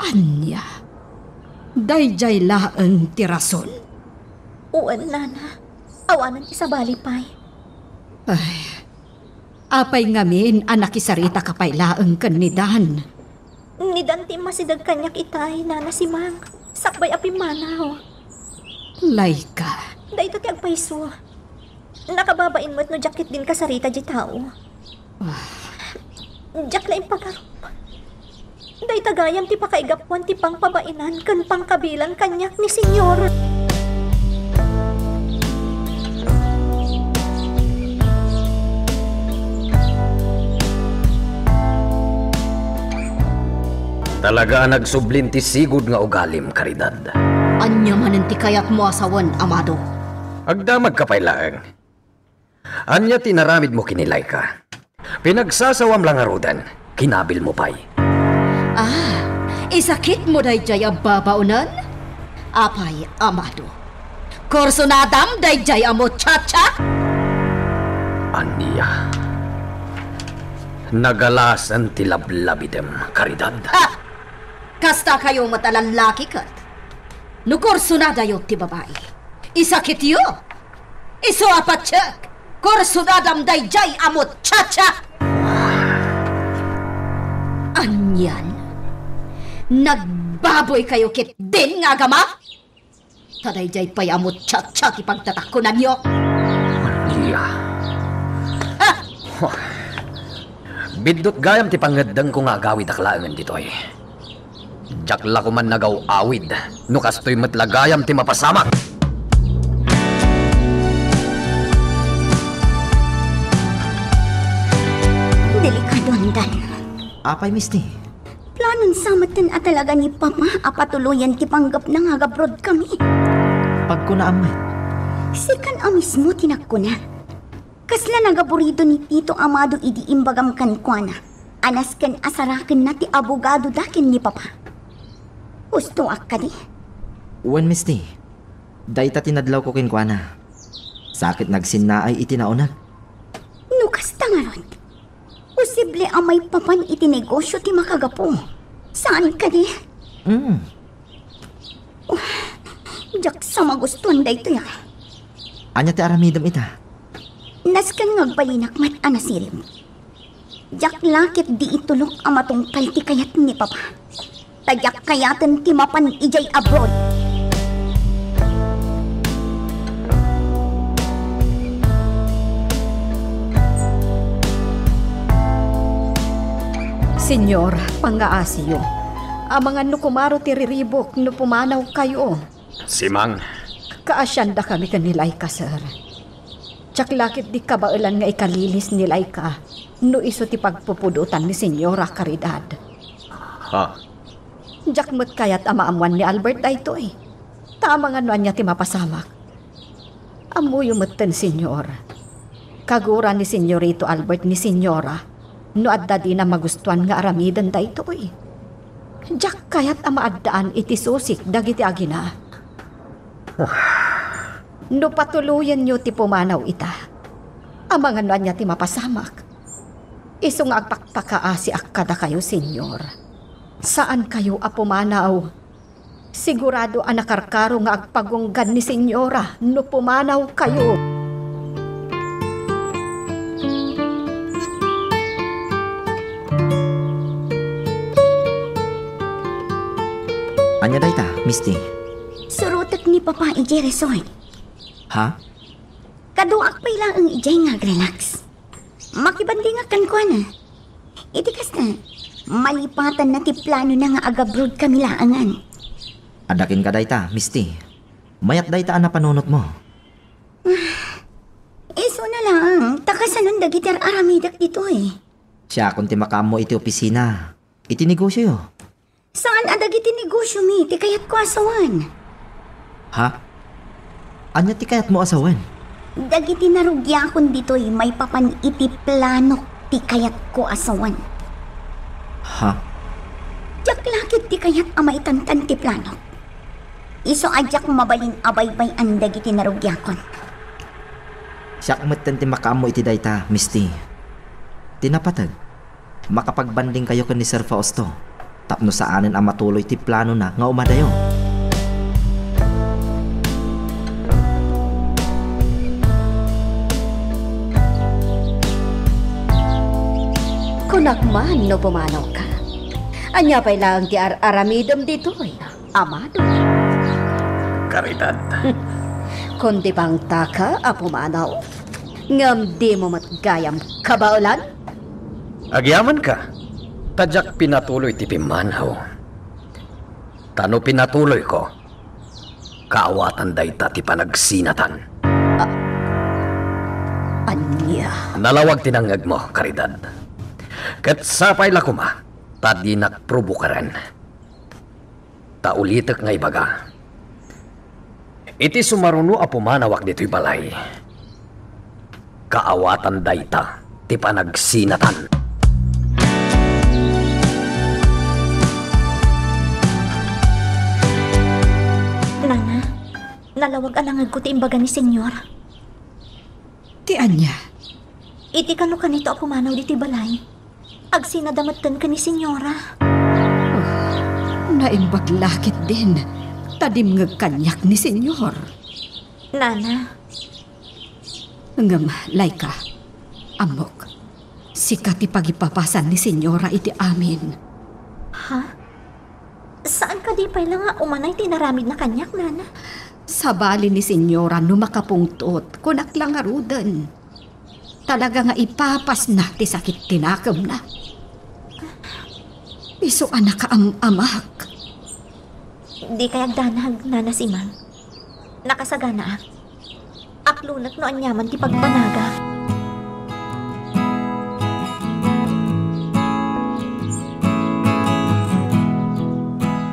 Ania? Daydiay laeng ti rason? Wen, Nana. Awanen ti sabali pay. Ay, apay ngamin a nakisaritaka pay laeng ken ni Dan? Ni Dan ti immasideg kaniak itay, Nana Simang, sakbay a pimmanaw. Laika. Dayta ti agpayso. Nakababain met no diak ketdin kasarita diay tao. Ah. Diak la impagarup. Dayta gayam ti pakaigapuan ti pangpabainan ken pangkabilang kaniak ni Señor. Talaga a nagsublin ti sigud nga ugalim, Caridad. Ania manen ti kayatmo a sawen, Amado? Agdamagka pay laeng. Ania ti inaramidmo ken ni Laika? Pinagsasawam la ngaruden, kinabilmo pay. Ah, isakitmo daydiay a babaonen? Apay, Amado? Kursunadam daydiay a muchacha? Ania? Nagalasen ti lablabidem, Caridad? Ah! Kastakayo met a lallaki ket. No kursunadayo ti babai, isakityo. Isu a patiek, kursunadam daydiay a muchacha. Anian? Nagbaboykayo ketdin nga agama? Ta daydiay pay a muchacha ti pagtatakkunanyo. Ania? Ha! Biddut gayam ti pangngeddengko nga agawidak laengen ditoy. Diak la koman nagaw-awid no kastoy met la gayam ti mapasamak. Delikado, Andan. Apay, Misti? Planon sa metten a talaga ni Papa a patuloyen ti panggepna nga agabrodkami. Pagkunaam met. Sikan a mismo ti nagkuna. Kasla nagaburido ni Tito Amado idi imbagam kenkuana a nasken a sarakenna ti abogadoda ken ni Papa. Hustoak kadi? Wen, Misti. Dayta ti nadlawko kenkuana. Sa ket nagsinnaay iti nauneg. No kasta ngarud, posible a maipapan iti negosio ti makagapu. Saan kadi? Mm. Diak sa magustuan daytoy, a. Ania ti aramidem ita? Nasken nga agbalinak met a nasirib. Diak la ketdi itulok a matungpal ti kayat ni Papa. Ta diak kayaten ti mapan idiay abroad. Señor, pangngaasiyo. Amangan no kumaro ti riribuk no pumanawkayo. Simang. Kaasiandakami ken ni Laika, sir. Diak la ketdi kabaelan nga ikalilis ni Laika no isu ti pagpupudotan ni Señora Caridad. Ha? Diak met kayat a maammoan ni Albert daytoy. Ta amangan no ania ti mapasamak. Ammoyo metten, Señor. Kagura ni Señorito Albert ni Señora no adda dina magustuan nga aramiden daytoy. Diak kayat a maaddaan iti susik dagiti agina. No patuloyenyo ti pumanaw ita, amangan no ania ti mapasamak. Isu nga agpakpakaasiak kadakayo, Señor. Saankayo a pumanaw. Sigurado a nakarkaro nga agpagunggan ni Señora no pumanawkayo. Ania dayta, Misti? Surotek ni Papa idiay resort. Ha? Kaduak pay laeng idiay nga agrelax. Makibandingak kenkuana. Iti kasta, malipatanna ti planona nga agabroad kami laengen. Adda kenka dayta, Misti. Mayat dayta a napanunotmo. Isuna laeng, ta kasanon dagiti ar-aramidek ditoy. Siakon ti makaammo iti opisina. Iti negosioyo. Saan a dagiti negosiomi ti kayatko a sawen. Ha? Ania ti kayatmo a sawen? Dagiti narugiakon ditoy maipapan iti planok ti kayatko a sawen. Ha? Diak la ketdi kayat a maitantan ti planok. Isu a diak mabalin a baybay-an dagiti narugiakon. Siak metten ti makaammo iti dayta, Misty. Ti napateg, makapagbandingkayo ken ni Sir Fausto tapno saanen a matuloy ti planona nga umadayo. Kunak man no pumanawka. Ania pay laeng ti ar-aramidem ditoy, Amado? Caridad. Kundi bangtaka a pumanaw, ngem dimo met gayam kabaelan? Agyamankaka, ta diak pinatuloy ti pimmanaw. Ta no pinatuloyko, kaawatan dayta ti panagsinatan. A-, ania? Nalawag ti nangngegmo, Caridad. Ket sapay la koma, ta dinak probokaren. Ta ulitek nga ibaga, iti sumaruno a pumanawak ditoy balay, kaawatan dayta ti panagsinatan. Nana, nalawag a nangngegko ti imbaga ni Senyor. Ti ania? Iti kano kanito a pumanaw ditoy balay, agsinada metten ken ni Senyora. Oh, naimbag la ketdin ta dimngeg kaniak ni Senyor. Nana. Ngem, Laika, ammok, sika ti pagipapasan ni Senyora iti amin. Ha? Saan kadi pay la nga umanay ti inaramidna kaniak, Nana? Sabali ni Senyora no makapungtot, kunak la ngaruden. Talaga nga ipapasna ti sakit ti nakemna. Isu a nakaam-amak. Dikay agdanag, Nana Simang. Nakasaganaak. Aklonek no aniaman ti pagbanagak.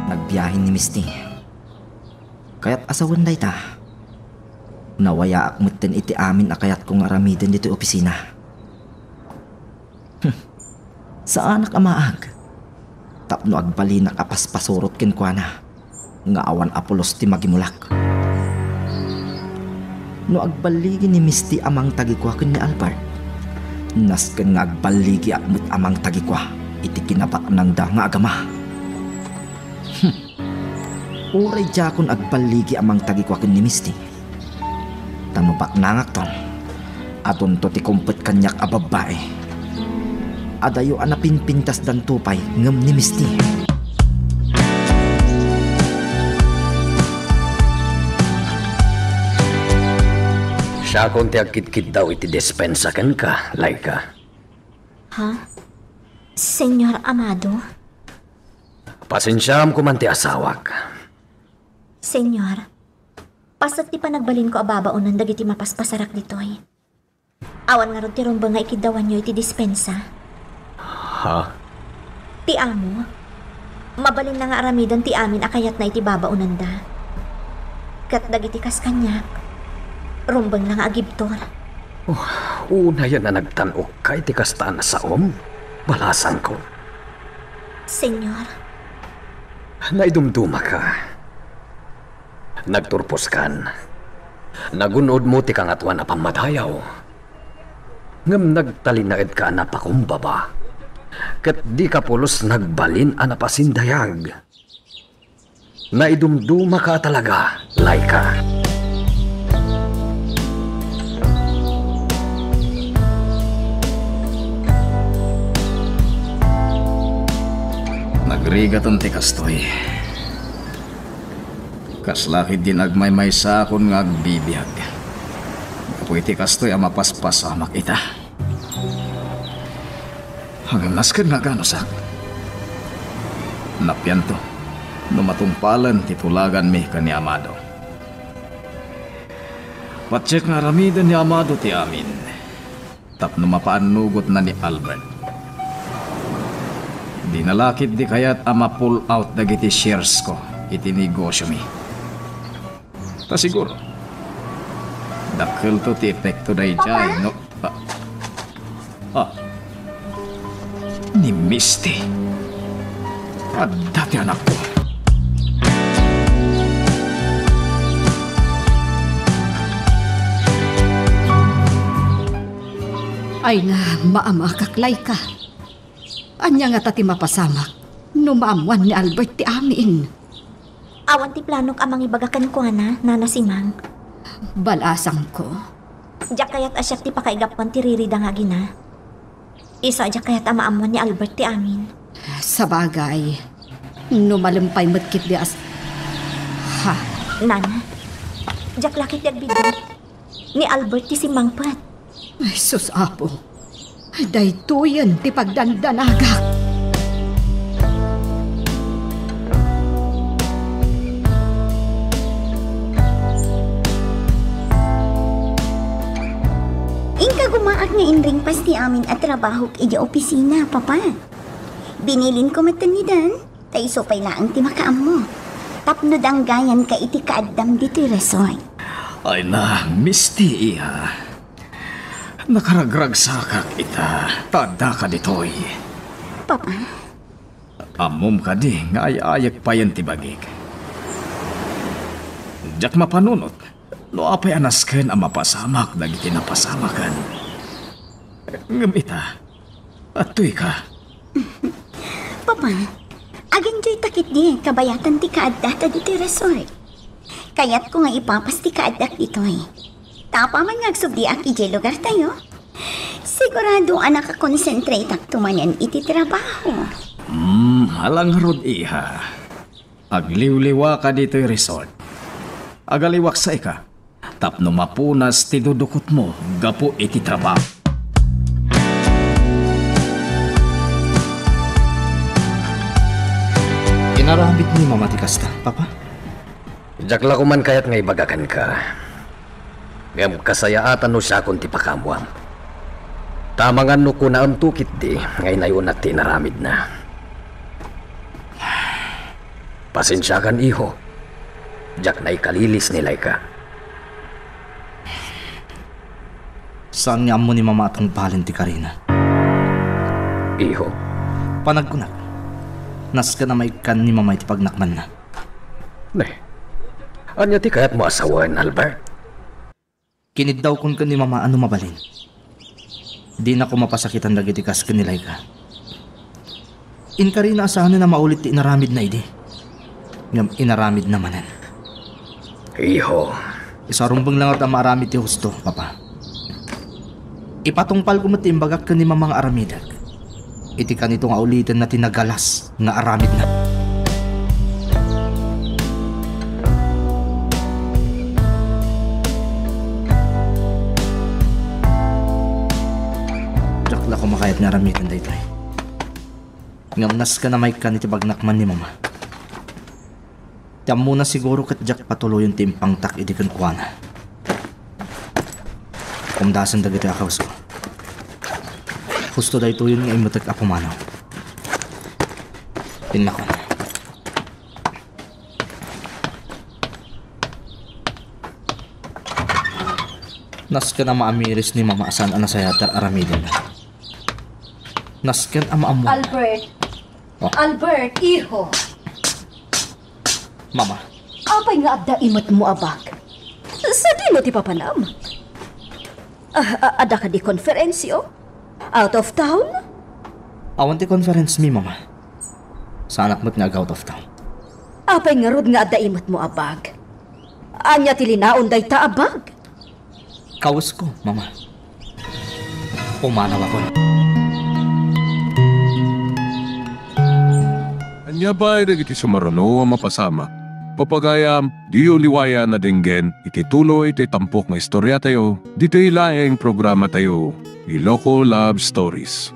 Nagbiahen ni Misty. Kayat a sawen dayta. Nawayaak metten iti amin a kayatko nga aramiden ditoy opisina. Hmm. Saanak a maag tapno agbalinak a paspasurot kenkuana nga awan a pulos ti magimulak. No agballigi ni Misty a mangtagikua ken ni Albert, nasken nga agballigiak met a mangtagikua iti kinabaknangda nga agama. Hmm. Uray diakon agballigi a mangtagikua ken ni Misty. Ta no baknangakton, adunto ti kumpet kaniak a babbai. Adayo a napinpintasdanto pay ngem ni Misty. Siakon ti agkidkiddaw iti dispensa kenka, Laika. Ha? Señor Amado? Pasensiaam koman ti asawak. Señor, paset ti panagbalinko a babaonen dagiti mapaspasarak ditoy. Awan ngarud ti rumbeng nga ikiddawanyo iti dispensa. Ha? Ti amo, mabalinna nga aramiden ti amin a kayatna iti babaonenda. Ket dagiti kas kaniak, rumbeng la nga agibtur. Oh, unayen a nagtan-okka iti kasta a nasaom, balasangko. Señor. Naidumdumaka. Nagturposkan. Nagun-odmo ti Kangatoan a pammadayaw. Ngem nagtalinaedka a napakumbaba, ket dika pulos nagbalin a napasindayag. Naidumdumaka talaga, Laika. Nagrigaten ti kastoy. Kasla ketdin agmaymaysakon nga agbibiag. Gapu iti kastoy a mapaspasamak ita. Ngem nasken nga aganusak. Napianto no matungpalen ti tulaganmi ken ni Amado. Patiek nga aramiden ni Amado ti amin tapno mapaannugotna ni Albert. Dina la ketdi kayat a ma-pull out dagiti shares ko iti negosyomi. Ta siguro, dakkelto ti epekto daydiay, Papa? No? Ah. Ah. Ni Misty. Adda ti anakko. Ay na, maamakak, Laika. Ania ngata ti mapasamak no maammoan ni Albert ti amin? Awan ti planok a mangibaga kenkuana, Nana Simang. Balasangko. Diak kayat a siak ti pakaigapuan ti ririda nga agina. Isu a diak kayat a maammoan ni Albert ti amin. Sabagay, no malem pay met ketdi as-, ha? Nana, diak la ketdi agbiddut. Ni Albert ti simmangpet. Ay, sus, Apo. Daytoyen ti pagdandanagak. Inka gumaak nga inringpas ti amin a trabahok idiay opisina, Papa. Binilinko met ni Dan. Ta isu pay laeng ti makaammo tapno danggayanka iti kaaddam ditoy resort. Ay na, Misty, iha. Nakaragragsakak ita, ta addaka ditoy. Papa? Ammom kadi nga ay-ayek payen ti bagik? Diak mapanunot no apay a nasken a mapasamak dagiti napasamakan. Ngem ita, adtoyka. Papa, agenjoyta ketdi kabayatan ti kaaddata ditoy resort. Kayatko nga ipapas ti kaaddak ditoy. Ta apaman nga agsubdiak idiay lugartayo, sigurado a nakakonsentrateakto manen iti trabaho. Hmm, ala ngarud, iha. Agliwliwaka ditoy resort. Agaliwaksaika tapno mapunas ti dudukotmo gapu iti trabaho. Inaramid ni Mama ti kasta, Papa? Diak la koman kayat nga ibaga kenka. Ngem kasayaatan no siakon ti pakaammoam. Ta amangan no kunaemto ketdi nga inay-onak ti inaramidna. Pasensiakan, iho. Diak naikalilis ni Laika. Saan nga ammo ni Mama a tungpalen ti karina? Iho. Panagkunak, nasken a maikkan ni Mama iti pagnakmanna. Ne, ania ti kayatmo a sawen, Albert? Kiniddawkon ken ni Mama a no mabalin, dinako mapasakitan dagiti kas ken ni Laika. Inkarina a saanen a maulit ti inaramidna idi, ngem inaramidna manen. Iho. Isu a rumbeng la ngarud a maaramid ti husto, Papa. Ipatungpalko met ti imbagak ken ni Mama nga aramidek iti kanito nga ulitenna ti nagalas nga aramidna. Diak la koma kayat nga aramiden daytoy. Ngem nasken a maikkan iti pagnakman ni Mama. Ti ammona siguro ket diak patuloyen ti impangtak idi kenkuana. Kumdasen dagitoy a kawesko. Husto daytoyen nga immetek a pumanaw. Pinnakon. Nasken a maamiris ni Mama a saan a nasayaat ti ar-aramidenna. Nasken a maammo. Albert! Oh. Albert, iho! Mama. Apay nga adda imetmo a bag? Sadino ti papanam? Ah, ah, adda kadi konferensyo? Out of town? Awan ti conference mi, Mama. Saanak met nga ag-out of town. Apay ngarud nga adda imetmo a bag? Ania ti linaon dayta a bag? Kawesko, Mama. Pumanawakon. Ania pay dagiti sumaruno a mapasamak? Pagayam, diyo liwayan a denggen iti tuloy ti tampok nga istoriatayo, ditoy laeng programatayo, Iloko Love Stories.